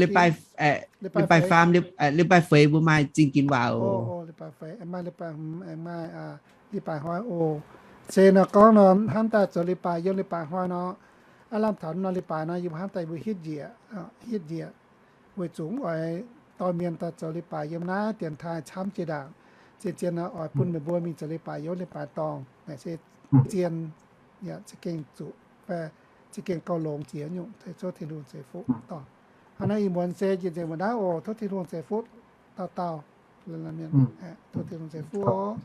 Leiz-baaix faam, leiz-baaix feix mbuo maaih zingh ginx waac oc. Leiz-baaix feix maaih, leiz-baaix hmz aengx maaih, leiz-baaix hnoi oc. Se nor gorngv nor hnamv daaih zoux leiz-baaix yiem leiz-baaix hnoi nor, aav lamh taux norm leiz-baaix nor yie mbuo hnamv daaih mbuo hitv njiec, hitv njiec, weic zuqc mv oix dorh mienh daaih zoux leiz-baaix yiem naaiv dienx taaih camv jiex ndaangc. Zien-zien nor oix bun meih mbuo mingh zoux leiz-baaix yiem leiz-baaix dorngh naaic se zien, yaac za'gengh zuqc, za'gengh gauh longx jiex nyungc, tov Tin-Hungh ceix fuqv dorh. Hnangv naaiv ih muonz se jiex nzengc mbuo naaiv oc. Tov Tin-Hungh ceix fuqv dauh dauh. Tov Tin-Hungh ceix fuqv oc.